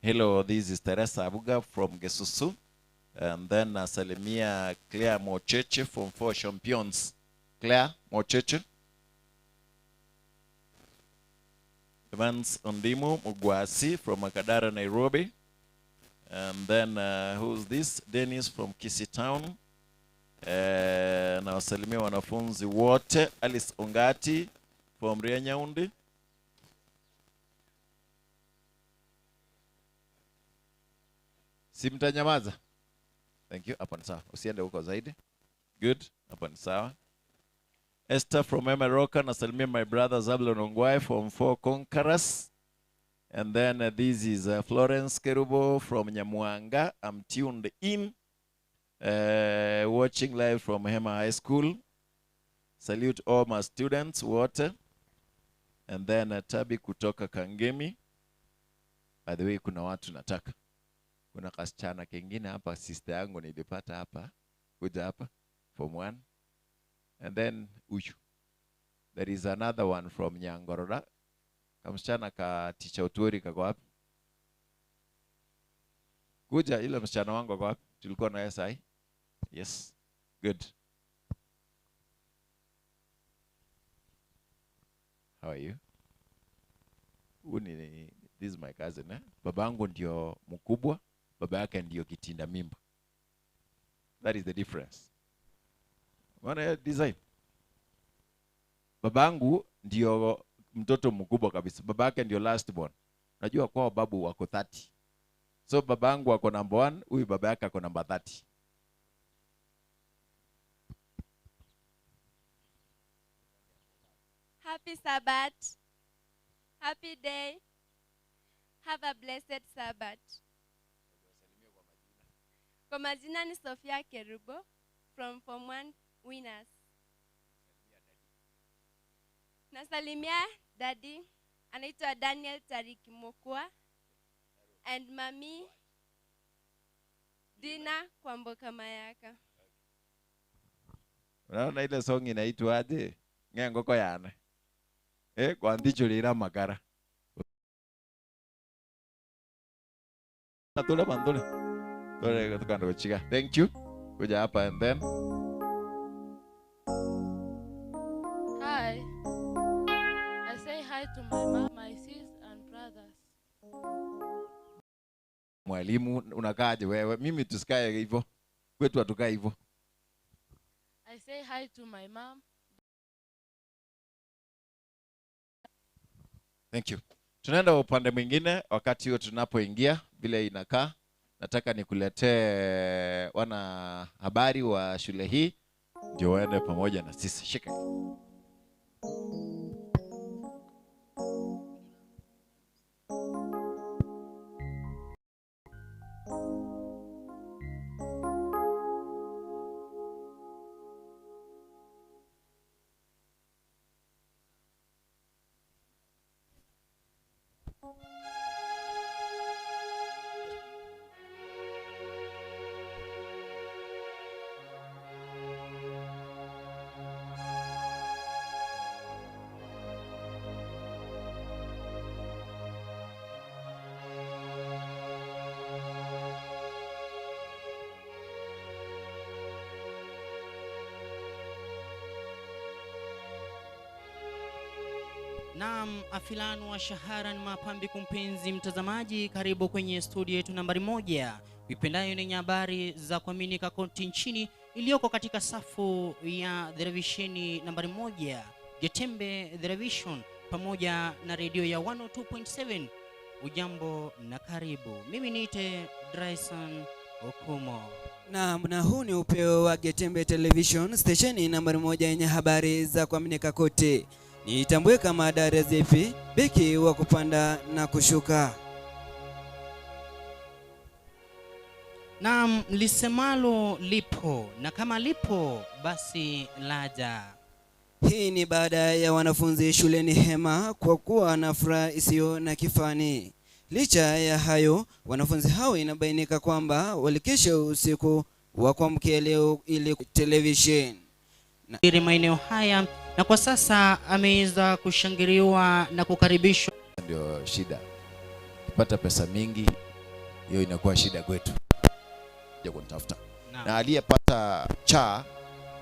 Hello, this is Teresa Abuga from Gesusu. And then nasalimia Claire Mocheche from 4 Champions. Claire Mocheche. Evans Ondimu Mugwasi from Makadara, Nairobi. And then who's this? Dennis from Kisii Town. Nawasalimia wanafunzi wote. Alice Ongati from Rianyaundi. Si mtanyamaza? Thank you. Hapo ni sawa. Usiende huko zaidi. Good. Hapo ni sawa. Esther from Emeroka, nasalimia my brother Zablon Ongwae from 4 Conquerors. And then this is Florence Kerubo from Nyamuanga. I'm tuned in. Watching live from Hema High School. Salute all my students, water. And then Tabi kutoka Kangemi. By the way, kuna watu nataka. Kuna kasichana kengine hapa, sister yangu nilipata hapa. Kuja hapa, form 1. And then uyu. There is another one from Nyangorora. Kamsichana ka teacher Uturi kako wapi? Kuja ile msichana wangu ako wapi? Tulikuwa na SI. Yes. Good. How are you? Uni, this is my cousin, eh? Babangu ndio mkubwa, baba yake ndio kitinda mimba. That is the difference. Maana design. Babangu ndio mtoto mkubwa kabisa. Baba yake ndio last born. Unajua kwa babu wako 30. So babangu wako number 1, huyu baba yake ako number 30. Happy Sabbath. Happy day. Have a blessed Sabbath. Kwa majina ni Sofia Kerubo from Form 1 Winners. Nasalimia daddy anaitwa Daniel Tariki Mokwa and mami Dina Kwamboka Mayaka. Unaona ile song inaitwa aje? Ngengoko yane. Kwandichulira makara. Tule bandule. Tule tukando kuchiga. Thank you. Kuja hapa and then. Hi. I say hi to my mom, my sis and brothers. Mwalimu unakaaje wewe? Mimi tusikae hivyo. Kwetu hatukai hivyo. I say hi to my mom. Thank you. Tunaenda upande mwingine wakati huo tunapoingia vile inakaa. Nataka nikuletee wana habari wa shule hii ndio waende pamoja na sisi. Shika. Naam, afilan wa shaharan mapambiku mpenzi mtazamaji, karibu kwenye studio yetu nambari 1 ipendayo ni habari za kuaminika kote nchini, iliyoko katika safu ya televisheni nambari 1 Getembe Television pamoja na redio ya 102.7. Ujambo na karibu. Mimi niite Dryson Okumo. Naam, na huu ni upeo wa Getembe Television, stesheni nambari 1 yenye habari za kuaminika kote. Nitambue kama Dar zipi beki wa kupanda na kushuka. Naam, lisemalo lipo, na kama lipo basi laja. Hii ni baada ya wanafunzi shuleni Hema kwa kuwa na furaha isiyo na kifani. Licha ya hayo, wanafunzi hao inabainika kwamba walikesha usiku wa kuamkia leo ili television na maeneo haya, na kwa sasa ameweza kushangiliwa na kukaribishwa. Ndio shida, kupata pesa mingi hiyo inakuwa shida kwetu ya kunitafuta. Na aliyepata cha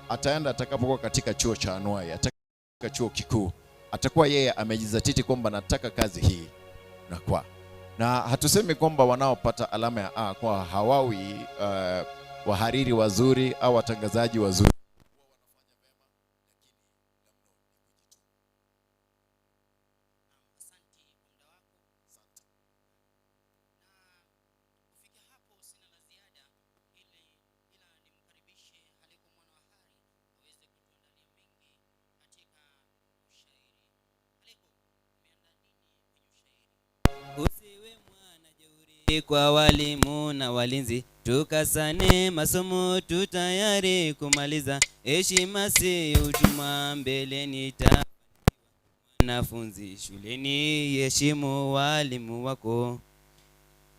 ataenda atakapokuwa katika chuo cha anuai, atakapokuwa chuo kikuu, atakuwa yeye amejizatiti kwamba nataka kazi hii na kwa. Na hatusemi kwamba wanaopata alama ya A kwa hawawi wahariri wazuri au watangazaji wazuri. Kwa walimu na walinzi tukasane masomo tutayari kumaliza, heshima si utumwa mbele nita wanafunzi shuleni, heshimu walimu wako.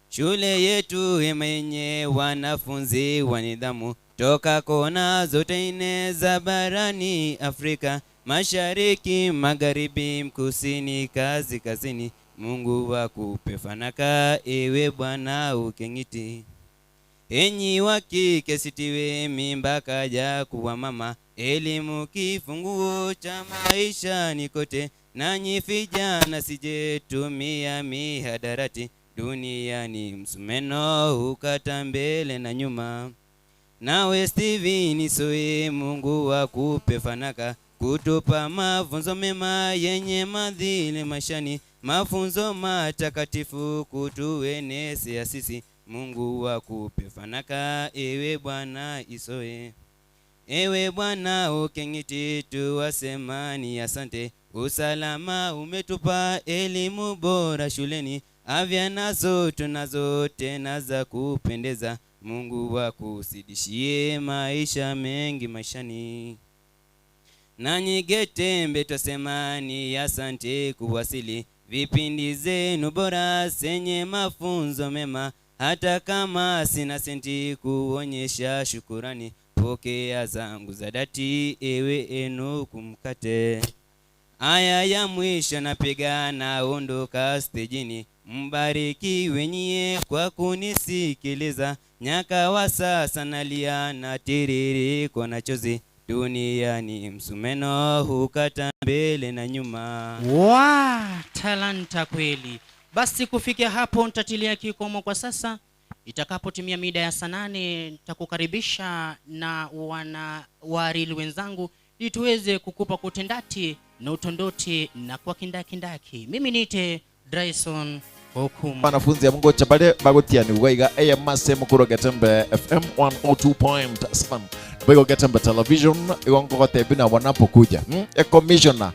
Shule yetu yenye wanafunzi wa nidhamu toka kona zote nne za barani Afrika, mashariki, magharibi, kusini, kaskazini. Mungu akupe fanaka ewe Bwana ukengiti. Enyi wa kike sitiwe mimba kaja kuwa mama, elimu kifunguo cha maisha ni kote, nanyi vijana sije tumia mihadarati, duniani msumeno ukata mbele na nyuma. Nawe Steven Soe, Mungu akupe fanaka kutupa mafunzo mema yenye madhili maishani, mafunzo matakatifu kutuenezea sisi. Mungu akupe fanaka ewe Bwana Isoe. Ewe Bwana ukengiti tuwasemani asante, usalama umetupa, elimu bora shuleni, afya nazo tunazo tena za kupendeza. Mungu akusidishie maisha mengi maishani. Nanyi Getembe twasema ni asante kuwasili, vipindi zenu bora zenye mafunzo mema, hata kama sina senti kuonyesha shukurani, pokea zangu za dhati ewe Enoku mkate. Aya ya mwisho napiga naondoka stejini, mbarikiwe nyie kwa kunisikiliza, nyaka wa sasa nalia na tiririko na chozi, duniani msumeno hukata mbele na nyuma. Wa talanta kweli. Basi kufikia hapo nitatilia kikomo kwa sasa. Itakapotimia mida ya saa 8 nitakukaribisha na wana warili wenzangu ili tuweze kukupa kutendati na utondoti na kwa kindakindaki. Mimi niite Dryson Okumu. Wanafunzi ya Mungu chabale bagotiani waiga AMS mukuro Getembe FM 102.7 Bago Getembe Television iwango kote na wanapokuja e commissioner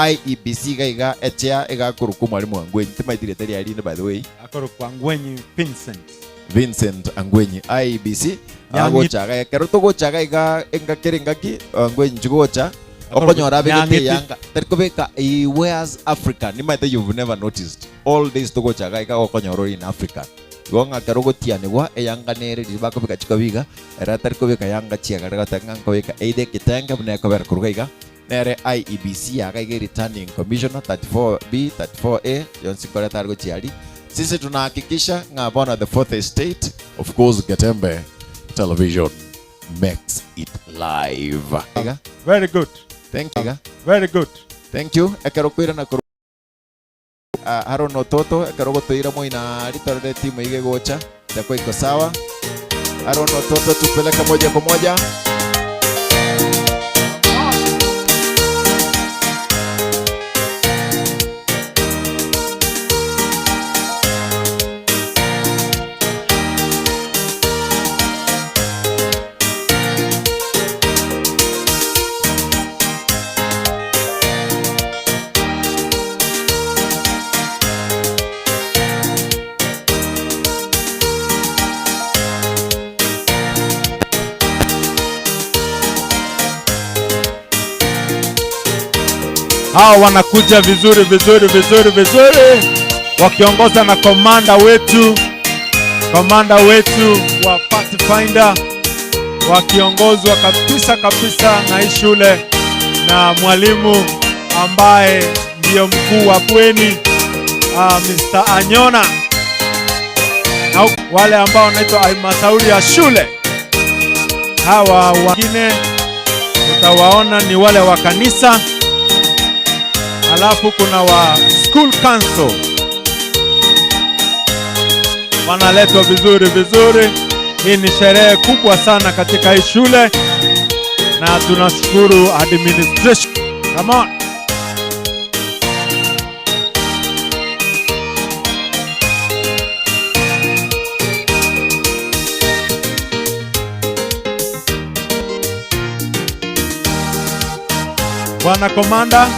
IEBC gaiga echea igakuruku mwalimu Angwenyi timaitire tari alinde, by the way akoruku Angwenyi Vincent. Vincent Angwenyi IEBC agochaga kero togochaga iga engakere ngaki Angwenyi chigocha okonyora begete yanga terikobeka he wears Africa nimaite you've never noticed all days togochaga iga okonyora in Africa igo ngakero gotianigwa eyanga nere ribakobeka chikobiga era terikobeka yanga chiagara gatanga nkobeka eide kitenge buna ekobera kuruga iga nere IEBC yaga ige returning commissioner 34B 34A yonsi kore targo chiari. Sisi tunahakikisha ngabona the fourth estate, of course Getembe Television makes it live. Very good. Thank you. Very good. Thank you. Ekero kwira na Harono Toto ekero gotoira moina ritorere timu ige gocha itakuwa iko sawa. Harono Toto tupeleka moja kwa moja. Hao wanakuja vizuri vizuri vizuri vizuri wakiongoza na komanda wetu wa Pathfinder, wakiongozwa kabisa kabisa na hii shule na mwalimu ambaye ndiyo mkuu wa bweni, Mr. Anyona, na wale ambao wanaitwa halmashauri ya shule. Hawa wengine utawaona ni wale wa kanisa. Alafu kuna wa school council wanaletwa vizuri vizuri. Hii ni sherehe kubwa sana katika hii shule na tunashukuru administration. Come on. Bwana Komanda.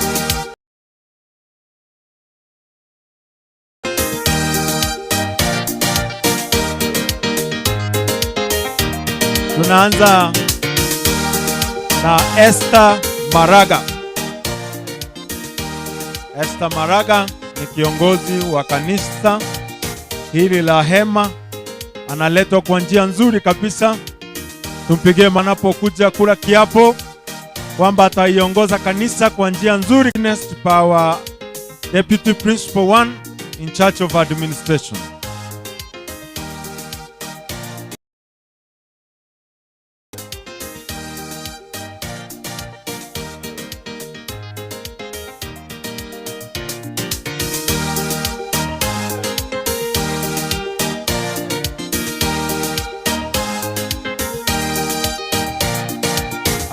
Tunaanza na Esther Maraga. Esther Maraga ni kiongozi wa kanisa hili la Hema. Analetwa kwa njia nzuri kabisa. Tumpigie manapokuja kula kiapo kwamba ataiongoza kanisa kwa njia nzuri. Next power Deputy Principal 1 in charge of administration.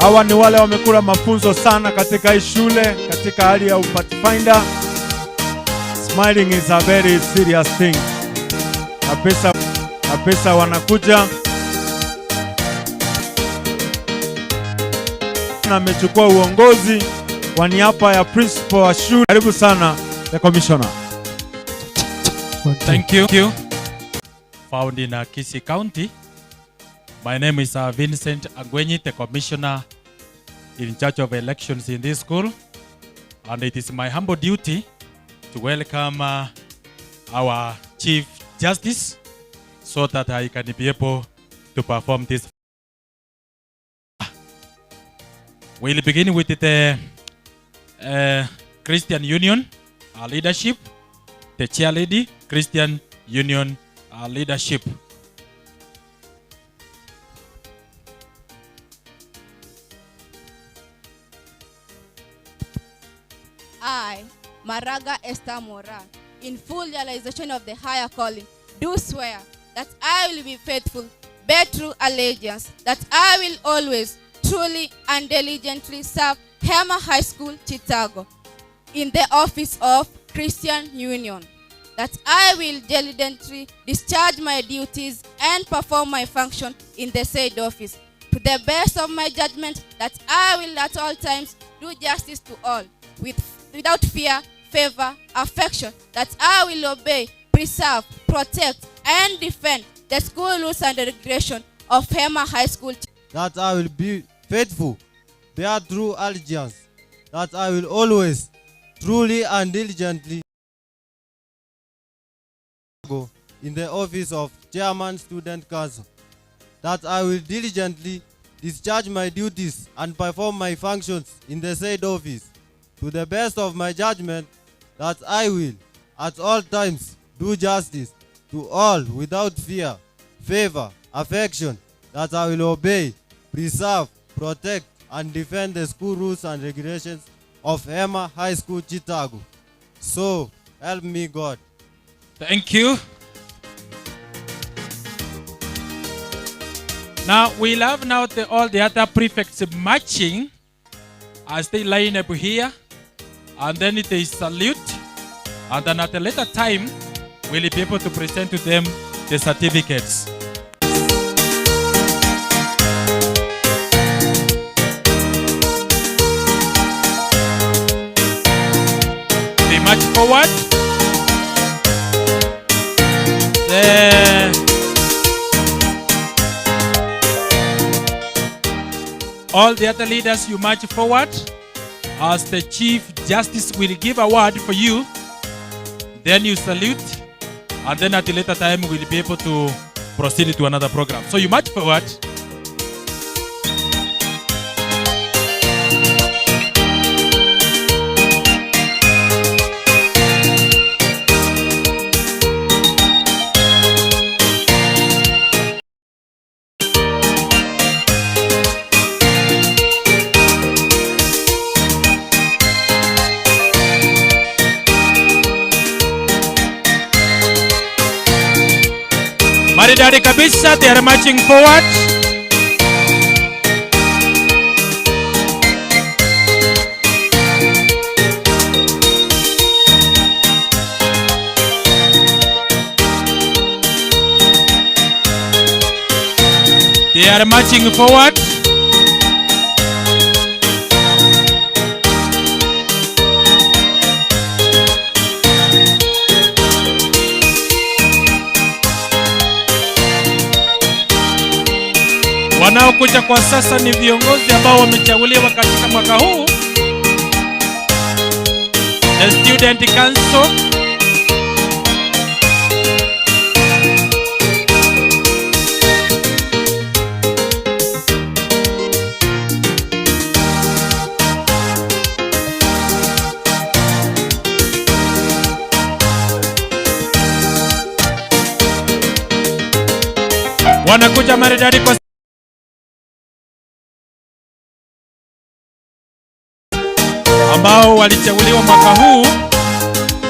Hawa ni wale wamekula mafunzo sana katika hii shule, katika hali ya Pathfinder. Smiling is a very serious thing. Kabisa, kabisa wanakuja. Na amechukua uongozi kwa niaba ya principal wa shule. Karibu sana the commissioner. Thank you. Found in Kisii County. My name is Vincent Angwenyi, the commissioner in charge of elections in this school. And it is my humble duty to welcome our Chief Justice so that I can be able to perform this. We'll begin with the Christian Union leadership, the chair lady, Christian Union leadership. I, Maraga Esther Mora, in full realization of the higher calling, do swear that I will be faithful, bear true allegiance, that I will always, truly and diligently serve Hema High School, Chicago, in the office of Christian Union, that I will diligently discharge my duties and perform my function in the said office, to the best of my judgment, that I will at all times do justice to all, without fear, favor, affection, that I will obey, preserve, protect, and defend the school rules and regulation of Hema High School. That I will be faithful, bear true allegiance, that I will always, truly and diligently go in the office of Chairman Student Council, that I will diligently discharge my duties and perform my functions in the said office, to the best of my judgment, that I will, at all times, do justice to all without fear, favor, affection, that I will obey, preserve, protect, and defend the school rules and regulations of Hema High School, Chicago. So help me God. Thank you. Now we'll have now all the other prefects marching as they line up here, and then they salute, and then at a later time we'll be able to present to them the certificates. They march forward. All the other leaders, you march forward as the Chief Justice will give a word for you. Then you salute, and then at a later time we'll be able to proceed to another program. So you march forward. Maridadi kabisa, they are marching forward. They are marching forward. Wanaokuja kwa sasa ni viongozi ambao wamechaguliwa katika mwaka huu. The Student Council. Wanakuja maridadi kwa ambao walichaguliwa mwaka huu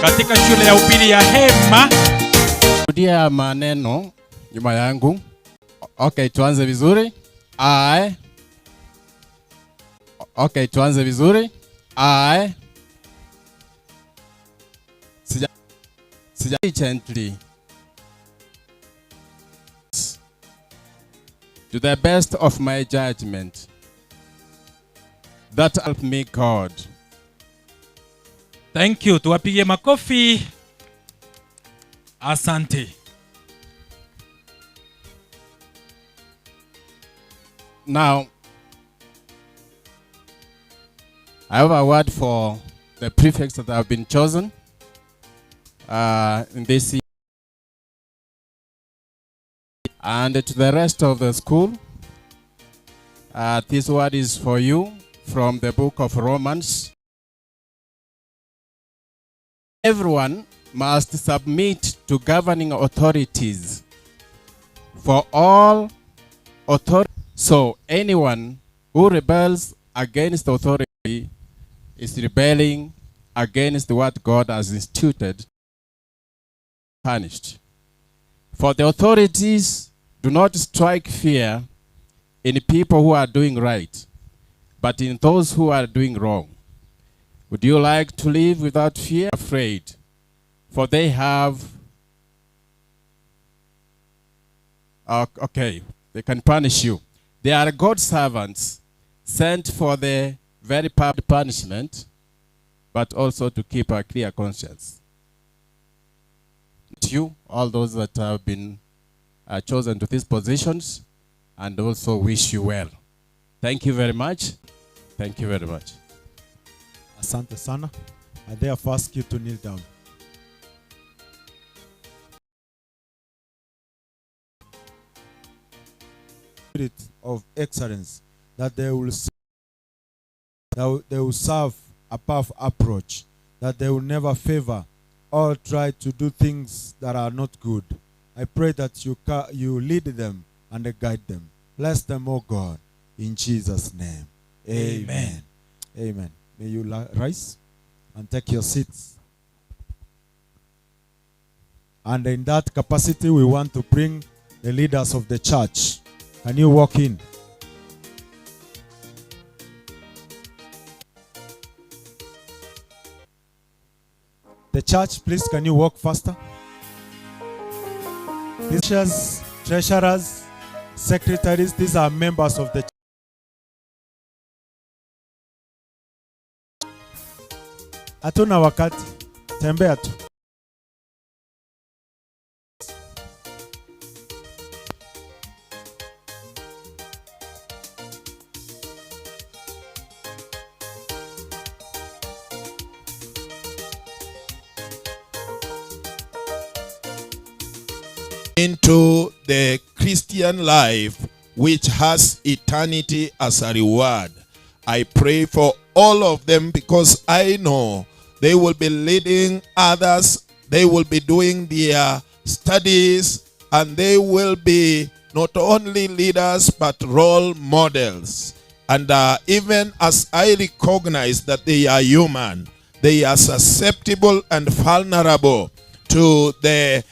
katika shule ya upili ya Hema. Rudia maneno nyuma yangu. Okay, tuanze vizuri. I. Okay, tuanze vizuri. I. Sija gently. To the best of my judgment, that help me God. Thank you. Tuwapige makofi. Asante. Now, I have a word for the prefects that have been chosen in this year. And to the rest of the school, this word is for you from the book of Romans. Everyone must submit to governing authorities, for all authority. So anyone who rebels against authority is rebelling against what God has instituted, punished. For the authorities do not strike fear in people who are doing right, but in those who are doing wrong. Would you like to live without fear? Afraid, for they have... okay, they can punish you. They are God's servants, sent for the very punishment, but also to keep a clear conscience. To you, all those that have been chosen to these positions, and also wish you well. Thank you very much. Thank you very much. Asante sana. I therefore ask you to kneel down. Spirit of excellence, that they will serve above approach, that they will never favor or try to do things that are not good. I pray that you lead them and guide them. Bless them, O God, in Jesus' name. Amen. Amen. May you rise and take your seats. And in that capacity, we want to bring the leaders of the church. Can you walk in? The church, please, can you walk faster? Teachers, treasurers, secretaries, these are members of the church. Hatuna wakati, tembea tu. Into the Christian life, which has eternity as a reward. I pray for all of them, because I know they will be leading others, they will be doing their studies, and they will be not only leaders but role models. And even as I recognize that they are human, they are susceptible and vulnerable to the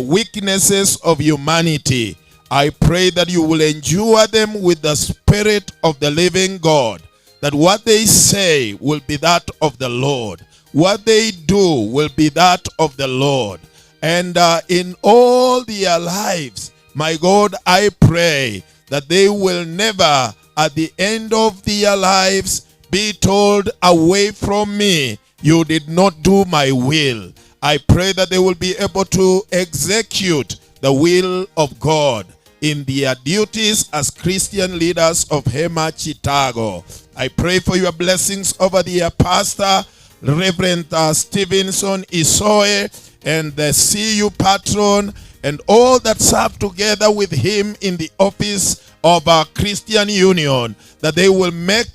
weaknesses of humanity, I pray that you will endure them with the Spirit of the living God, that what they say will be that of the Lord. What they do will be that of the Lord. And in all their lives, my God, I pray that they will never, at the end of their lives, be told, away from me, you did not do my will. I pray that they will be able to execute the will of God in their duties as Christian leaders of Hema Chicago. I pray for your blessings over their pastor, Reverend Stevenson Isoe, and the CU patron, and all that serve together with him in the office of our Christian Union, that they will make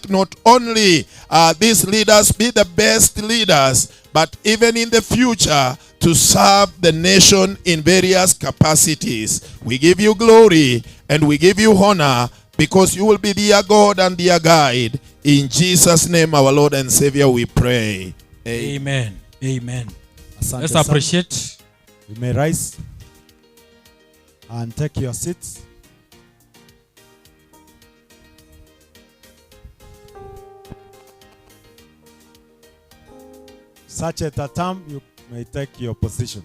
not only these leaders be the best leaders, but even in the future to serve the nation in various capacities. We give you glory and we give you honor, because you will be their God and their guide. In Jesus' name, our Lord and Savior, we pray. Amen. Amen. Asante. Let's appreciate. You may rise and take your seats. Such at a time, you may take your position.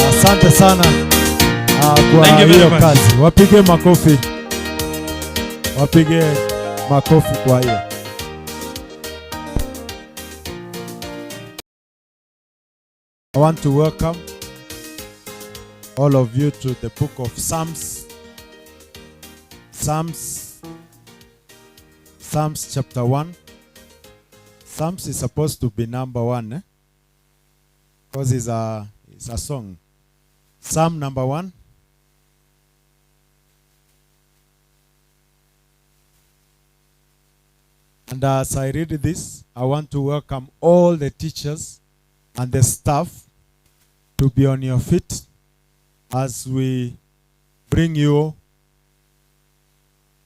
Asante sana. Kwa Thank you very hiyo much. kazi. Wapige makofi. Wapige makofi kwa hiyo. I want to welcome all of you to the book of Psalms. Psalms. Psalms chapter 1. Psalms is supposed to be number 1, eh? Because it's a song. Psalm number 1. And as I read this, I want to welcome all the teachers and the staff to be on your feet as we bring you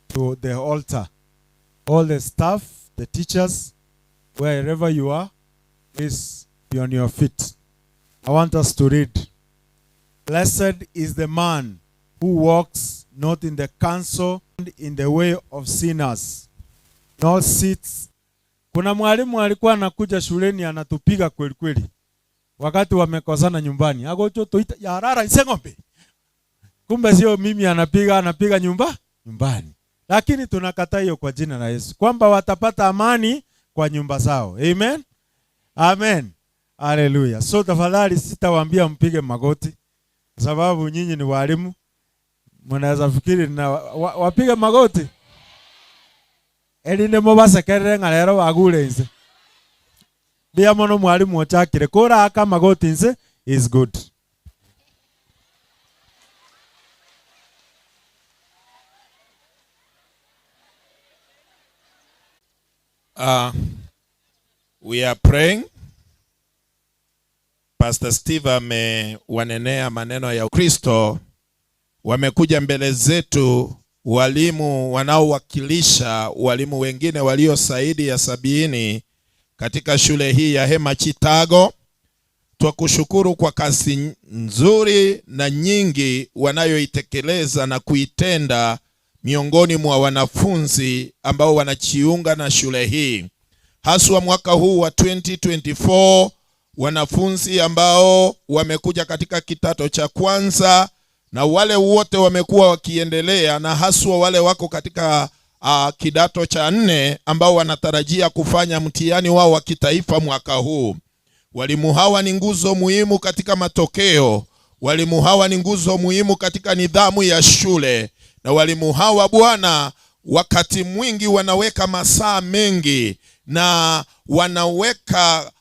to the altar. All the staff, the teachers, wherever you are, please be on your feet. I want us to read. Blessed is the man who walks not in the counsel and in the way of sinners, nor sits. Kuna mwalimu alikuwa anakuja shuleni anatupiga kweli kweli. Wakati wamekosana nyumbani. Agocho tuita yarara ise ng'ombe. Kumbe sio mimi anapiga, anapiga nyumbani. Lakini tunakataa hiyo kwa jina la Yesu. Kwamba watapata amani kwa nyumba zao. Amen. Amen. Hallelujah. So tafadhali sitawaambia mpige magoti. Kwa sababu nyinyi ni walimu. Mnaweza fikiri na wapige magoti. Elinde mubasekerere nga lero bagure inse. Bia mono mwalimu ochakire kora aka magoti inse is good. We are praying. Pastor Steve amewanenea maneno ya Kristo. Wamekuja mbele zetu walimu wanaowakilisha walimu wengine walio zaidi ya 70 katika shule hii ya Hema Chitago. Twakushukuru kwa kazi nzuri na nyingi wanayoitekeleza na kuitenda miongoni mwa wanafunzi ambao wanajiunga na shule hii. Haswa mwaka huu wa 2024, wanafunzi ambao wamekuja katika kidato cha kwanza na wale wote wamekuwa wakiendelea, na haswa wale wako katika kidato cha 4 ambao wanatarajia kufanya mtihani wao wa kitaifa mwaka huu. Walimu hawa ni nguzo muhimu katika matokeo. Walimu hawa ni nguzo muhimu katika nidhamu ya shule. Na walimu hawa Bwana, wakati mwingi wanaweka masaa mengi na wanaweka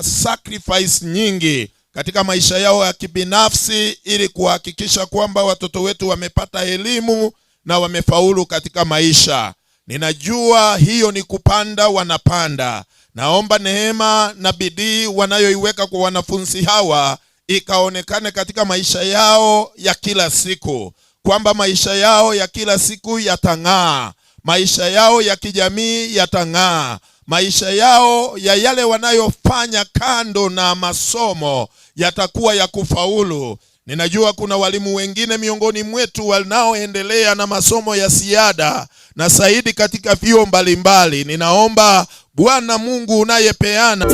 sacrifice nyingi katika maisha yao ya kibinafsi ili kuhakikisha kwamba watoto wetu wamepata elimu na wamefaulu katika maisha. Ninajua hiyo ni kupanda, wanapanda. Naomba neema na bidii wanayoiweka kwa wanafunzi hawa ikaonekane katika maisha yao ya kila siku, kwamba maisha yao ya kila siku yatang'aa, maisha yao ya kijamii yatang'aa, maisha yao ya yale wanayofanya kando na masomo yatakuwa ya kufaulu. Ninajua kuna walimu wengine miongoni mwetu wanaoendelea na masomo ya ziada na zaidi katika vyuo mbalimbali. Ninaomba Bwana Mungu unayepeana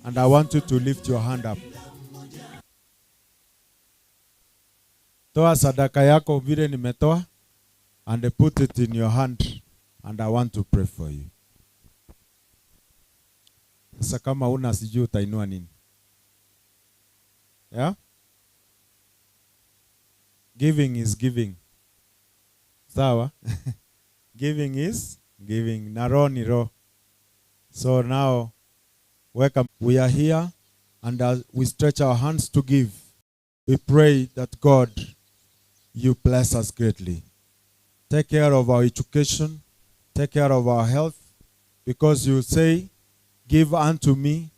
And I want you to lift your hand up. Toa sadaka yako vile nimetoa and put it in your hand and I want to pray for you. Sasa kama una sijui utainua nini? Yeah? Giving is giving. Sawa? Giving is giving. Na roho ni roho. So now, welcome. We are here and as we stretch our hands to give, we pray that God, you bless us greatly. Take care of our education. Take care of our health. Because you say, give unto me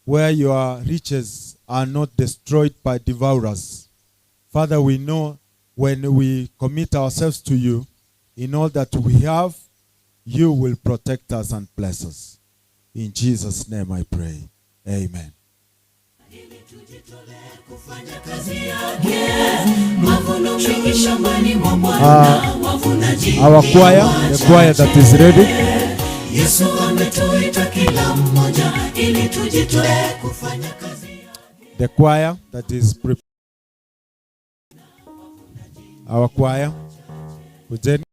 where your riches are not destroyed by devourers. Father, we know when we commit ourselves to you, in all that we have, you will protect us and bless us. In Jesus' name I pray. Amen. Our choir, the choir that is ready. Yesu ametuita kila mmoja ili tujitoe kufanya kazi. The choir that is prepared. Our choir. Kujeni.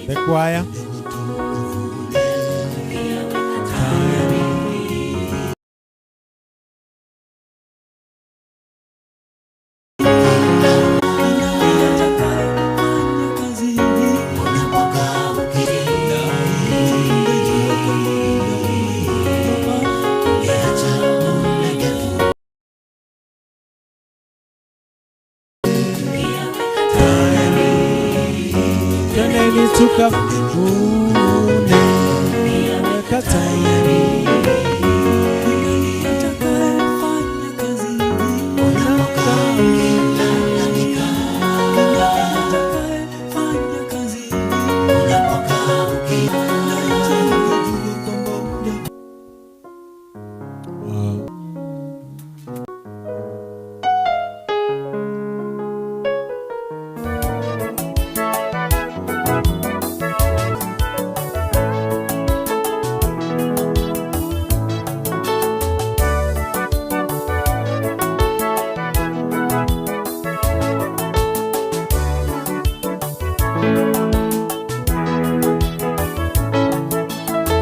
The choir. Tukavune weka tayari.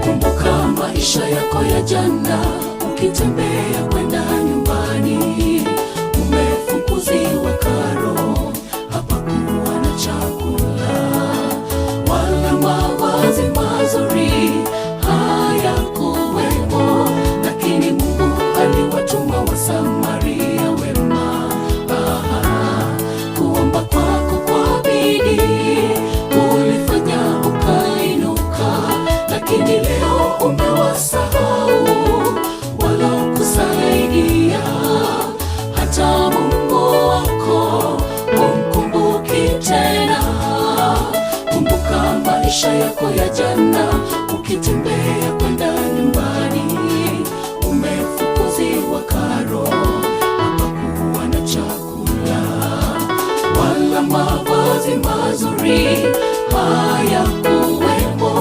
Kumbuka maisha yako ya jana, ukitembea kwenda nyumbani, umefukuziwa karo, hapakuwa na chakula wala mavazi mazuri hayakuwepo, lakini Mungu aliwatuma Wasamaria wema. Aha, kuomba kwako kwa bidii ulifanya ukainuka, lakini leo umewasahau walokusaidia. Hata Mungu wako humkumbuki tena. Kumbuka maisha yako ya jana, ukitembea kwenda nyumbani, umefukuziwa karo, hapakuwa na chakula wala mavazi mazuri hayakuwepo,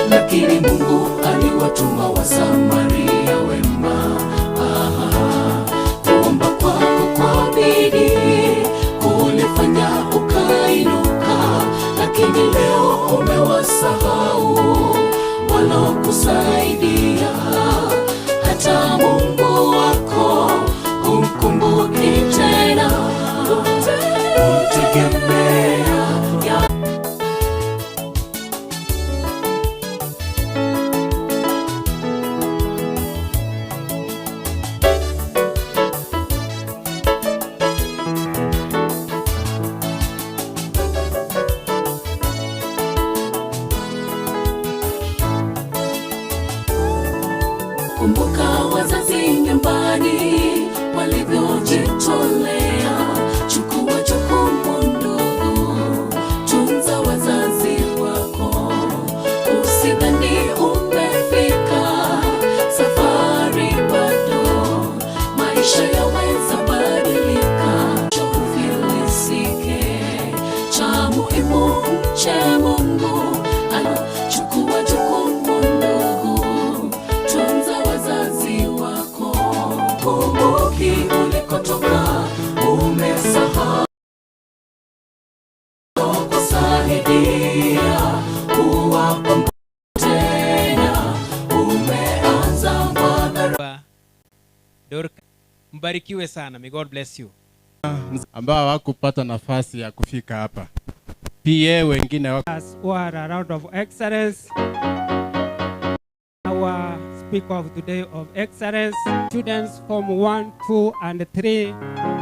lakini Mungu aliwatuma Wasamaria wema. Aha, kuomba kwako kwa bidii kulifanya ukainuka, lakini leo umewasahau walokusaidia. Hata Mungu wako humkumbuki tena. Kumtegemea ya Hukumbuki ulikotoka, umesahau kusaidia kuwapa tena, umeanza madhara. Dorka, mbarikiwe sana. May God bless you. Ambao hawakupata nafasi ya kufika hapa. PA wengine wako Us who are a round of excellence. Our speaker of today of excellence, students from 1, 2, and 3,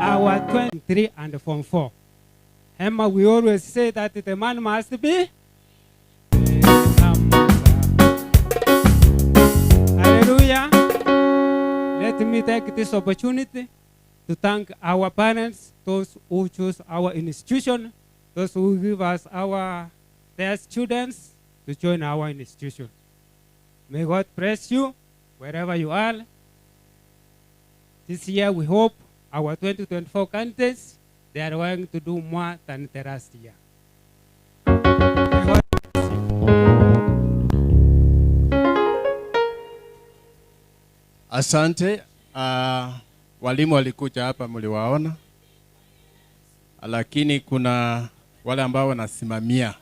our 23 and Form 4. Hema, we always say that the man must be. Hallelujah. Let me take this opportunity to thank our parents, those who choose our institution, those who give us their students to join our institution. May God bless you wherever you are. This year we hope our 2024 candidates, they are going to do more than the last year. May God bless you. Asante. Walimu walikuja hapa mliwaona, lakini kuna wale ambao wanasimamia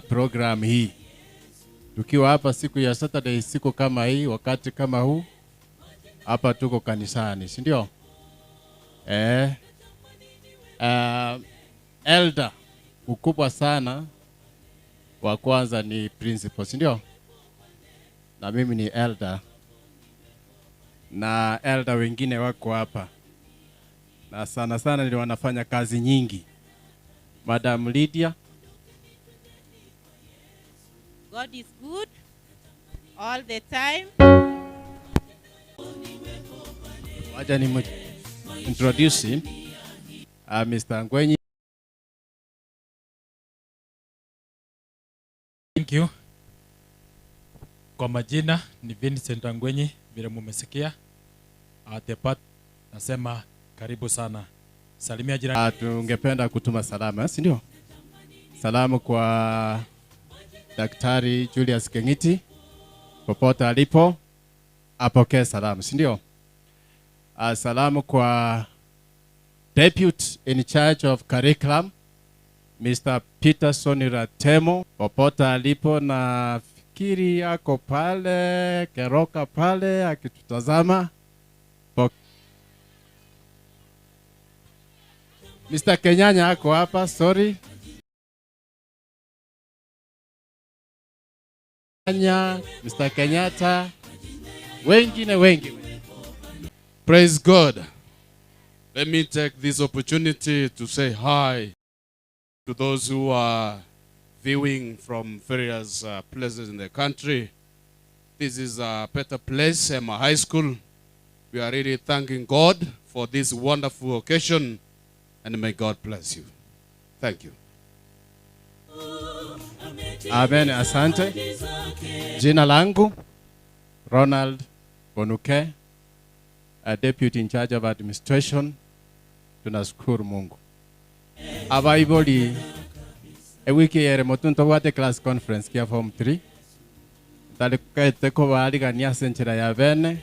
program hii. Tukiwa hapa siku ya Saturday, siku kama hii, wakati kama huu, hapa tuko kanisani, si ndio? Elder mkubwa sana wa kwanza ni principal, si ndio? Na mimi ni elder, na elder wengine wako hapa, na sana sana ndio wanafanya kazi nyingi. Madam Lydia. God is good all the time. Wacha ni introduce him. Mr. Ngwenyi. Thank you. Kwa majina ni Vincent Angwenyi, vile mumesikia. At the part nasema karibu sana. Salimia jirani. Tungependa kutuma salamu, si ndio? Salamu kwa Daktari Julius Kengiti popote alipo, apokee salamu, si ndio? Salamu kwa Deputy in charge of curriculum Mr. Peterson Ratemo popote alipo, na fikiri yako pale Keroka pale akitutazama. Mr. Kenyanya ako hapa, sorry. Kenya, Mr. Kenyatta, wengine wengi. Praise God. Let me take this opportunity to say hi to those who are viewing from various places in the country. This is a better place, Hema High School. We are really thanking God for this wonderful occasion, and may God bless you. Thank you. Amen, asante. Jina langu Ronald Bonuke, a deputy in charge of administration. Tunashukuru Mungu. Abaiboli ewiki yere motunto wate class conference kia form 3. Talikete ko baligania senchera ya bene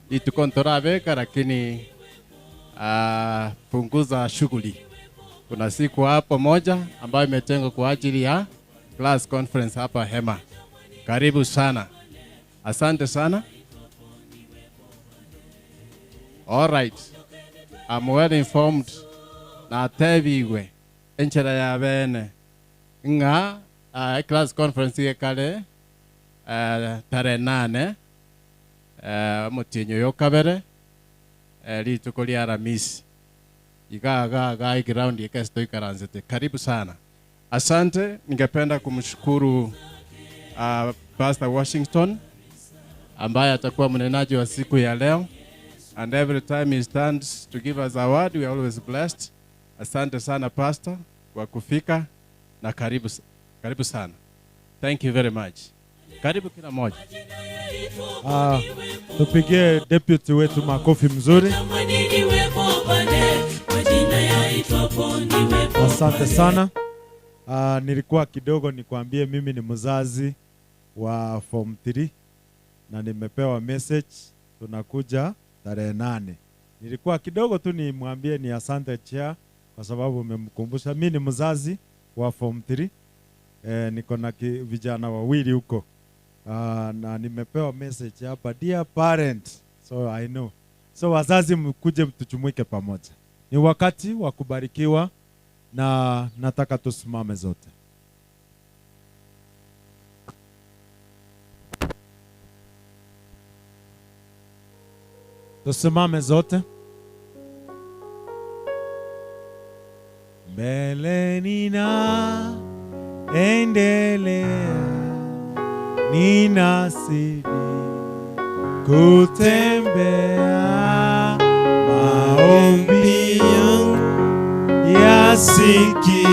itukontora beka, lakini punguza shughuli. Kuna siku hapo moja ambayo imetengwa kwa ajili ya class conference hapa Hema. Karibu sana. Asante sana. All right. I'm well informed. Na tebiwe enchera ya bene nga class conference yekale tarehe 8 mutinyo yokabere lituko lya Alhamisi. Iga ga ga ground yekasto ikaranzete. Karibu sana. Asante. Ningependa kumshukuru Pastor Washington ambaye atakuwa mnenaji wa siku ya leo. And every time he stands to give us a word, we are always blessed. Asante sana Pastor kwa kufika na karibu, karibu sana. Thank you very much. Karibu kila mmoja. Tupigie deputy wetu makofi mzuri. Asante sana. Nilikuwa kidogo nikwambie mimi ni mzazi wa form 3 na nimepewa message tunakuja tarehe 8. Nilikuwa kidogo tu nimwambie ni asante chair kwa sababu umemkumbusha. Mimi ni mzazi wa form 3. Niko na vijana wawili huko. Na nimepewa message hapa, dear parent, so I know. So wazazi mkuje mtuchumuike pamoja. Ni wakati wa kubarikiwa na nataka tusimame zote. Tusimame zote. Mbele nina endelea, ninazidi kutembea, maombi yangu yasikie.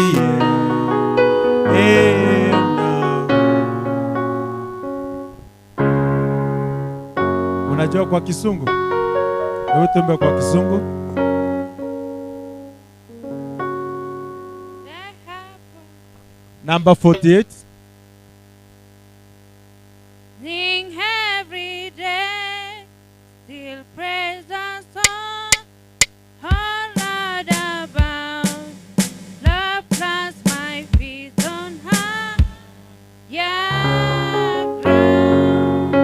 Unajua kwa Kisungu? Hebu tuimbe kwa Kisungu. Number 48. Sing every day, still praise the song, all about. Love plants my feet on high, yeah, ground.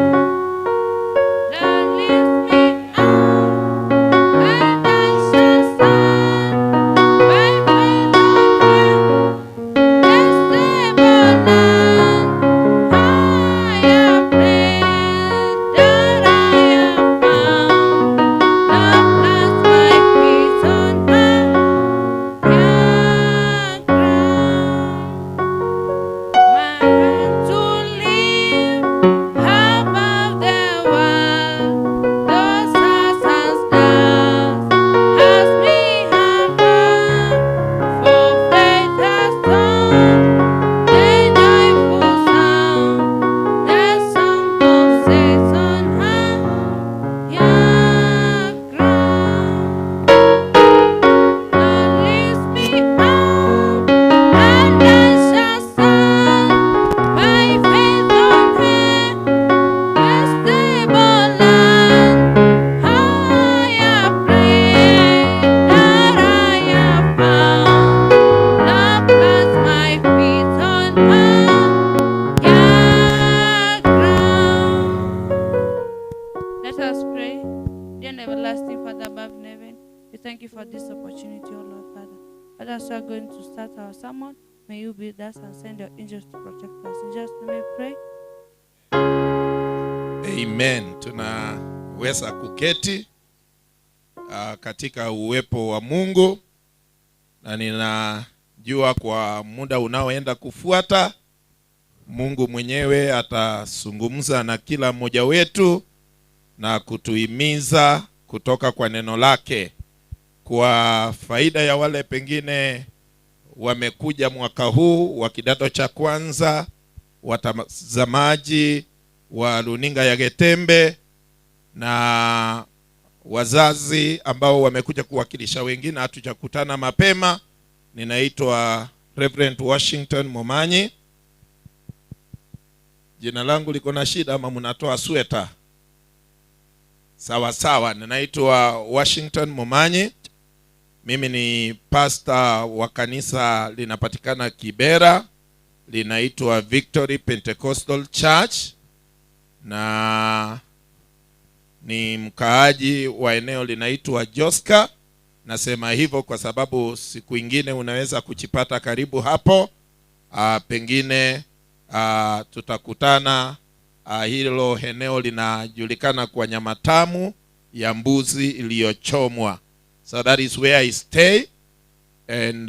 Love lifts me up, and I shall stand by faith on high, stable land. I am prayed that I am found. Love plants my feet on high ground. My hand to live above the world, the stars and stars has me above. For faith has done the joyful sound, the song of saints on high ground. Lord lifts me up, and I shall stand by faith on high, stable land. I have prayed that I have found. Love plants my feet on higher ground. Let us pray. Dear and everlasting Father above in heaven, we thank you for this opportunity, O Lord Father. Father, as we are going to start our sermon, may you be with us and send your angels to protect us. In Jesus' name we pray. Amen. Tunaweza kuketi katika uwepo wa Mungu, na ninajua kwa muda unaoenda kufuata Mungu mwenyewe atazungumza na kila mmoja wetu na kutuhimiza kutoka kwa neno lake. Kwa faida ya wale pengine wamekuja mwaka huu wa kidato cha kwanza, watazamaji wa runinga ya Getembe na wazazi ambao wamekuja kuwakilisha wengine hatujakutana mapema, ninaitwa Reverend Washington Momanyi. Jina langu liko na shida ama mnatoa sweta? Sawa sawa, ninaitwa Washington Momanyi. Mimi ni pastor wa kanisa linapatikana Kibera, linaitwa Victory Pentecostal Church, na ni mkaaji wa eneo linaitwa Joska. Nasema hivyo kwa sababu siku ingine unaweza kuchipata karibu hapo. Pengine tutakutana. Hilo eneo linajulikana kwa nyama tamu ya mbuzi iliyochomwa. So that is where I stay. And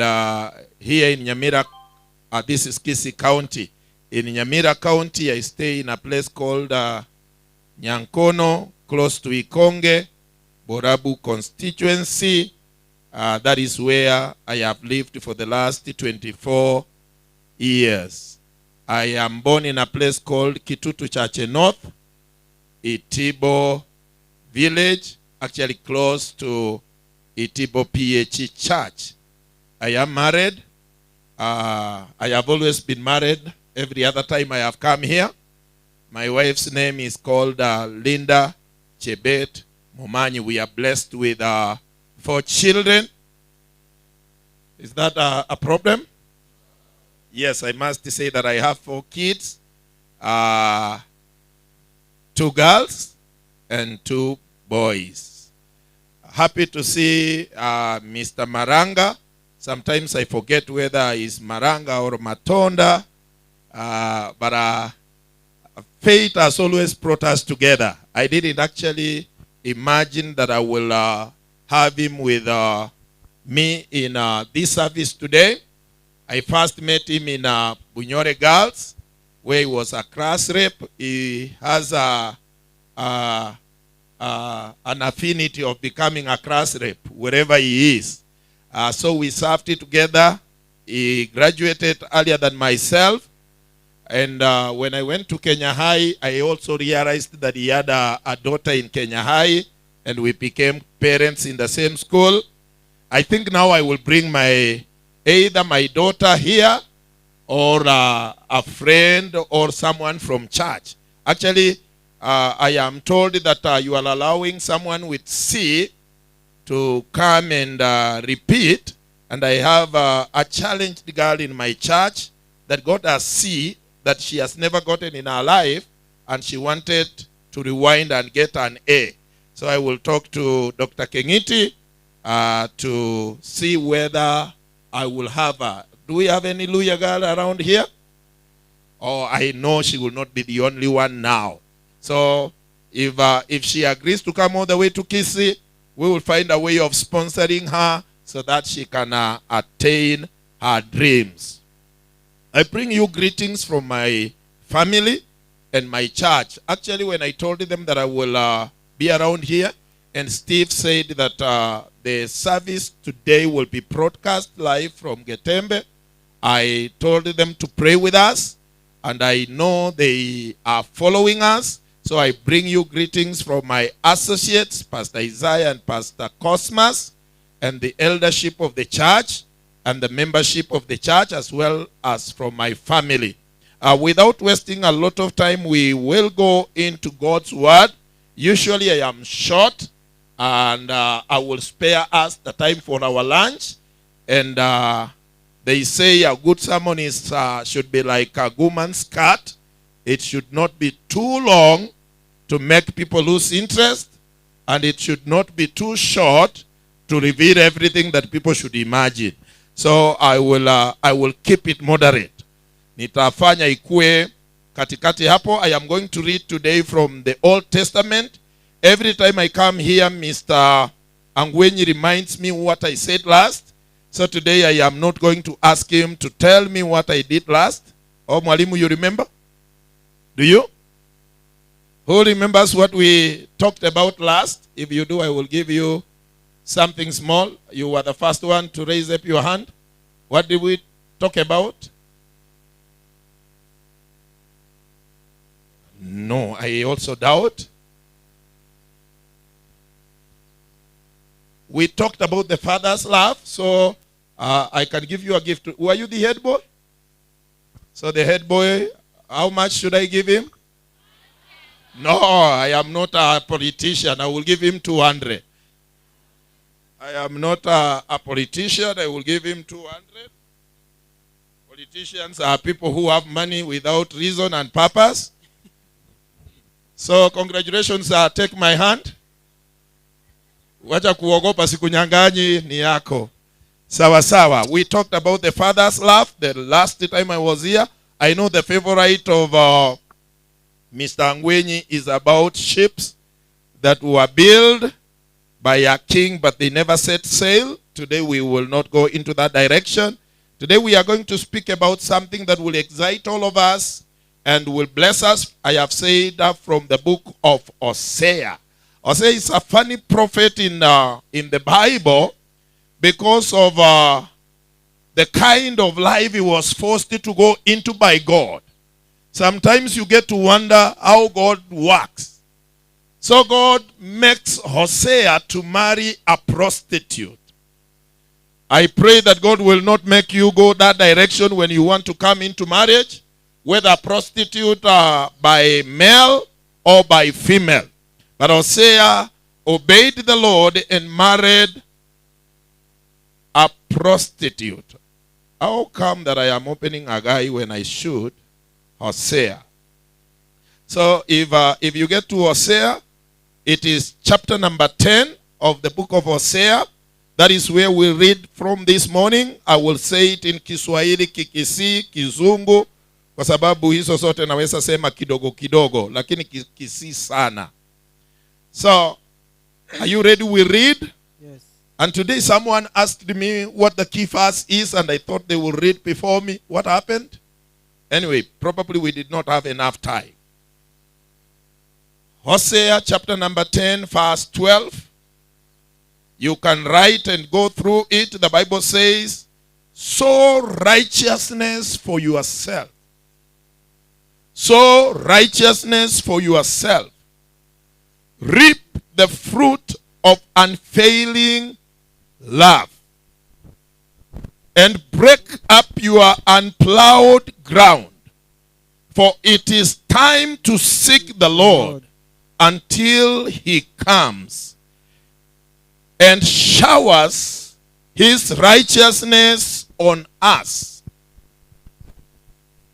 here in Nyamira, this is Kisii County. In Nyamira County, I stay in a place called Nyankono, close to Ikonge, Borabu constituency. That is where I have lived for the last 24 years. I am born in a place called Kitutu Chache North, Itibo village, actually close to Itibo PHE Church. I am married. I have always been married. Every other time I have come here. My wife's name is called Linda Chebet Momanyi. We are blessed with 4 children. Is that a problem? Yes, I must say that I have 4 kids, 2 girls and 2 boys. Happy to see Mr. Maranga. Sometimes I forget whether it's Maranga or Matonda, but fate has always brought us together. I didn't actually imagine that I will have him with me in this service today. I first met him in Bunyore Girls, where he was a class rep. He has an affinity of becoming a class rep wherever he is. So we served it together. He graduated earlier than myself. And when I went to Kenya High, I also realized that he had a daughter in Kenya High, and we became parents in the same school. I think now I will bring either my daughter here or a friend or someone from church. Actually, I am told that you are allowing someone with C to come and repeat. And I have a challenged girl in my church that got a C that she has never gotten in her life, and she wanted to rewind and get an A. So I will talk to Dr. Kengiti to see whether I will have her. Do we have any Luya girl around here? Oh, I know she will not be the only one now. So if she agrees to come all the way to Kisii, we will find a way of sponsoring her so that she can attain her dreams. I bring you greetings from my family and my church. Actually, when I told them that I will be around here, and Steve said that the service today will be broadcast live from Getembe, I told them to pray with us, and I know they are following us. So I bring you greetings from my associates, Pastor Isaiah and Pastor Cosmas, and the eldership of the church, and the membership of the church, as well as from my family. Without wasting a lot of time, we will go into God's word. Usually I am short, and I will spare us the time for our lunch. And they say a good sermon is, should be like a woman's skirt. It should not be too long to make people lose interest, and it should not be too short to reveal everything that people should imagine. So I will keep it moderate. Nitafanya ikue katikati hapo. I am going to read today from the Old Testament. Every time I come here, Mr. Angwenyi reminds me what I said last. So today I am not going to ask him to tell me what I did last. Oh, Mwalimu, you remember? Do you? Who remembers what we talked about last? If you do, I will give you something small. You were the first one to raise up your hand. What did we talk about? No, I also doubt. We talked about the father's love, so I can give you a gift. Were you the head boy? So the head boy, how much should I give him? No, I am not a politician. I will give him 200. I am not a politician. I will give him 200. Politicians are people who have money without reason and purpose. So congratulations, take my hand. Wacha kuogopa, sikunyanganyi, ni yako. Sawa sawa. We talked about the father's love the last time I was here. I know the favorite of Mr. Angwenyi is about ships that were built by a king, but they never set sail. Today we will not go into that direction. Today we are going to speak about something that will excite all of us and will bless us. I have said that from the book of Hosea. Hosea is a funny prophet in the Bible because of the kind of life he was forced to go into by God. Sometimes you get to wonder how God works. So God makes Hosea to marry a prostitute. I pray that God will not make you go that direction when you want to come into marriage, whether prostitute by male or by female. But Hosea obeyed the Lord and married a prostitute. How come that I am opening Haggai when I should? Hosea. So if you get to Hosea, it is chapter number 10 of the book of Hosea. That is where we read from this morning. I will say it in Kiswahili, Kikisii, Kizungu, kwa sababu hizo zote naweza sema kidogo kidogo, lakini Kisii sana. So, are you ready? We read? Yes. And today someone asked me what the key verse is, and I thought they would read before me. What happened? Anyway, probably we did not have enough time. Hosea chapter number 10, verse 12. You can write and go through it. The Bible says, sow righteousness for yourself. Sow righteousness for yourself. Reap the fruit of unfailing love. And break up your unplowed ground. For it is time to seek the Lord until he comes and showers his righteousness on us.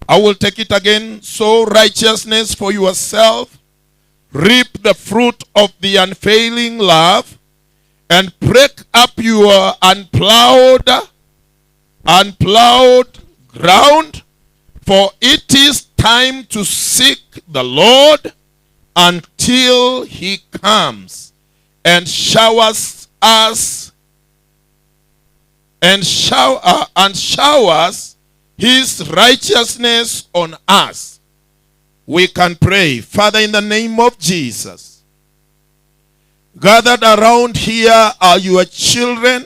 I will take it again. Sow righteousness for yourself. Reap the fruit of the unfailing love, and break up your unplowed ground, for it is time to seek the Lord until he comes and showers us and showers his righteousness on us. We can pray. Father, in the name of Jesus, gathered around here are your children.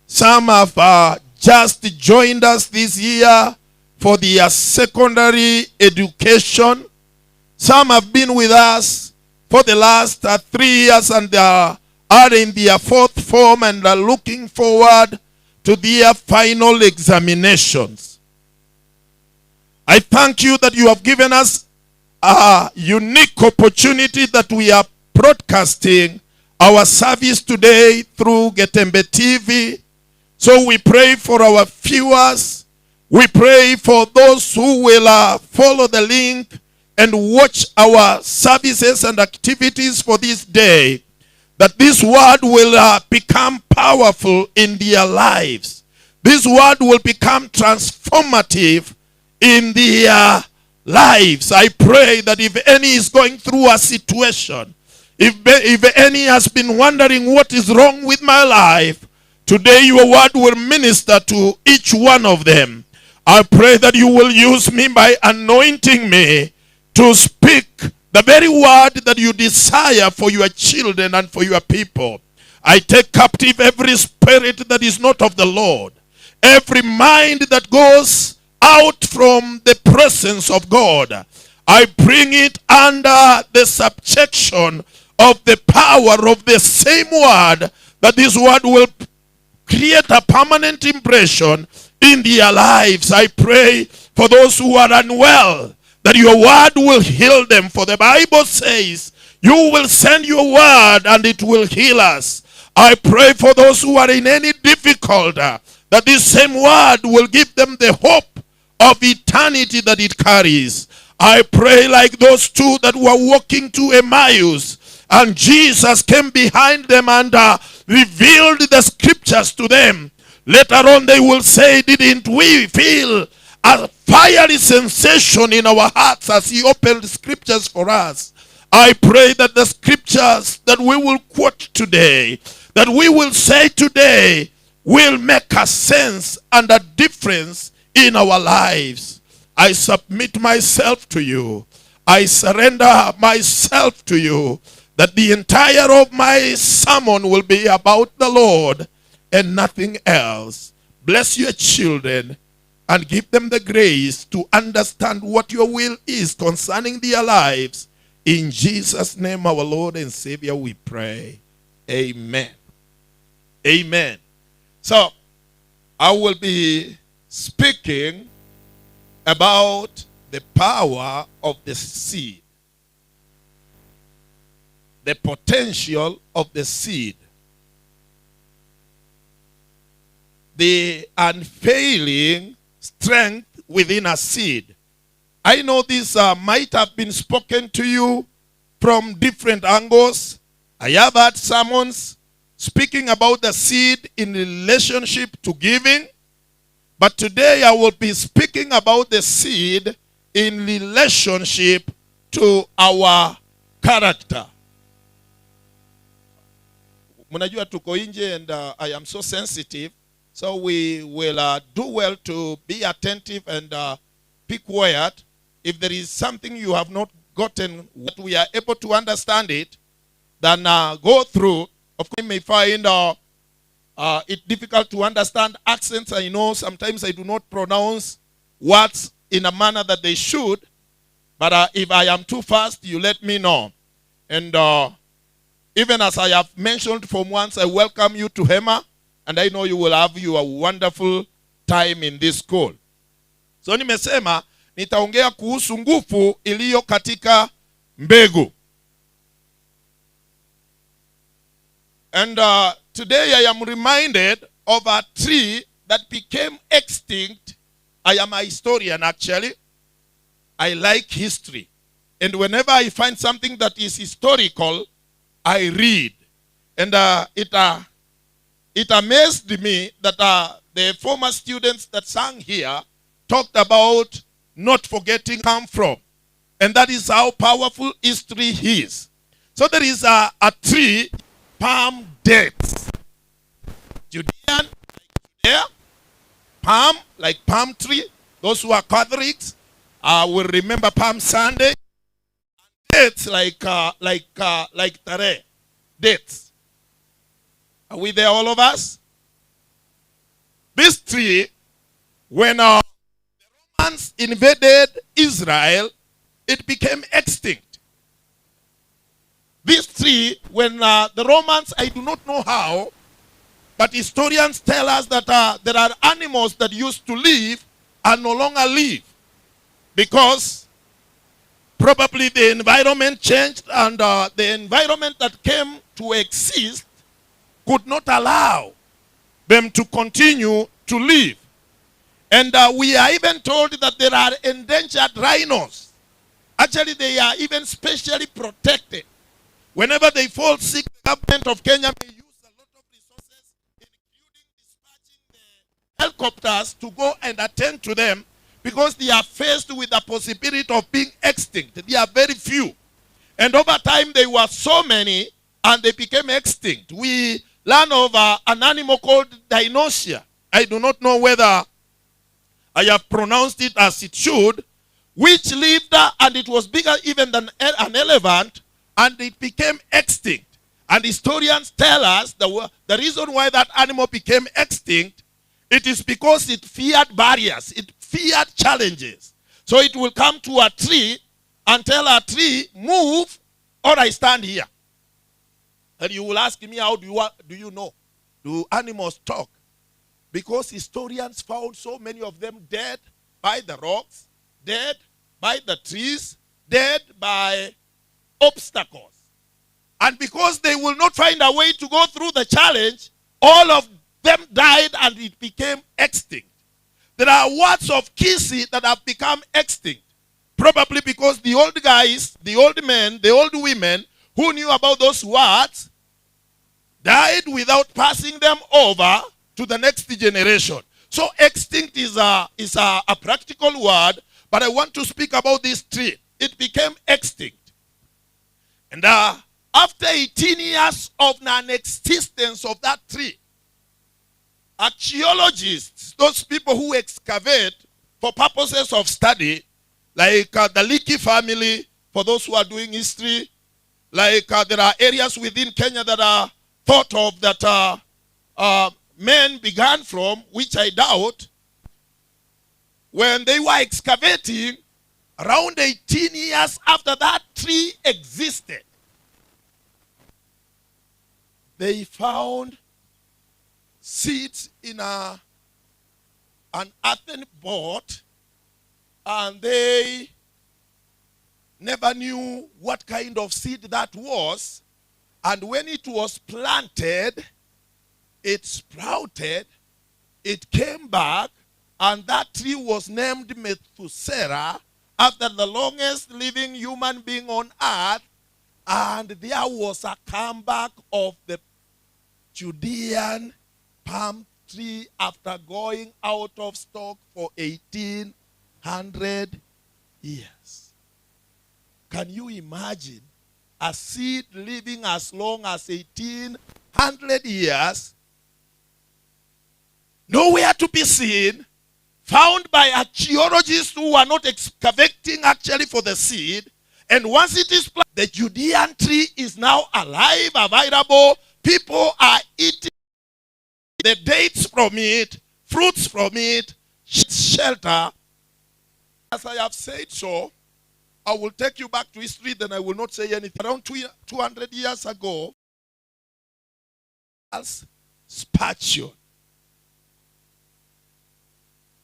Some have just joined us this year for their secondary education. Some have been with us for the last 3 years and they are in their fourth form and are looking forward to their final examinations. I thank you that you have given us a unique opportunity that we are broadcasting our service today through Getembe TV. So we pray for our viewers. We pray for those who will follow the link and watch our services and activities for this day, that this word will become powerful in their lives. This word will become transformative in their lives. I pray that if any is going through a situation, if any has been wondering what is wrong with my life, today your word will minister to each one of them. I pray that you will use me by anointing me to speak the very word that you desire for your children and for your people. I take captive every spirit that is not of the Lord, every mind that goes out from the presence of God. I bring it under the subjection of the power of the same word, that this word will create a permanent impression in their lives. I pray for those who are unwell, that your word will heal them. For the Bible says, you will send your word and it will heal us. I pray for those who are in any difficulty, that this same word will give them the hope of eternity that it carries. I pray like those two that were walking to Emmaus, and Jesus came behind them and revealed the scriptures to them. Later on they will say, didn't we feel a fiery sensation in our hearts as he opened scriptures for us? I pray that the scriptures that we will quote today, that we will say today, will make a sense and a difference in our lives. I submit myself to you. I surrender myself to you, that the entire of my sermon will be about the Lord and nothing else. Bless your children and give them the grace to understand what your will is concerning their lives. In Jesus' name, our Lord and Savior, we pray. Amen. Amen. So, I will be speaking about the power of the seed. The potential of the seed. The unfailing strength within a seed. I know this might have been spoken to you from different angles. I have had sermons speaking about the seed in relationship to giving. But today I will be speaking about the seed in relationship to our character. Mnajua tuko nje and I am so sensitive. So we will do well to be attentive and be quiet. If there is something you have not gotten, what we are able to understand it, then go through. Of course, you may find it difficult to understand accents. I know sometimes I do not pronounce words in a manner that they should. But if I am too fast, you let me know. And even as I have mentioned from once, I welcome you to Hema. And I know you will have your wonderful time in this school. So nimesema nitaongea kuhusu nguvu iliyo katika mbegu. And today I am reminded of a tree that became extinct. I am a historian actually. I like history. And whenever I find something that is historical, I read. And it amazed me that the former students that sang here talked about not forgetting come from. And that is how powerful history is. So there is a tree, palm dates. Judean, like Judea, palm, like palm tree. Those who are Catholics will remember Palm Sunday. Dates like tare, dates. Are we there, all of us? This tree, when the Romans invaded Israel, it became extinct. This tree, when the Romans, I do not know how, but historians tell us that there are animals that used to live and no longer live because probably the environment changed and the environment that came to exist could not allow them to continue to live. And we are even told that there are endangered rhinos. Actually, they are even specially protected. Whenever they fall sick, the government of Kenya may use a lot of resources, including dispatching the helicopters to go and attend to them because they are faced with the possibility of being extinct. They are very few. And over time, they were so many and they became extinct. We learn of an animal called dinosaur. I do not know whether I have pronounced it as it should, which lived and it was bigger even than an elephant, and it became extinct. And historians tell us the reason why that animal became extinct, it is because it feared barriers, it feared challenges. So it will come to a tree and tell a tree, move or I stand here. And you will ask me, how do you know? Do animals talk? Because historians found so many of them dead by the rocks, dead by the trees, dead by obstacles. And because they will not find a way to go through the challenge, all of them died and it became extinct. There are words of Kisii that have become extinct. Probably because the old guys, the old men, the old women who knew about those words died without passing them over to the next generation. So extinct is a practical word, but I want to speak about this tree. It became extinct. And after 18 years of non-existence of that tree, archaeologists, those people who excavate for purposes of study, like the Leakey family, for those who are doing history, like there are areas within Kenya that are thought of that men began from, which I doubt, when they were excavating around 18 years after that tree existed, they found seeds in an earthen pot, and they never knew what kind of seed that was. And when it was planted, it sprouted, it came back, and that tree was named Methuselah, after the longest living human being on earth. And there was a comeback of the Judean palm tree after going out of stock for 1,800 years. Can you imagine a seed living as long as 1,800 years, nowhere to be seen, found by archaeologists who are not excavating actually for the seed, and once it is planted, the Judean tree is now alive, available. People are eating the dates from it, fruits from it, shelter. As I have said so, I will take you back to history, then I will not say anything. Around 200 years ago, Spurgeon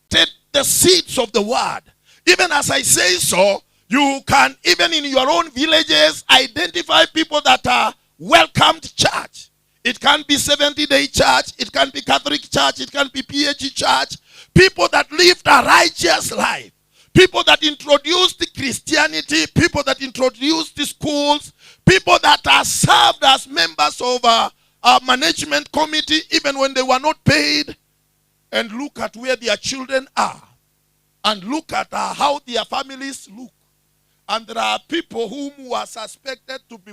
take the seeds of the word. Even as I say so, you can, even in your own villages, identify people that are welcomed church. It can be 70-day church. It can be Catholic church. It can be PhD church. People that lived a righteous life. People that introduced Christianity. People that introduced the schools. People that are served as members of a management committee, even when they were not paid. And look at where their children are. And look at how their families look. And there are people whom were suspected to be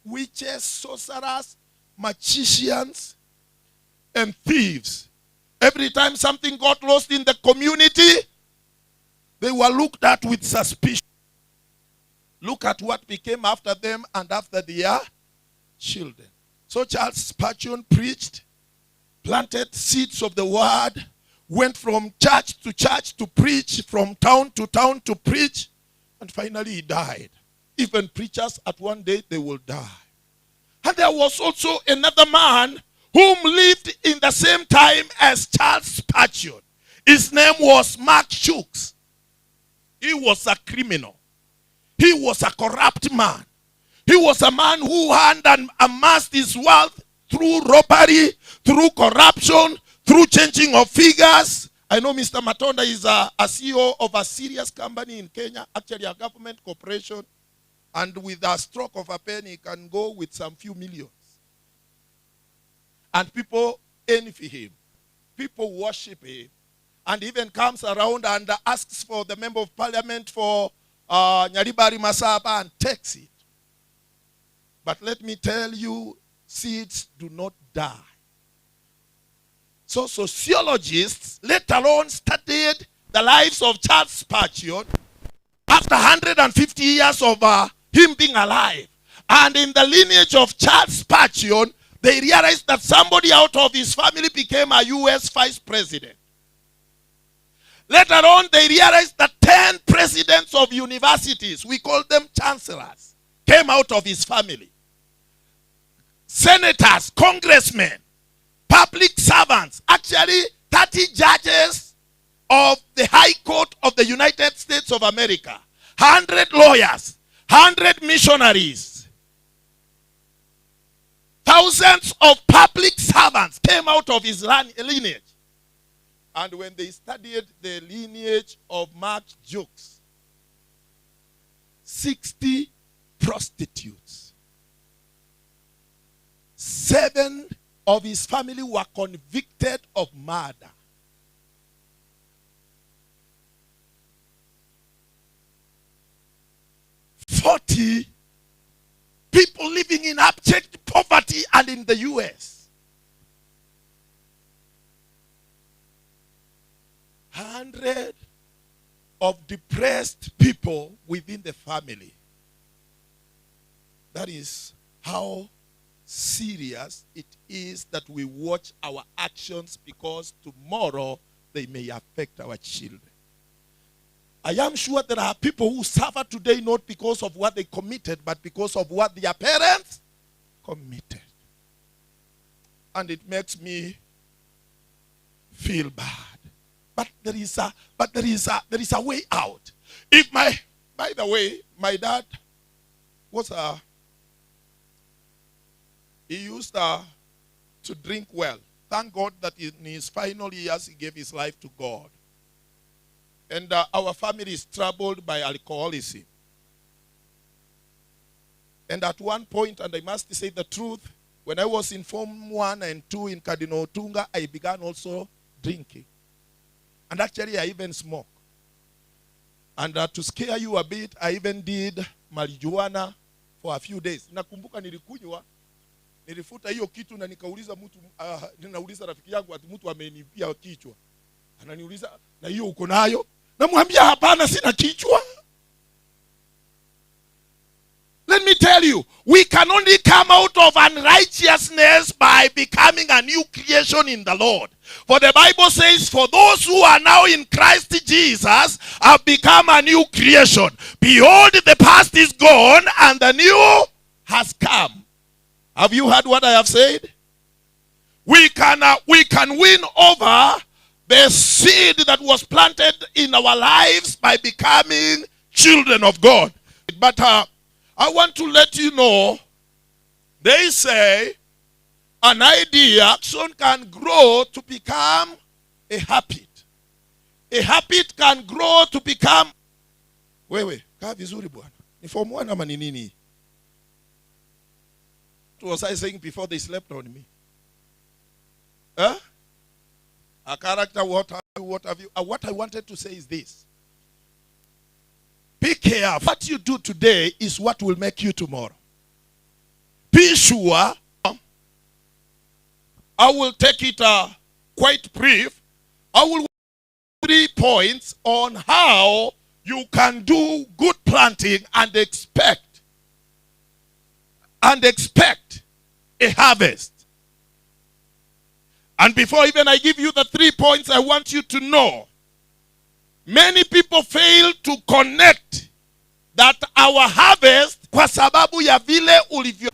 witches, sorcerers, magicians, and thieves. Every time something got lost in the community, they were looked at with suspicion. Look at what became after them and after their children. So Charles Spurgeon preached, planted seeds of the word, went from church to church to preach, from town to town to preach, and finally he died. Even preachers at one day, they will die. And there was also another man whom lived in the same time as Charles Spurgeon. His name was Mark Jukes. He was a criminal. He was a corrupt man. He was a man who earned and amassed his wealth through robbery, through corruption, through changing of figures. I know Mr. Matonda is a CEO of a serious company in Kenya, actually a government corporation. And with a stroke of a pen, he can go with some few millions. And people envy him. People worship him. And even comes around and asks for the member of parliament for Nyaribari Masaba and takes it. But let me tell you, seeds do not die. So sociologists, let alone studied the lives of Charles Spurgeon after 150 years of him being alive. And in the lineage of Charles Spurgeon, they realized that somebody out of his family became a U.S. vice president. Later on, they realized that 10 presidents of universities, we call them chancellors, came out of his family. Senators, congressmen, public servants, actually 30 judges of the High Court of the United States of America, 100 lawyers, 100 missionaries, thousands of public servants came out of his lineage. And when they studied the lineage of Mark Jukes, 60 prostitutes, 7 of his family were convicted of murder. 40 people living in abject poverty and in the U.S. 100 of depressed people within the family. That is how serious it is that we watch our actions, because tomorrow they may affect our children. I am sure there are people who suffer today not because of what they committed, but because of what their parents committed. And it makes me feel bad. But there is a way out. If my, by the way, my dad was a He used to drink well. Thank God that in his final years, he gave his life to God. And our family is troubled by alcoholism. And at one point, and I must say the truth, when I was in Form 1 and 2 in Cardinal Otunga, I began also drinking. And actually, I even smoke. And to scare you a bit, I even did marijuana for a few days. Nakumbuka nilikunywa, nilifuta hiyo kitu na nikauliza mtu, ninauliza rafiki yangu ati mtu amenipia kichwa. Ananiuliza, na hiyo uko nayo? Namwambia hapana, sina kichwa. Let me tell you, we can only come out of unrighteousness by becoming a new creation in the Lord. For the Bible says, for those who are now in Christ Jesus have become a new creation. Behold, the past is gone and the new has come. Have you heard what I have said? We can win over the seed that was planted in our lives by becoming children of God. But I want to let you know, they say an idea action can grow to become a habit. A habit can grow to become... Wewe, kaa vizuri bwana. Ni form 1 ama ni nini? What was I saying before they slept on me? Huh? A character, what have you, what have you? What I wanted to say is this. Be careful. What you do today is what will make you tomorrow. Be sure. I will take it quite brief. I will 3 points on how you can do good planting and expect a harvest. And before even I give you the 3 points, I want you to know many people fail to connect that our harvest kwa sababu ya vile ulivyo.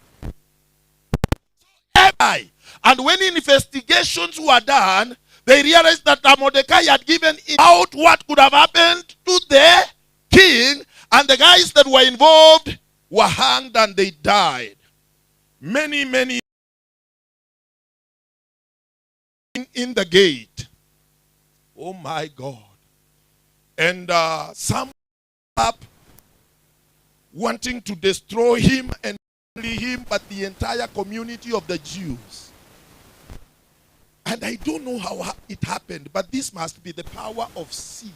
And when investigations were done, they realized that Mordecai had given out what could have happened to the king, and the guys that were involved were hanged and they died. Many, many in the gate. Oh my God. And some up wanting to destroy him and him, but the entire community of the Jews. And I don't know how it happened, but this must be the power of seed.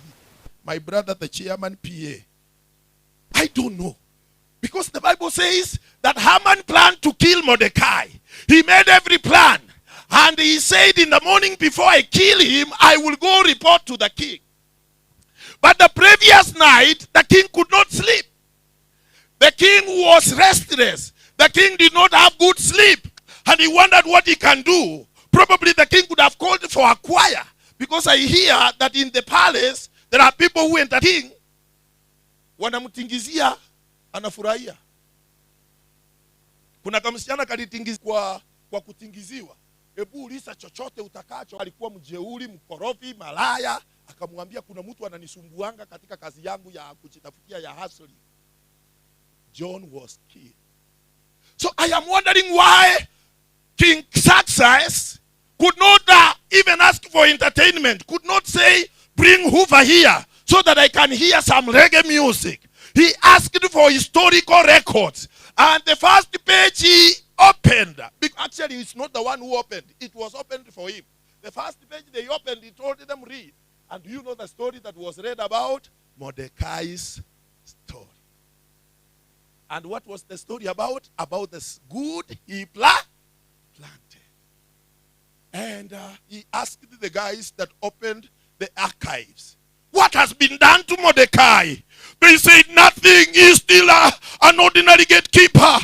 My brother, the chairman, PA. I don't know. Because the Bible says that Haman planned to kill Mordecai. He made every plan. And he said, in the morning before I kill him, I will go report to the king. But the previous night, the king could not sleep. The king was restless. The king did not have good sleep. And he wondered what he can do. Probably the king could have called for a choir. Because I hear that in the palace, there are people who enter king. Wanamtingizia, anafurahia. Kuna kamsichana kalitingizwa kwa kutingiziwa. Ebu ulisa chochote utakacho. Alikuwa mjeuri, mkorofi, malaya. Akamwambia kuna mtu ananisumbuanga katika kazi yangu ya kujitafutia ya hustling. John was killed. So I am wondering why King Xerxes could not even ask for entertainment, could not say, bring Hoover here so that I can hear some reggae music. He asked for historical records. And the first page he opened, actually it's not the one who opened, it was opened for him. The first page they opened, he told them read. And you know the story that was read about? Mordecai's story. And what was the story about? About the good he planted. And he asked the guys that opened the archives, what has been done to Mordecai? They said nothing. He's still an ordinary gatekeeper.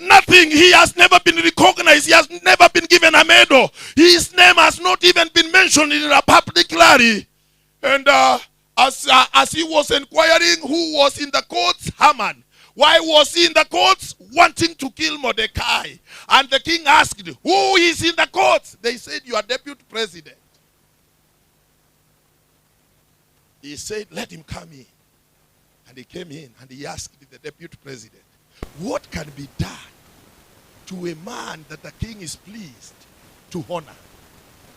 Nothing. He has never been recognized. He has never been given a medal. His name has not even been mentioned in a public rally. And as he was inquiring who was in the courts, Haman. Why was he in the courts? Wanting to kill Mordecai. And the king asked, who is in the courts? They said, you are deputy president. He said, let him come in. And he came in and he asked the deputy president, what can be done to a man that the king is pleased to honor?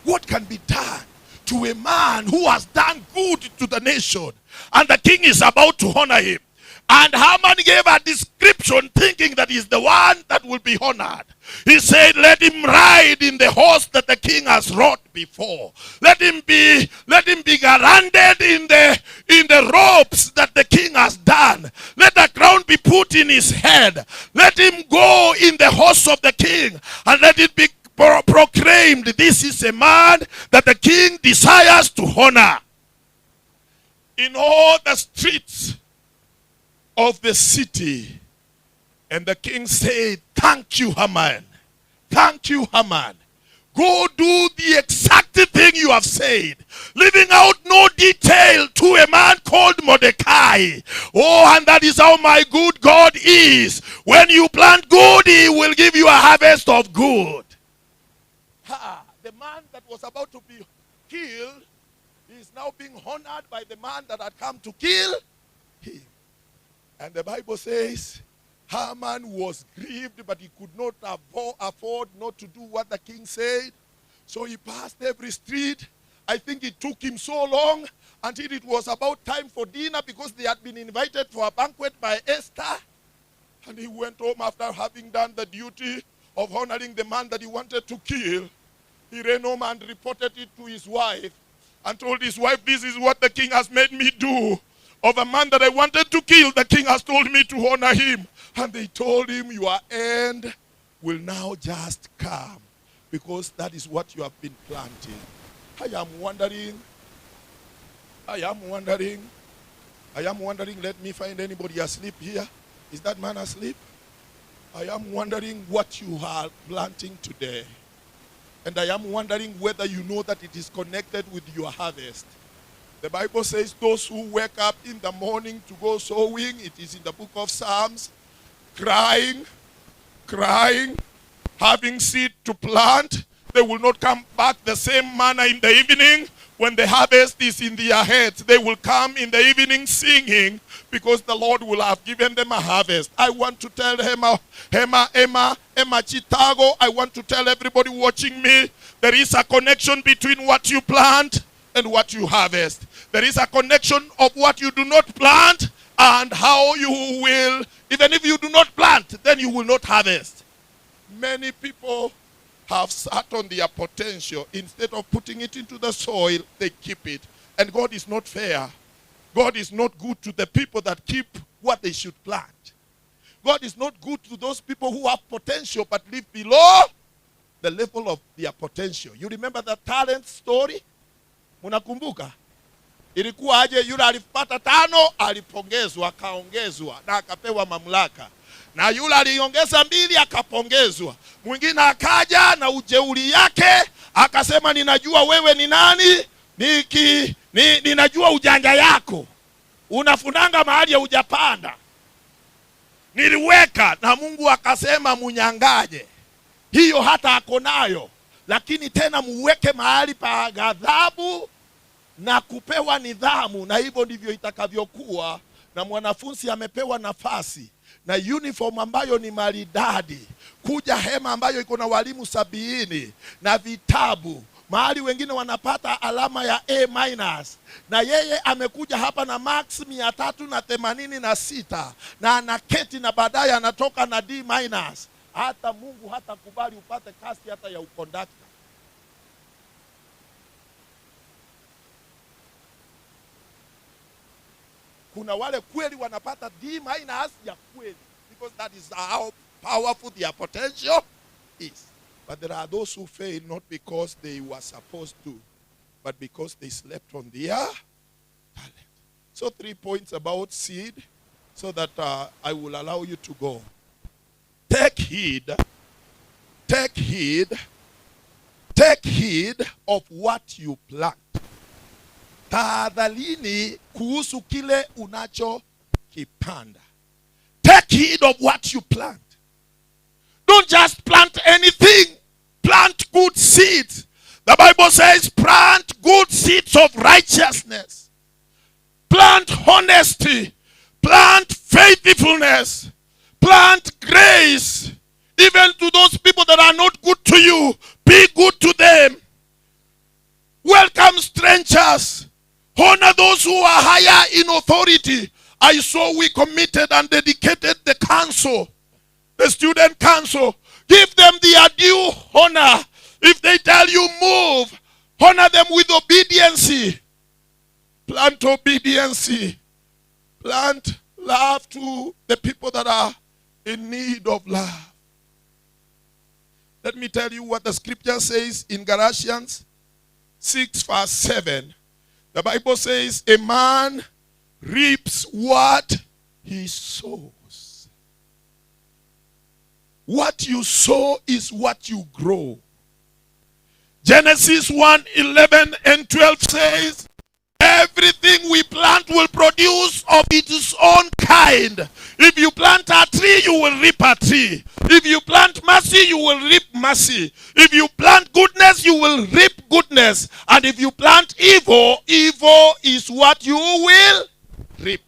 What can be done to a man who has done good to the nation and the king is about to honor him? And Haman gave a description thinking that he's the one that will be honored. He said, let him ride in the horse that the king has rode before. Let him be garlanded in the robes that the king has done. Let the crown be put in his head. Let him go in the horse of the king, and let it be proclaimed, this is a man that the king desires to honor. In all the streets of the city. And the king said, thank you, Haman. Thank you, Haman. Go do the exact thing you have said, leaving out no detail to a man called Mordecai. Oh, and that is how my good God is. When you plant good, he will give you a harvest of good. Ha, the man that was about to be killed is now being honored by the man that had come to kill him. And the Bible says, Haman was grieved, but he could not afford not to do what the king said. So he passed every street. I think it took him so long until it was about time for dinner, because they had been invited for a banquet by Esther. And he went home after having done the duty of honoring the man that he wanted to kill. He ran home and reported it to his wife and told his wife, this is what the king has made me do. Of a man that I wanted to kill, the king has told me to honor him. And they told him, your end will now just come, because that is what you have been planting. I am wondering, let me find anybody asleep here. Is that man asleep? I am wondering what you are planting today. And I am wondering whether you know that it is connected with your harvest. The Bible says those who wake up in the morning to go sowing, it is in the book of Psalms, crying, having seed to plant, they will not come back the same manner in the evening when the harvest is in their heads. They will come in the evening singing, because the Lord will have given them a harvest. I want to tell Emma Chicago, I want to tell everybody watching me, there is a connection between what you plant and what you harvest. There is a connection of what you do not plant and how you will, even if you do not plant, then you will not harvest. Many people have sat on their potential. Instead of putting it into the soil, they keep it. And God is not fair. God is not good to the people that keep what they should plant. God is not good to those people who have potential but live below the level of their potential. You remember the talent story? Munakumbuka? Ilikuwa aje? Yule alipata 5, alipongezwa, akaongezwa na akapewa mamlaka. Na yule aliongeza 2 akapongezwa. Mwingine akaja na ujeuri yake akasema, ninajua wewe ni nani, ninajua ujanja yako, unafunanga mahali hujapanda, niliweka. Na Mungu akasema munyangaje, hiyo hata ako nayo, lakini tena muweke mahali pa ghadhabu na kupewa nidhamu. Na hivyo ndivyo itakavyokuwa. Na mwanafunzi amepewa nafasi na uniform ambayo ni maridadi, kuja hema ambayo iko na walimu 70 na vitabu, mahali wengine wanapata alama ya A-, na yeye amekuja hapa na max 386 na anaketi na baadaye anatoka na D-. Hata Mungu hatakubali upate kasi hata ya ukondakta. Kuna wale kweli wanapata D- ya kweli, because that is how powerful their potential is. But there are those who fail not because they were supposed to, but because they slept on their talent. So 3 points about seed, so that I will allow you to go. Take heed, take heed, take heed of what you plant. Tahadharini kuhusu kile unachokipanda. Take heed of what you plant. Don't just plant anything. Plant good seeds. The Bible says plant good seeds of righteousness. Plant honesty. Plant faithfulness. Plant grace. Even to those people that are not good to you, be good to them. Welcome strangers. Honor those who are higher in authority. I saw we committed and dedicated the council, the student council. Give them their due honor. If they tell you move, honor them with obedience. Plant obedience. Plant love to the people that are in need of love. Let me tell you what the scripture says in Galatians 6 verse 7. The Bible says a man reaps what he sows. What you sow is what you grow. Genesis 1:11 and 12 says, everything we plant will produce of its own kind. If you plant a tree, you will reap a tree. If you plant mercy, you will reap mercy. If you plant goodness, you will reap goodness. And if you plant evil, evil is what you will reap.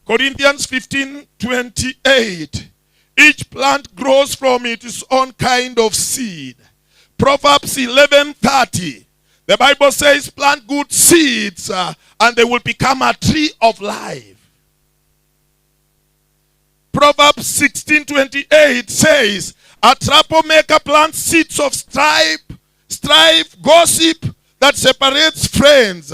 Corinthians 15:28. Each plant grows from its own kind of seed. Proverbs 11:30. The Bible says plant good seeds and they will become a tree of life. Proverbs 16:28 says, a troublemaker plants seeds of strife, gossip that separates friends.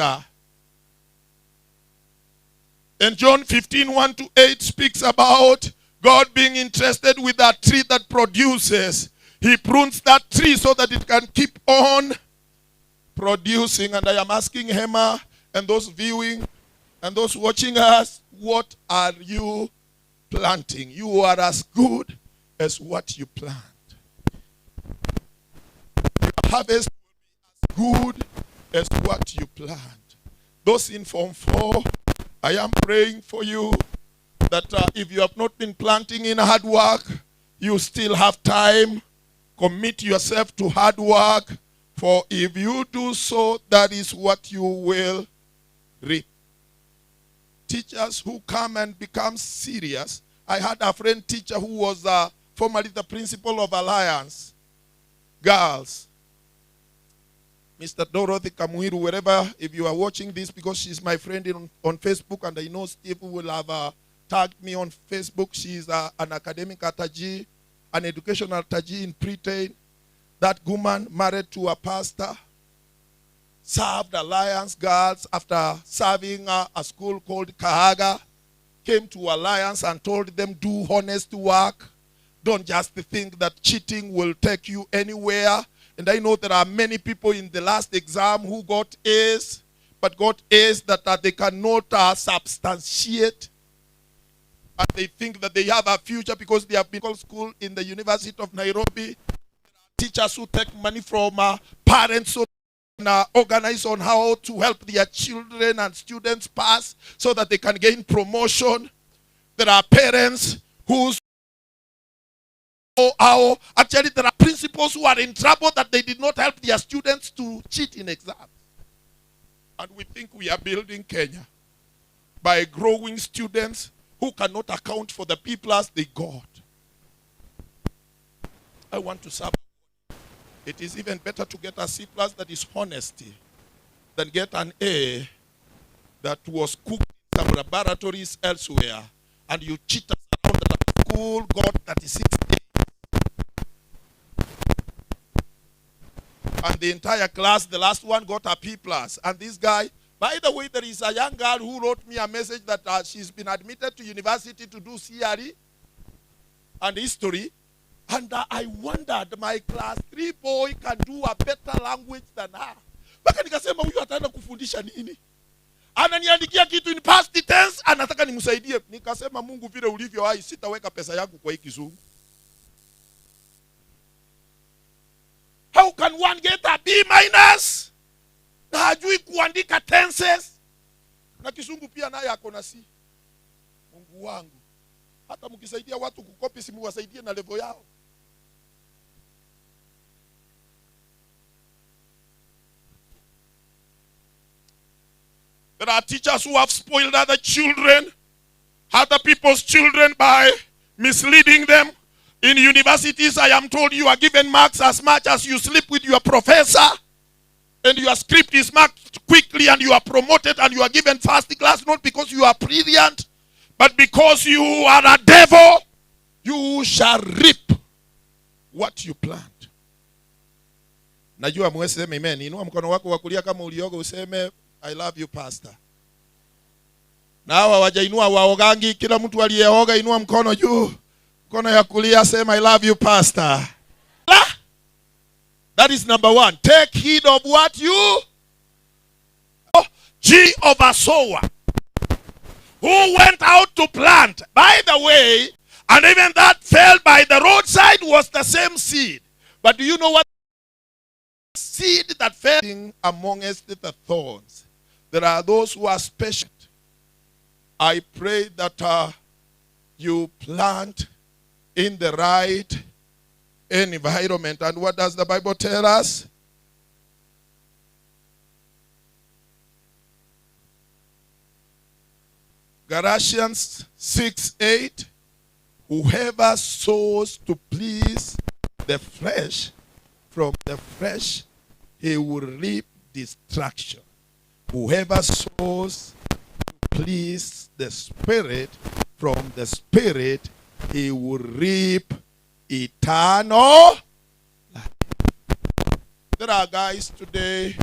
And John 15:1-8 speaks about God being interested with that tree that produces. He prunes that tree so that it can keep on producing. And I am asking Hema and those viewing and those watching us, what are you planting? You are as good as what you plant. Your harvest will be as good as what you plant. Those in Form 4, I am praying for you that if you have not been planting in hard work, you still have time. Commit yourself to hard work. For if you do so, that is what you will reap. Teachers who come and become serious. I had a friend teacher who was formerly the principal of Alliance Girls. Mr. Dorothy Kamuhiru, wherever, if you are watching this, because she's my friend on Facebook, and I know Steve will have tagged me on Facebook. She's an academic attaché, an educational attaché in Britain. That woman married to a pastor, served Alliance Girls after serving a school called Kahaga, came to Alliance and told them, do honest work. Don't just think that cheating will take you anywhere. And I know there are many people in the last exam who got A's, but got A's that they cannot substantiate. And they think that they have a future because they have been called school in the University of Nairobi. Teachers who take money from parents who organize on how to help their children and students pass so that they can gain promotion. There are parents who actually there are principals who are in trouble that they did not help their students to cheat in exams. And we think we are building Kenya by growing students who cannot account for the P plus they got. I want to serve. It is even better to get a C plus that is honesty than get an A that was cooked in some laboratories elsewhere and you cheat us around that school got 36 A's. And the entire class, the last one got a P plus. And this guy, by the way, there is a young girl who wrote me a message that she's been admitted to university to do CRE and history. And I wondered, my class 3 boy can do a better language than her. Mpaka nikasema huyu ataenda kufundisha nini? Ananiandikia kitu in past tense, anataka nimsaidie. Nikasema Mungu vile ulivyo hai, sitaweka pesa yangu kwa hii kizungu. How can one get a B minus? Na hajui kuandika tenses. Na kizungu pia naye ako na C. Mungu wangu. Hata mkisaidia watu kukopi, simuwasaidie na level yao. There are teachers who have spoiled other children, other people's children by misleading them. In universities, I am told you are given marks as much as you sleep with your professor, and your script is marked quickly, and you are promoted, and you are given first class, not because you are brilliant, but because you are a devil. You shall reap what you plant. Najua mweseme amen. Inua mkono wako wa kulia kama ulioga useme I love you pastor. Na hawa wajainua waogangi, kila mtu aliyeoga inua mkono juu. Mkono ya kulia sema I love you pastor. That is number one. Take heed of what you G of a sower who went out to plant. By the way, and even that fell by the roadside was the same seed. But do you know what? Seed that fell amongst the thorns. There are those who are special. I pray that you plant in the right environment. And what does the Bible tell us? Galatians 6:8. Whoever sows to please the flesh, from the flesh he will reap destruction. Whoever sows to please the Spirit, from the Spirit he will reap eternal life. There are guys today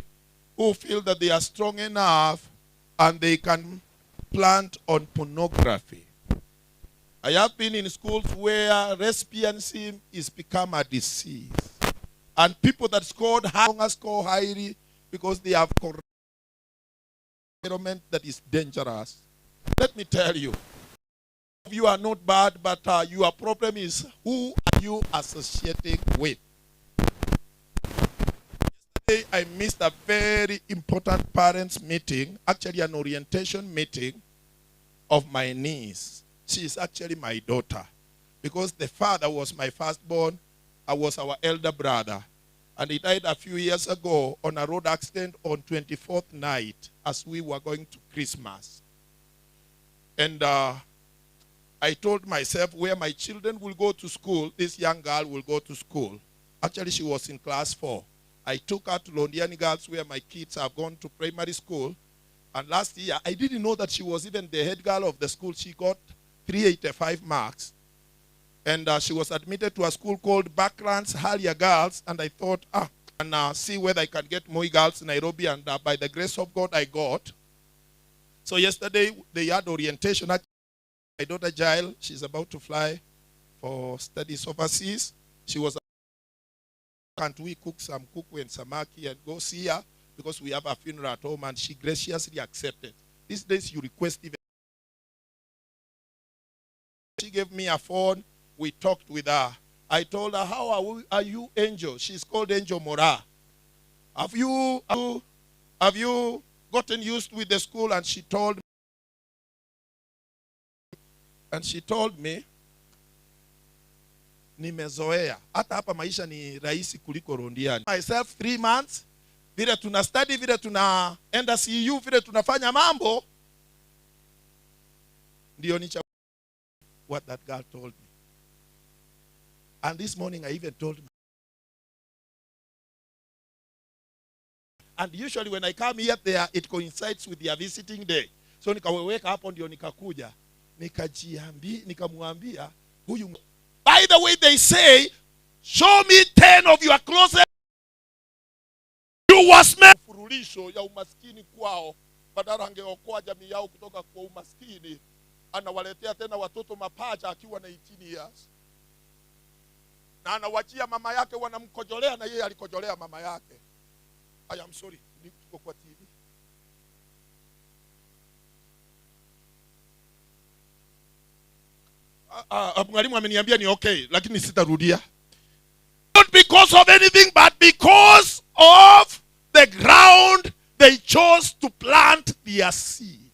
who feel that they are strong enough and they can plant on pornography. I have been in schools where lesbianism is become a disease. And people that scored high score highly because they have corrupt environment that is dangerous. Let me tell you, you are not bad, but your problem is who are you associating with? Yesterday, I missed a very important parents' meeting, actually an orientation meeting of my niece. She is actually my daughter because the father was my firstborn. I was our elder brother. And he died a few years ago on a road accident on 24th night as we were going to Christmas. And I told myself where my children will go to school, this young girl will go to school. Actually, she was in class 4. I took her to Londiani Girls where my kids have gone to primary school. And last year, I didn't know that she was even the head girl of the school. She got 385 marks. And she was admitted to a school called Backlands Halia Girls. And I thought, and see whether I can get more girls in Nairobi. And by the grace of God, I got. So yesterday, they had orientation. My daughter, Jael, she's about to fly for studies overseas. She was, can't we cook some kuku and samaki and go see her? Because we have a funeral at home, and she graciously accepted. These days, you request even. She gave me a phone. We talked with her. I told her, how are you, Angel? She's called Angel Mora. Have you gotten used with the school? And she told me. And she told me, nimezoea. Hata hapa maisha ni rahisi kuliko Rondiani. Myself 3 months, vile tuna study, vile tunaenda CU, vile tunafanya mambo. Ndio nicha what that girl told me. And this morning I even told me. And usually when I come here, there it coincides with their visiting day. So nikaweweka hapo ndio nikakuja. Nikajiambi, nikamwambia huyu. By the way, they say, show me 10 of your closest. You was meant. Furulisho ya umaskini kwao, badala angeokoa jamii yao kutoka kwa umaskini, anawaletea tena watoto mapacha akiwa na 18 years. Na anawachia mama yake wanamkojolea na yeye alikojolea mama yake. I am sorry, niko kwa TV. Mwalimu ameniambia ni okay, lakini sitarudia. Not because of anything, but because of the ground they chose to plant their seed.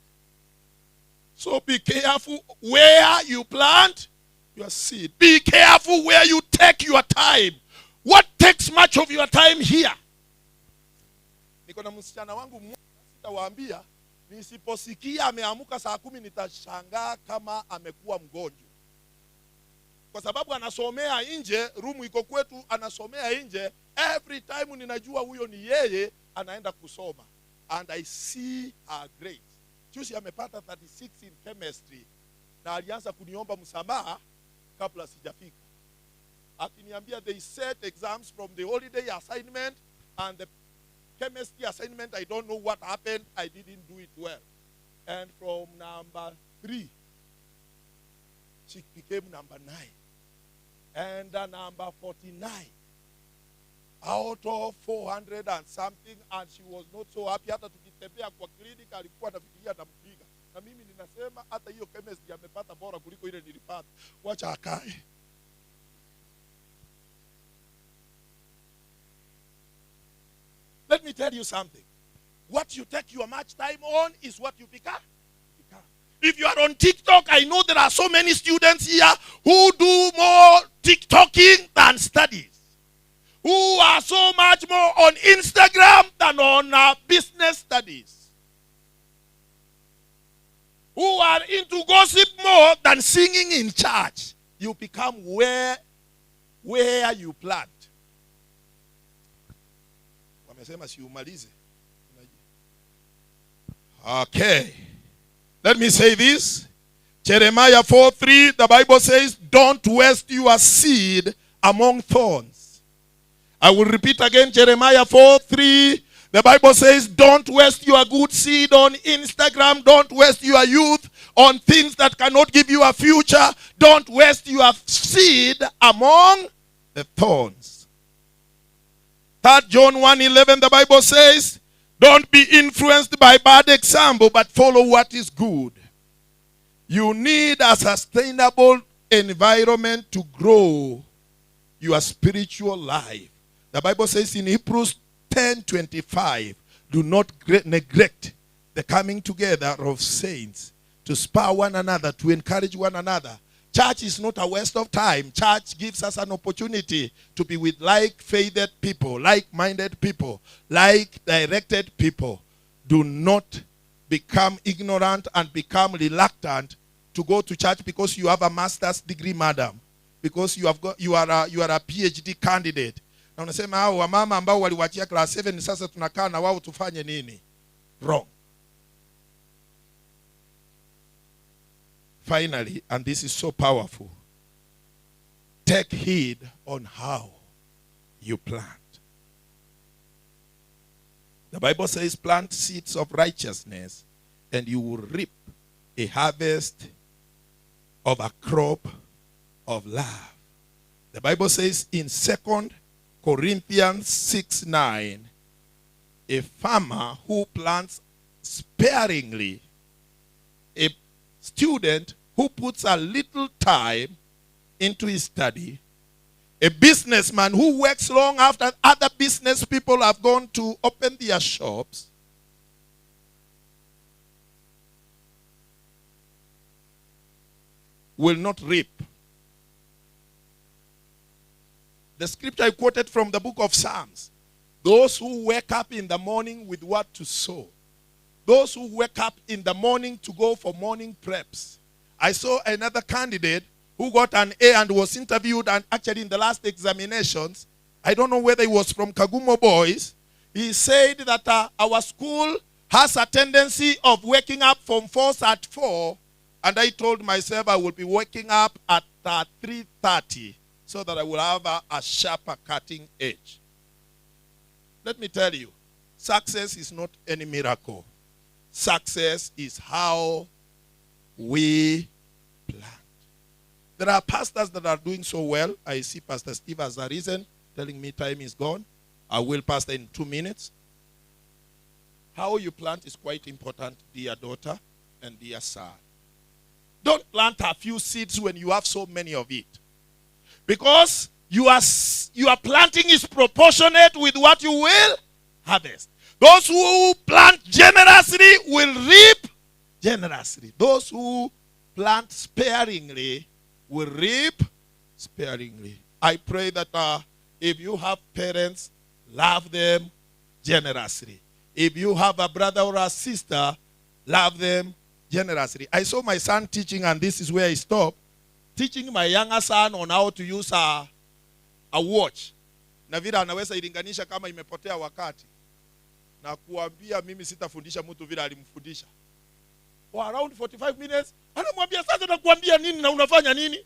So be careful where you plant your seed. Be careful where you take your time. What takes much of your time here? Niko na msichana wangu mmoja, sitawaambia, nisiposikia ameamuka saa 10 nitashangaa kama amekuwa mgonjwa. Kwa sababu anasomea nje, room iko kwetu, anasomea nje. Every time ninajua huyo ni yeye anaenda kusoma. And I see her grades. Juzi amepata 36 in chemistry na alianza kuniomba msamaha kabla sijafika. Akiniambia they set exams from the holiday assignment and the chemistry assignment, I don't know what happened, I didn't do it well. And from number 3, she became number 9. And number 49 out of 400 and something, and she was not so happy. Hata tukitembea kwa clinic alikuwa anafikiria atampiga. Na mimi ninasema hata hiyo chemistry amepata bora kuliko ile nilipata. Wacha akae. Let me tell you something. What you take your much time on is what you become. If you are on TikTok, I know there are so many students here who do more TikToking than studies, who are so much more on Instagram than on business studies, who are into gossip more than singing in church. You become where you plant. Wamesema siumalize. Okay. Let me say this. Jeremiah 4:3, the Bible says, don't waste your seed among thorns. I will repeat again, Jeremiah 4:3. The Bible says, don't waste your good seed on Instagram. Don't waste your youth on things that cannot give you a future. Don't waste your seed among the thorns. 3 John 1:11, the Bible says, don't be influenced by bad example, but follow what is good. You need a sustainable environment to grow your spiritual life. The Bible says in Hebrews 10:25, do not neglect the coming together of saints to spur one another, to encourage one another. Church is not a waste of time. Church gives us an opportunity to be with like-faithed people, like-minded people, like-directed people. Do not become ignorant and become reluctant to go to church because you have a master's degree, madam, because you are a PhD candidate. Na unasema hao wamama ambao waliwachia class 7 sasa tunakaa na wao tufanye nini? Wrong. Finally, and this is so powerful, take heed on how you plant. The Bible says plant seeds of righteousness and you will reap a harvest of a crop of love. The Bible says in 2 Corinthians 6:9, a farmer who plants sparingly, a student who puts a little time into his study, a businessman who works long after other business people have gone to open their shops, will not reap. The scripture I quoted from the book of Psalms, those who wake up in the morning with what to sow, those who wake up in the morning to go for morning preps. I saw another candidate who got an A and was interviewed, and actually in the last examinations, I don't know whether he was from Kagumo Boys, he said that our school has a tendency of waking up from 4 at 4, and I told myself I will be waking up at 3:30 so that I will have a sharper cutting edge. Let me tell you, success is not any miracle. Success is how we plant. There are pastors that are doing so well. I see Pastor Steve has arisen, telling me time is gone. I will pastor in 2 minutes. How you plant is quite important, dear daughter and dear son. Don't plant a few seeds when you have so many of it. Because your planting is proportionate with what you will harvest. Those who plant generously will reap generously. Those who plant sparingly will reap sparingly. I pray that if you have parents, love them generously. If you have a brother or a sister, love them generously. I saw my son teaching, and this is where I stopped. teaching my younger son on how to use a watch, na vile anaweza ilinganisha kama imepotea wakati, na kuambia mimi sitafundisha mtu vile alimfundisha. For around 45 minutes, anamwambia sasa nakuambia nini na unafanya nini?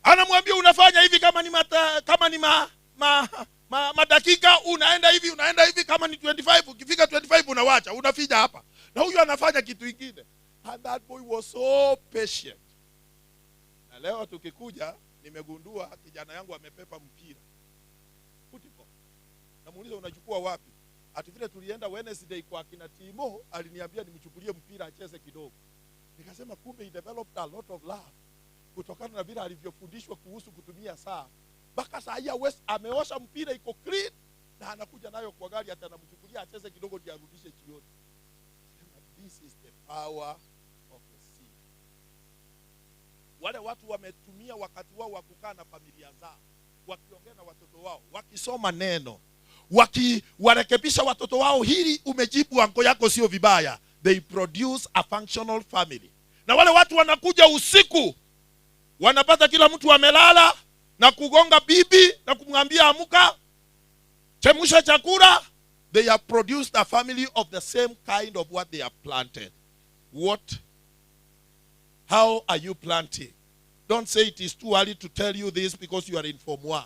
Anamwambia unafanya hivi kama ni mata, kama ni ma, ma, ma, madakika unaenda hivi kama ni 25, ukifika 25 unawacha, unafija hapa. Na huyu anafanya kitu kingine. And that boy was so patient. Na leo tukikuja nimegundua kijana yangu amepepa mpira. Football. Namuuliza unachukua wapi? Ati vile tulienda Wednesday kwa kina Timo, aliniambia nimchukulie mpira acheze kidogo. Nikasema kumbe he developed a lot of love kutokana na vile alivyofundishwa kuhusu kutumia saa. Mpaka saa hii West ameosha mpira iko clean na anakuja nayo kwa gari, hata anamchukulia acheze kidogo ndio arudishe jioni. Sema this is the power of the seed. Wale watu wametumia wakati wao wa kukaa na familia zao, wakiongea na watoto wao, wakisoma neno, wakiwarekebisha watoto wao, hili umejibu anko yako sio vibaya. They produce a functional family. Na wale watu wanakuja usiku, wanapata kila mtu amelala na kugonga bibi na kumwambia amuka, chemsha chakula. They have produced a family of the same kind of what they have planted. What? How are you planting? Don't say it is too early to tell you this because you are in Form 1.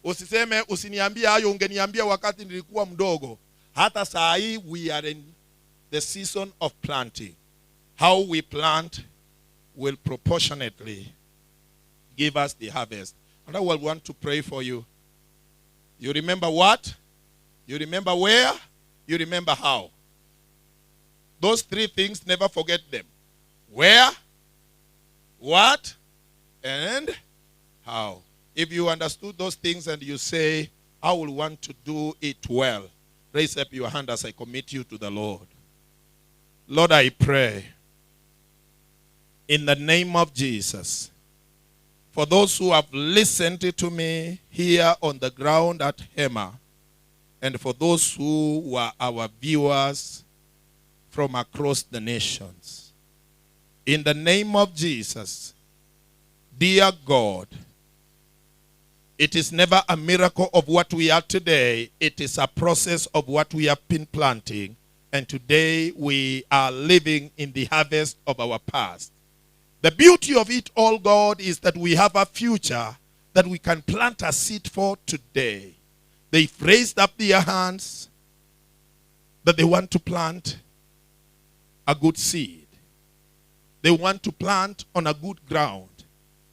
Usiseme, usiniambie hayo, ungeniambia wakati nilikuwa mdogo. Hata saa hii we are in the season of planting. How we plant will proportionately give us the harvest. And I will want to pray for you. You remember what? You remember where? You remember how? Those three things, never forget them. Where, what, and how. If you understood those things and you say, I will want to do it well, raise up your hand as I commit you to the Lord. Lord, I pray in the name of Jesus, for those who have listened to me here on the ground at Hema, and for those who were our viewers from across the nations. In the name of Jesus, dear God, it is never a miracle of what we are today. It is a process of what we have been planting. And today we are living in the harvest of our past. The beauty of it all, God, is that we have a future that we can plant a seed for today. They've raised up their hands that they want to plant a good seed. They want to plant on a good ground.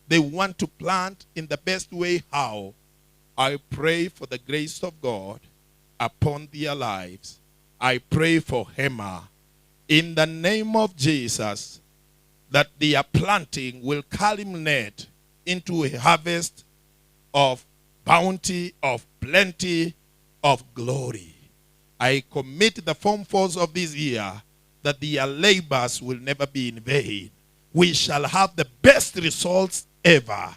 They want to plant in the best way how. I pray for the grace of God upon their lives. I pray for Hema in the name of Jesus, that their planting will culminate into a harvest of bounty, of plenty, of glory. I commit the form fours of this year that their labors will never be in vain. We shall have the best results ever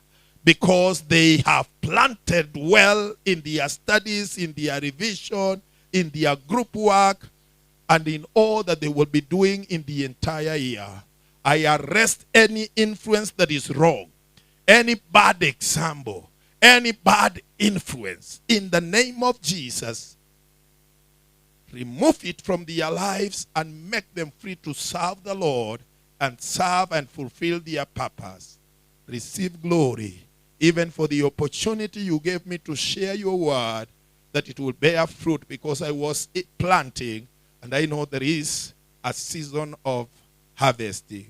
because they have planted well in their studies, in their revision, in their group work, and in all that they will be doing in the entire year. I arrest any influence that is wrong, any bad example, any bad influence. In the name of Jesus, remove it from their lives and make them free to serve the Lord and serve and fulfill their purpose. Receive glory, even for the opportunity you gave me to share your word, that it will bear fruit, because I was planting and I know there is a season of harvesting.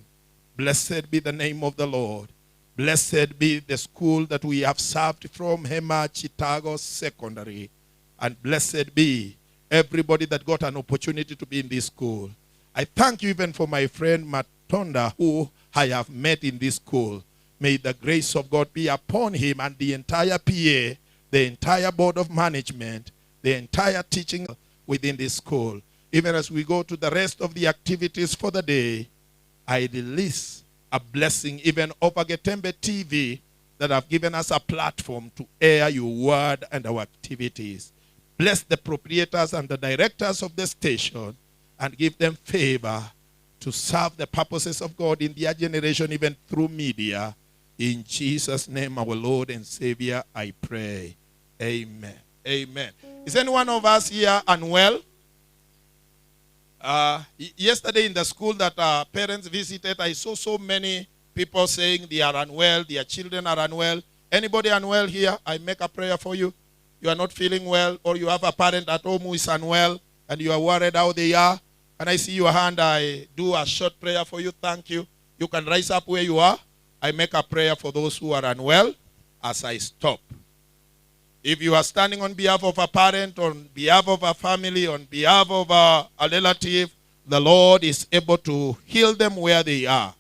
Blessed be the name of the Lord. Blessed be the school that we have served from, Hema Chitago Secondary. And blessed be everybody that got an opportunity to be in this school. I thank you even for my friend Matonda, who I have met in this school. May the grace of God be upon him and the entire PA, the entire board of management, the entire teaching within this school. Even as we go to the rest of the activities for the day, I release a blessing even over Getembe TV that have given us a platform to air your word and our activities. Bless the proprietors and the directors of the station and give them favor to serve the purposes of God in their generation, even through media. In Jesus' name, our Lord and Savior, I pray. Amen. Amen. Is any one of us here unwell? Yesterday in the school that our parents visited, I saw so many people saying they are unwell, their children are unwell. Anybody unwell here? I make a prayer for you. You are not feeling well, or you have a parent at home who is unwell, and you are worried how they are. And I see your hand. I do a short prayer for you. Thank you. You can rise up where you are. I make a prayer for those who are unwell as I stop. If you are standing on behalf of a parent, on behalf of a family, on behalf of a relative, the Lord is able to heal them where they are.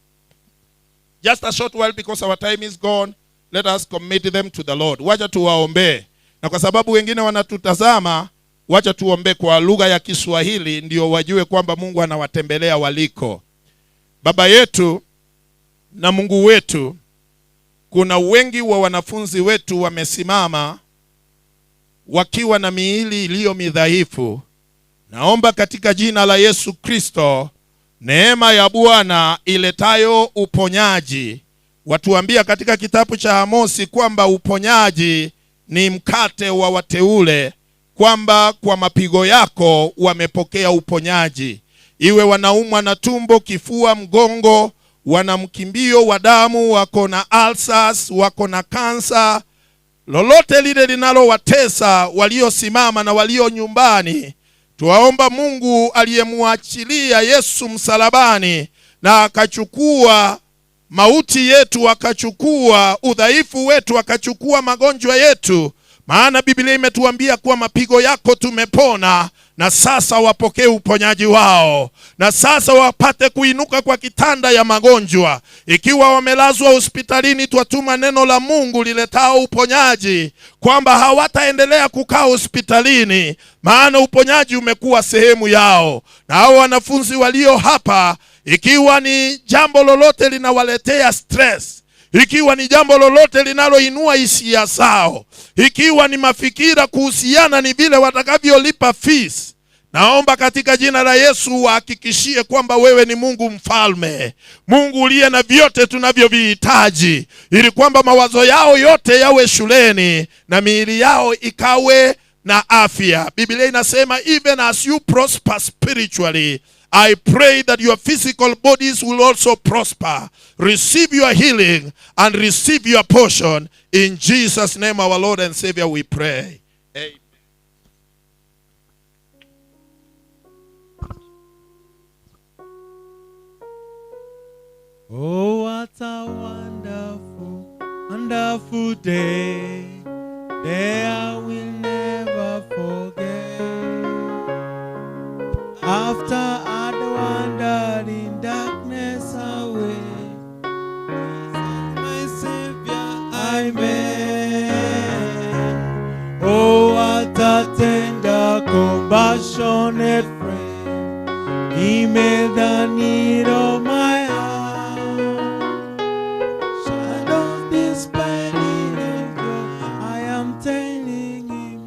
Just a short while, because our time is gone, let us commit them to the Lord. Wacha tuwaombee. Na kwa sababu wengine wanatutazama, wacha tuombe kwa lugha ya Kiswahili ndio wajue kwamba Mungu anawatembelea waliko. Baba yetu na Mungu wetu, kuna wengi wa wanafunzi wetu wamesimama wakiwa na miili iliyo midhaifu. Naomba katika jina la Yesu Kristo, neema ya Bwana iletayo uponyaji. Watuambia katika kitabu cha Amosi kwamba uponyaji ni mkate wa wateule, kwamba kwa mapigo yako wamepokea uponyaji. Iwe wanaumwa na tumbo, kifua, mgongo, wana mkimbio wa damu, wako na ulcers, wako na kansa, lolote lile linalowatesa waliosimama na walio nyumbani, tuwaomba Mungu aliyemwachilia Yesu msalabani na akachukua mauti yetu, akachukua udhaifu wetu, akachukua magonjwa yetu. Maana Biblia imetuambia kuwa mapigo yako tumepona, na sasa wapokee uponyaji wao, na sasa wapate kuinuka kwa kitanda ya magonjwa. Ikiwa wamelazwa hospitalini, twatuma neno la Mungu liletao uponyaji, kwamba hawataendelea kukaa hospitalini, maana uponyaji umekuwa sehemu yao. Na hao wanafunzi walio hapa, ikiwa ni jambo lolote linawaletea stress, ikiwa ni jambo lolote linaloinua hisia zao, ikiwa ni mafikira kuhusiana ni vile watakavyolipa fees, naomba katika jina la Yesu wahakikishie kwamba wewe ni Mungu mfalme, Mungu uliye na vyote tunavyovihitaji, ili kwamba mawazo yao yote yawe shuleni na miili yao ikawe na afya. Biblia inasema even as you prosper spiritually, I pray that your physical bodies will also prosper. Receive your healing and receive your portion. In Jesus' name, our Lord and Savior, we pray. Amen. Oh, what a wonderful, wonderful day. Day I will never forget. After I'd wandered in darkness away, Jesus, my Savior, I met. Oh, what a tender, compassionate friend. He made the need of my heart. Shadows dispelling his glory, I am telling him,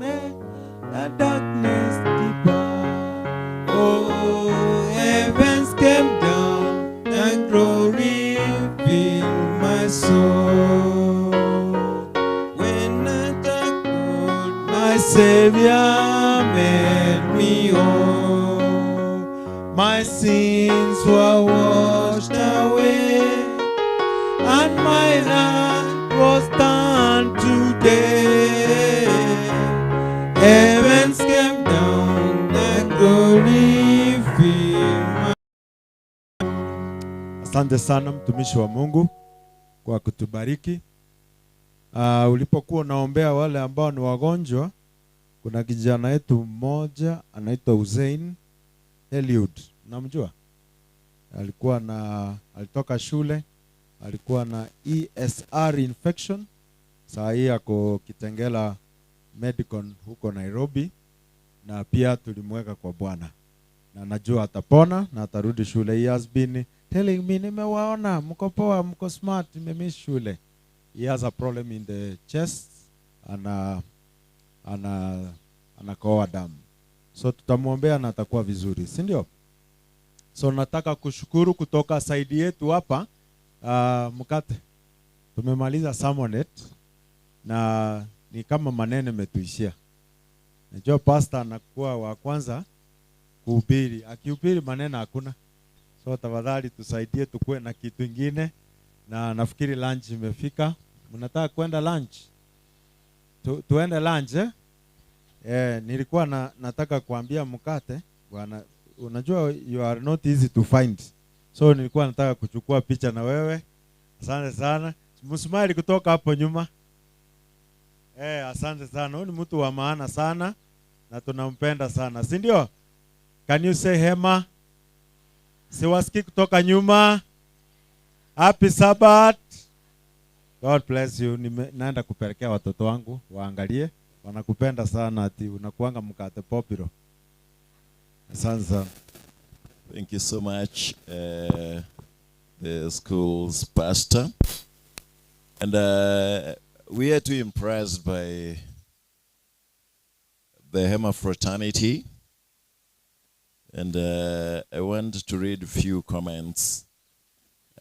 the darkness depart. Oh, heavens came down and glory filled my soul. When I could, my Savior made me whole. My sins were washed away, and my life was done today. Heavens came down and glory filled my. Asante sana mtumishi wa Mungu kwa kutubariki. Ulipokuwa unaombea wale ambao ni wagonjwa, kuna kijana yetu mmoja anaitwa Hussein Eliud. Unamjua? Alitoka shule, alikuwa na ESR infection. Saa hii ako Kitengela Medical huko Nairobi, na pia tulimweka kwa Bwana. Na najua atapona na atarudi shule. He has been telling me, nimewaona mko poa, mko smart, nimemiss shule. He has a problem in the chest, anakohoa damu. So tutamwombea na atakuwa vizuri, si ndio? So nataka kushukuru kutoka side yetu hapa. Mkate tumemaliza sermonette na ni kama maneno imetuishia. Najua pastor anakuwa wa kwanza kuhubiri, akihubiri maneno hakuna. So tafadhali tusaidie tukue na kitu ingine, na nafikiri lunch imefika. Mnataka kwenda lunch? Tuende lunch eh? Nilikuwa nataka kuambia mkate bwana, unajua you are not easy to find. So nilikuwa nataka kuchukua picha na wewe. Asante sana. Msmile kutoka hapo nyuma. Asante sana. Huyu ni mtu wa maana sana na tunampenda sana. Si ndio? Can you say Hema? Siwasikii kutoka nyuma. Happy Sabbath. God bless you. Naenda kupelekea watoto wangu waangalie. Wanakupenda sana, ati unakuanga mkate popiro. Asante sana. Thank you so much, the school's pastor. And we are too impressed by the Hema fraternity. And I want to read a few comments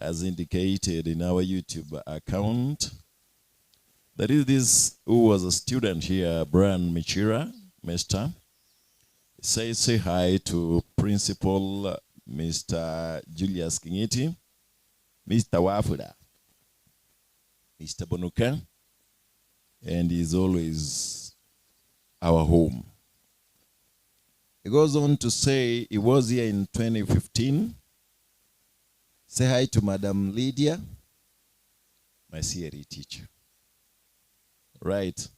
as indicated in our YouTube account. There is this who was a student here, Brian Michira, Mr. Say hi to Principal Mr. Julius Kingiti, Mr. Wafula, Mr. Bonuka, and he's always our home. He goes on to say he was here in 2015. Say hi to Madam Lydia, my CRE teacher. Right.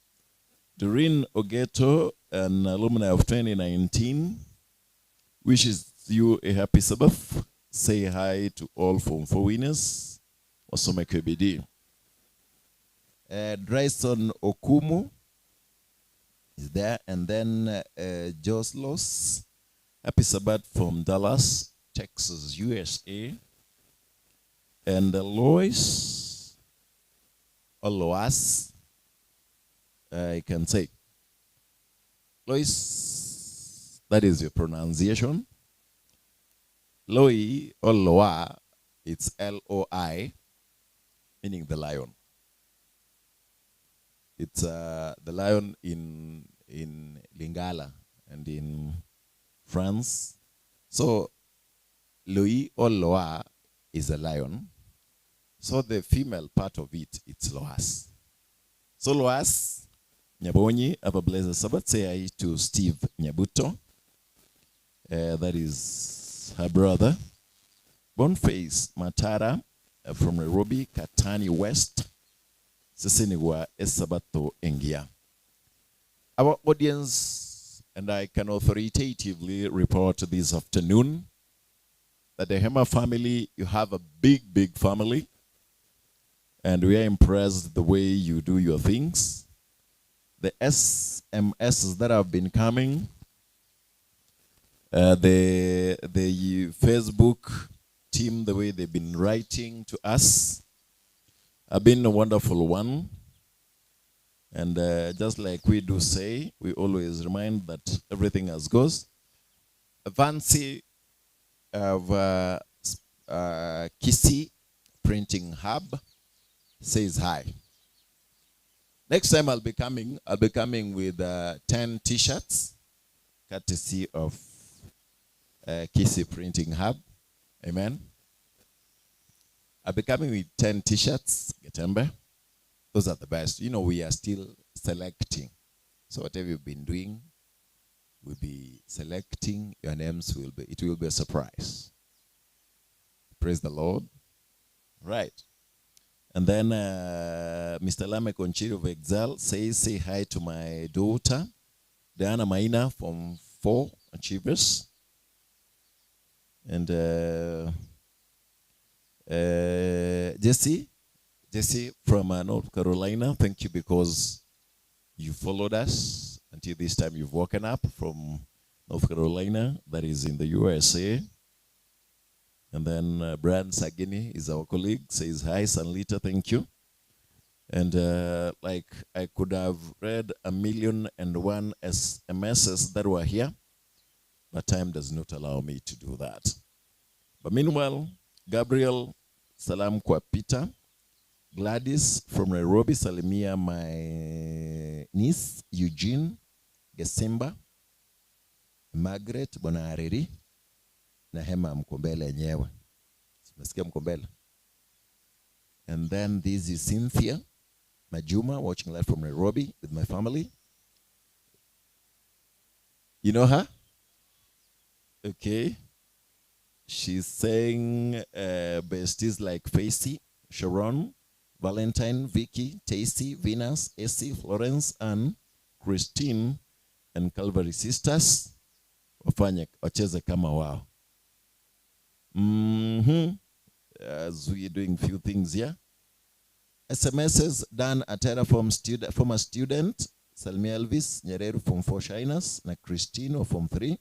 Doreen Ogeto, an alumni of 2019, wishes you a happy Sabbath. Say hi to all Form 4 winners. Wasome KBD. Dryson Okumu is there. And then Joslos. Happy Sabbath from Dallas, Texas, USA. And Lois, or Loas, I can say. Lois, that is your pronunciation. Loi or Loa, it's L-O-I, meaning the lion. It's the lion in Lingala and in France. So Loi or Loa is a lion. So the female part of it, it's Loas. So Loas Nyabonyi, have a blessed Sabbath. Say hi to Steve Nyabuto. That is her brother. Boniface Matara from Nairobi, Katani West. Sisiniwa Esabato Engia. Our audience, and I can authoritatively report this afternoon that the Hema family, you have a big, big family. And we are impressed the way you do your things. The SMSs that have been coming, the Facebook team, the way they've been writing to us, have been a wonderful one. And just like we do say, we always remind that everything as goes. Vancy of Kisii Printing Hub says hi. Next time I'll be coming with 10 t-shirts, courtesy of Kisii Printing Hub. Amen. I'll be coming with 10 t-shirts, Getembe. Those are the best. You know, we are still selecting. So whatever you've been doing, we'll be selecting. Your names will be, it will be a surprise. Praise the Lord. Right. And then Mr. Lamek Onchiri of Excel says, say hi to my daughter, Diana Maina from 4 Achievers. And Jesse from North Carolina, thank you because you followed us until this time. You've woken up from North Carolina, that is in the USA. And then Brian Sagini is our colleague, says hi, Sanlita, thank you. And like I could have read 1,000,001 SMSs that were here, but time does not allow me to do that. But meanwhile, Gabriel, salam kwa Peter. Gladys from Nairobi, salimia my niece Eugene Gesimba, Margaret Bonareri na Hema Mkombele yenyewe. Umesikia Mkombele? And then this is Cynthia Majuma watching live from Nairobi with my family. You know her? Okay. She's saying besties like Facey, Sharon, Valentine, Vicky, Tasty, Venus, Essie, Florence, and Christine, and Calvary Sisters. Wafanye, wacheze kama wao. As we are doing few things here. SMSs, Dan Atera, former student, Salmi Elvis, Nyereru from 4 Shiners, na Christine from 3.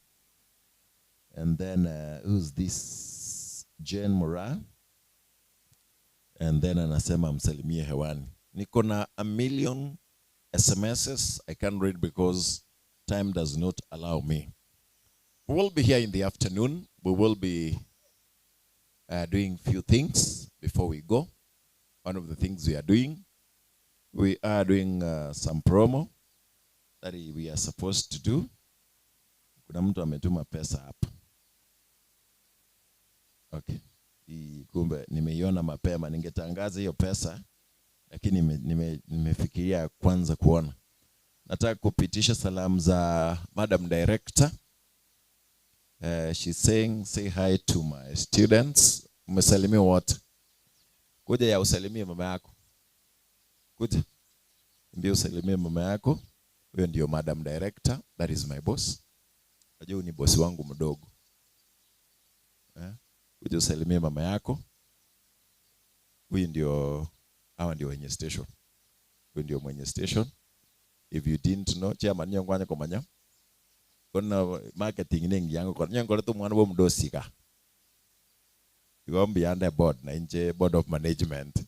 And then, who's this? Jane Mora. And then anasema msalimie hewani. Niko na a million SMSs I can't read because time does not allow me. We will be here in the afternoon. We will be doing few things before we go. One of the things we are doing some promo that we are supposed to do. Kuna mtu ametuma pesa hapa. Okay. Kumbe nimeiona mapema, ningetangaza hiyo pesa lakini nimefikiria kwanza kuona. Nataka kupitisha salamu za Madam Director. She's saying say hi to my students. Umesalimia wote. Kuja ya usalimie mama yako. Kuja. Ndio usalimie mama yako. Huyo ndio Madam Director, that is my boss. Unajua ni boss wangu mdogo. Kuja usalimie mama yako. Huyu ndio, hawa ndio wenye station. Huyu ndio mwenye station. If you didn't know, chairman nyongwanya komanya. Kona marketing nengi yangu kona nyongore tu mwana bo mdosika. Igombi under board na inje board of management.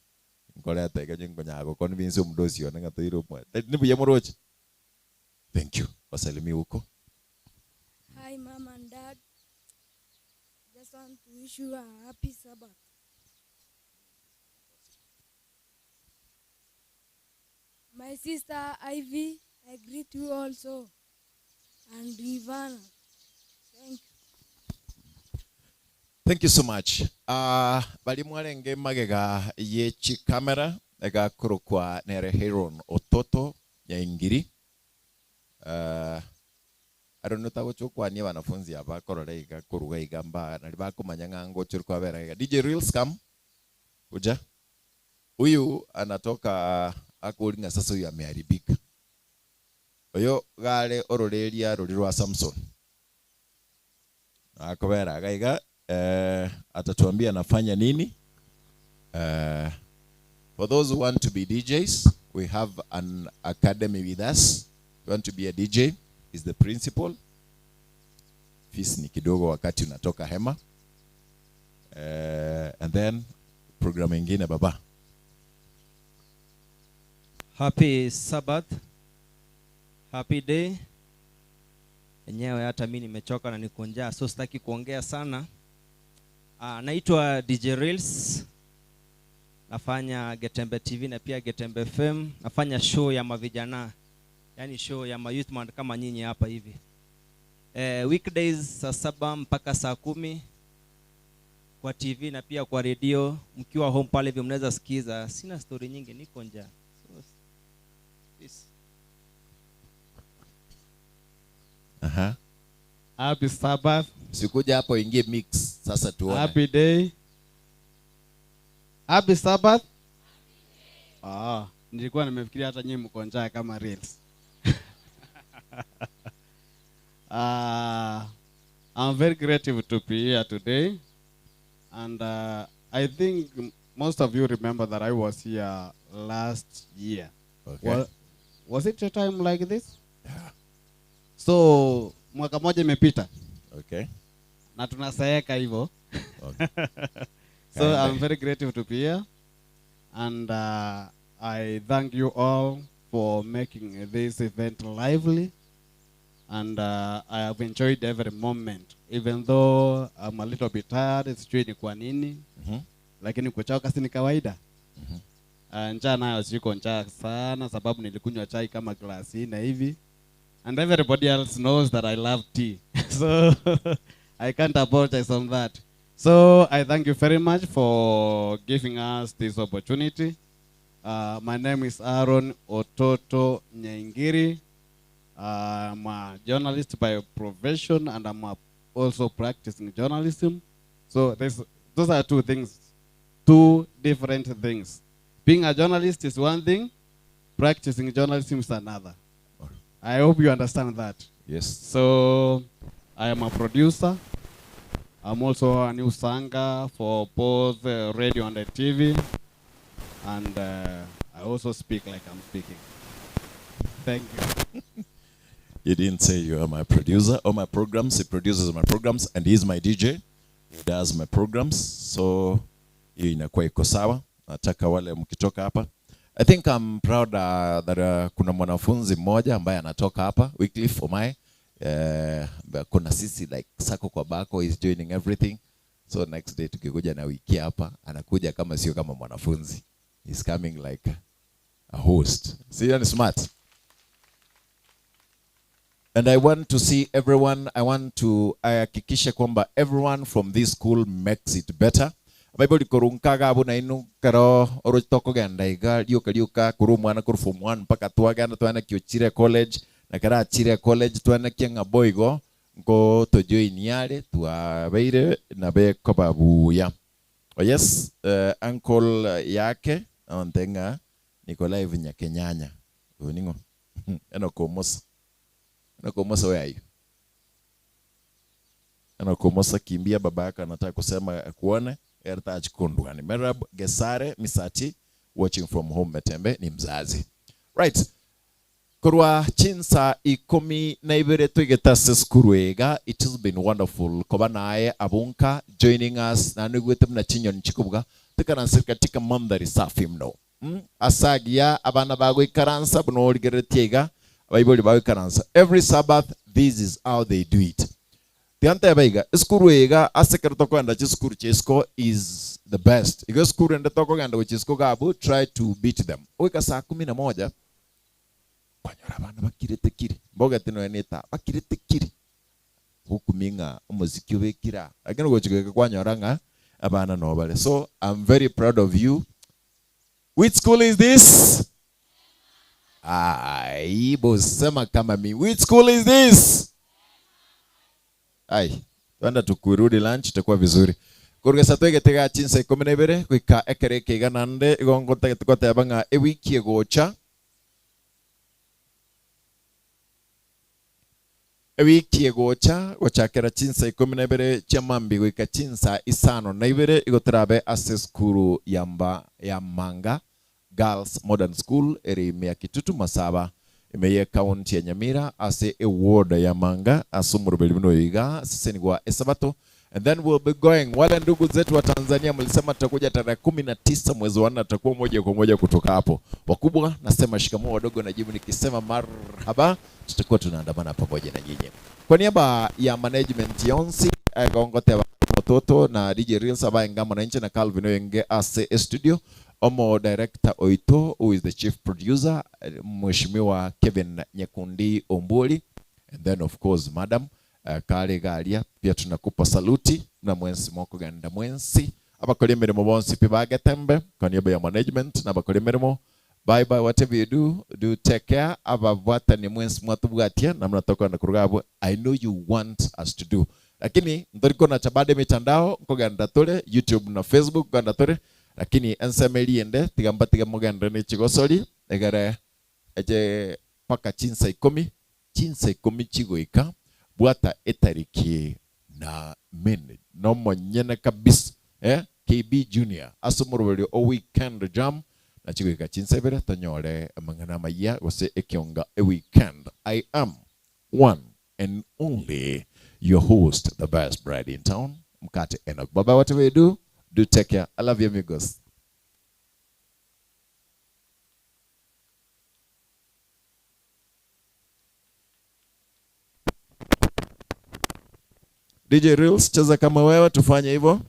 Ngore tega nyongo nyago convince mdosi ona ngatoiro mwa. Nibuye moroche. Thank you. Wasalimie huko. Hi mom and dad. Just want to wish you a happy Sabbath. My sister Ivy, I greet you also. And Ivana. Thank you. Thank you so much. Bali mwarenge magega yechi kamera ega kurukwa nere Heron Ototo Nyaingiri. I don't know tagochukwa ni wanafunzi aba korora iga kuruga igamba nali bakumanya ngango churukwa bera iga. DJ Reels come. Kuja. Huyu anatoka akuringa sasa huyu ameharibika. Oyo gale ororeria ruri rwa Samson. Akobera gaiga atatuambia anafanya nini. For those who want to be DJs, we have an academy with us. You want to be a DJ, is the principal. Fees ni kidogo wakati unatoka Hema. And then program ingine baba. Happy Sabbath. Happy day. Enyewe hata mimi nimechoka na niko njaa, so sitaki kuongea sana. Naitwa DJ Reels. Nafanya Getembe TV na pia Getembe FM. Nafanya show ya mavijana, yani show ya ma youth man kama nyinyi hapa hivi. Weekdays saa 7 mpaka saa 10 kwa TV na pia kwa radio. Mkiwa home pale hivi mnaweza sikiza. Sina story nyingi, niko njaa. So, peace. Aha. Happy Sabbath. Sikuja hapo ingie mix sasa tuone. Happy day. Happy Sabbath. Ah, nilikuwa nimefikiria hata nyinyi mko njaa kama Reels. I'm very grateful to be here today. And I think most of you remember that I was here last year. Okay. Well, was it a time like this? Yeah. So, mwaka moja imepita. Okay. Na tunasaeka hivyo. Okay. So, I'm very grateful to be here. And I thank you all for making this event lively. And I have enjoyed every moment. Even though I'm a little bit tired, sijui ni kwa nini. Lakini kuchoka si ni kawaida. Njaa nayo siko njaa sana sababu nilikunywa chai kama glasi na hivi. And everybody else knows that I love tea. So I can't apologize on that. So I thank you very much for giving us this opportunity. My name is Aaron Ototo Nyaingiri. I'm a journalist by profession, and I'm also practicing journalism. So those are two things, two different things. Being a journalist is one thing, practicing journalism is another. I hope you understand that. Yes. So I am a producer. I'm also a news anchor for both radio and the TV. And I also speak like I'm speaking. Thank you. You didn't say you are my producer or my programs. He produces my programs and he's my DJ. He does my programs. So hiyo inakuwa iko sawa. Nataka wale mkitoka hapa. I think I'm proud that kuna mwanafunzi mmoja ambaye anatoka hapa, Wycliffe Omae. Kuna sisi like Sako kwa Bako is joining everything. So next day tukikuja na wiki hapa, anakuja kama sio kama mwanafunzi. He's coming like a host. See, ni smart. And I want to see everyone, I want to ahakikishe kwamba everyone from this school makes it better. Bible ikorunkaga abu na inu karo orotoko genda iga liuka liuka kuru mwana kuru form 1 mpaka twagenda twana kiochire college na kara chire college twana kianga boigo ngo to join yale twabeire na be kobabuya. Oh yes, uncle yake ontenga Nikolai Vinyakenyanya. Uningo. Enokomosa. Enokomosa, where are you? Enokomosa, kimbia, baba yako anataka kusema akuone. Ertaj Kundwani. Merab Gesare Misati watching from home Metembe ni mzazi. Right. Korwa chinsa 12 twigeta skuruega. It has been wonderful koba naye abunka joining us na nigwete mna chinyo nchikubuga tukaransa katika mandhari safi mno. Asagia abana bago ikaransa buno origeretiega abaiboli bago ikaransa. Every Sabbath this is how they do it. Tiante baiga skuruega asekero tokwenda chiskuru chesko is the best. Igo skuru ende tokogenda chesko gabu try to beat them. Oika saa 11 kwanyora abana bakirete kiri mboga tino eneta bakirete kiri hukuminga umuziki ubekira lakini gochigeka kwanyora nga abana no bale. So I'm very proud of you. Which school is this? Ai bo sema kama mi. Which school is this? Ai twenda tukurudi lunch itakuwa vizuri. Kurugesa twegetega chinsa 12 kuika ekereke iganande igongo tegete nga ewiki egocha. Ewiki egocha gochakera chinsa 12 chamambi goika chinsa 52 igoterabe ase skuru yamba ya Manga Girls Modern School eri mia Kitutu Masaba imeye county ya Nyamira ase e ward ya Manga asumurubeli mno iga sisi kwa esabato. And then we'll be going. Wale ndugu zetu wa Tanzania mlisema tutakuja tarehe 19 mwezi wa 4, tutakuwa moja kwa moja kutoka hapo. Wakubwa nasema shikamoo, wadogo najibu nikisema marhaba, tutakuwa tunaandamana pamoja na nyinyi. Kwa niaba ya management yonsi, Gongote wa Mototo na DJ Reels abaye ngamo na nche na Calvin Oyenge ase studio, Omo director Oito who is the chief producer, Mheshimiwa Kevin Nyekundi Omboli, and then of course madam Kale Galia, pia tunakupa saluti na mwensi mwako ganda mwensi abakole mirimo bonsi pibagetembe kwa niaba ya management na abakole mirimo. Bye bye, whatever you do, do take care. Abavwata ni mwensi mwatubwatia na mnatoka na kurugabo. I know you want us to do, lakini ndoriko na chabade mitandao nkoganda tole YouTube na Facebook ganda tole, lakini ensemeli ende tigamba tigamoganda ni chigosori egere eje paka chinsa 10 chinsa 10 chigoika bwata etariki na minute no monyene kabisa KB Junior asomorobeli o weekend jam na chigoika chinsa ibere tonyore amangana maya gose ekionga a weekend. I am one and only your host, the best bride in town, Mkate Enoch. Bye bye, whatever you do, do take care. I love you amigos. DJ Reels, cheza kama wewe, tufanye hivyo.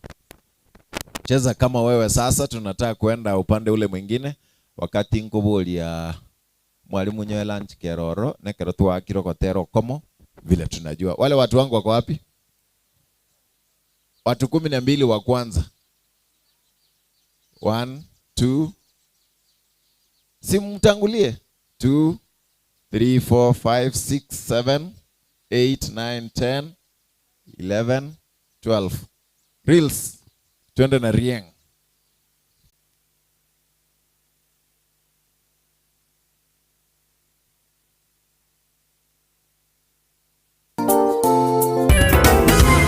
Cheza kama wewe sasa, tunataka kuenda upande ule mwingine wakati nkubulia mwalimu nyoe lunch keroro nekero tuwakiro kotero komo vile tunajua. Wale watu wangu wako wapi? Watu 12 wa kwanza. 1 2, simtangulie. 2 3 4 5 6 7 8 9 10 11 12. Reels, twende na Rieng.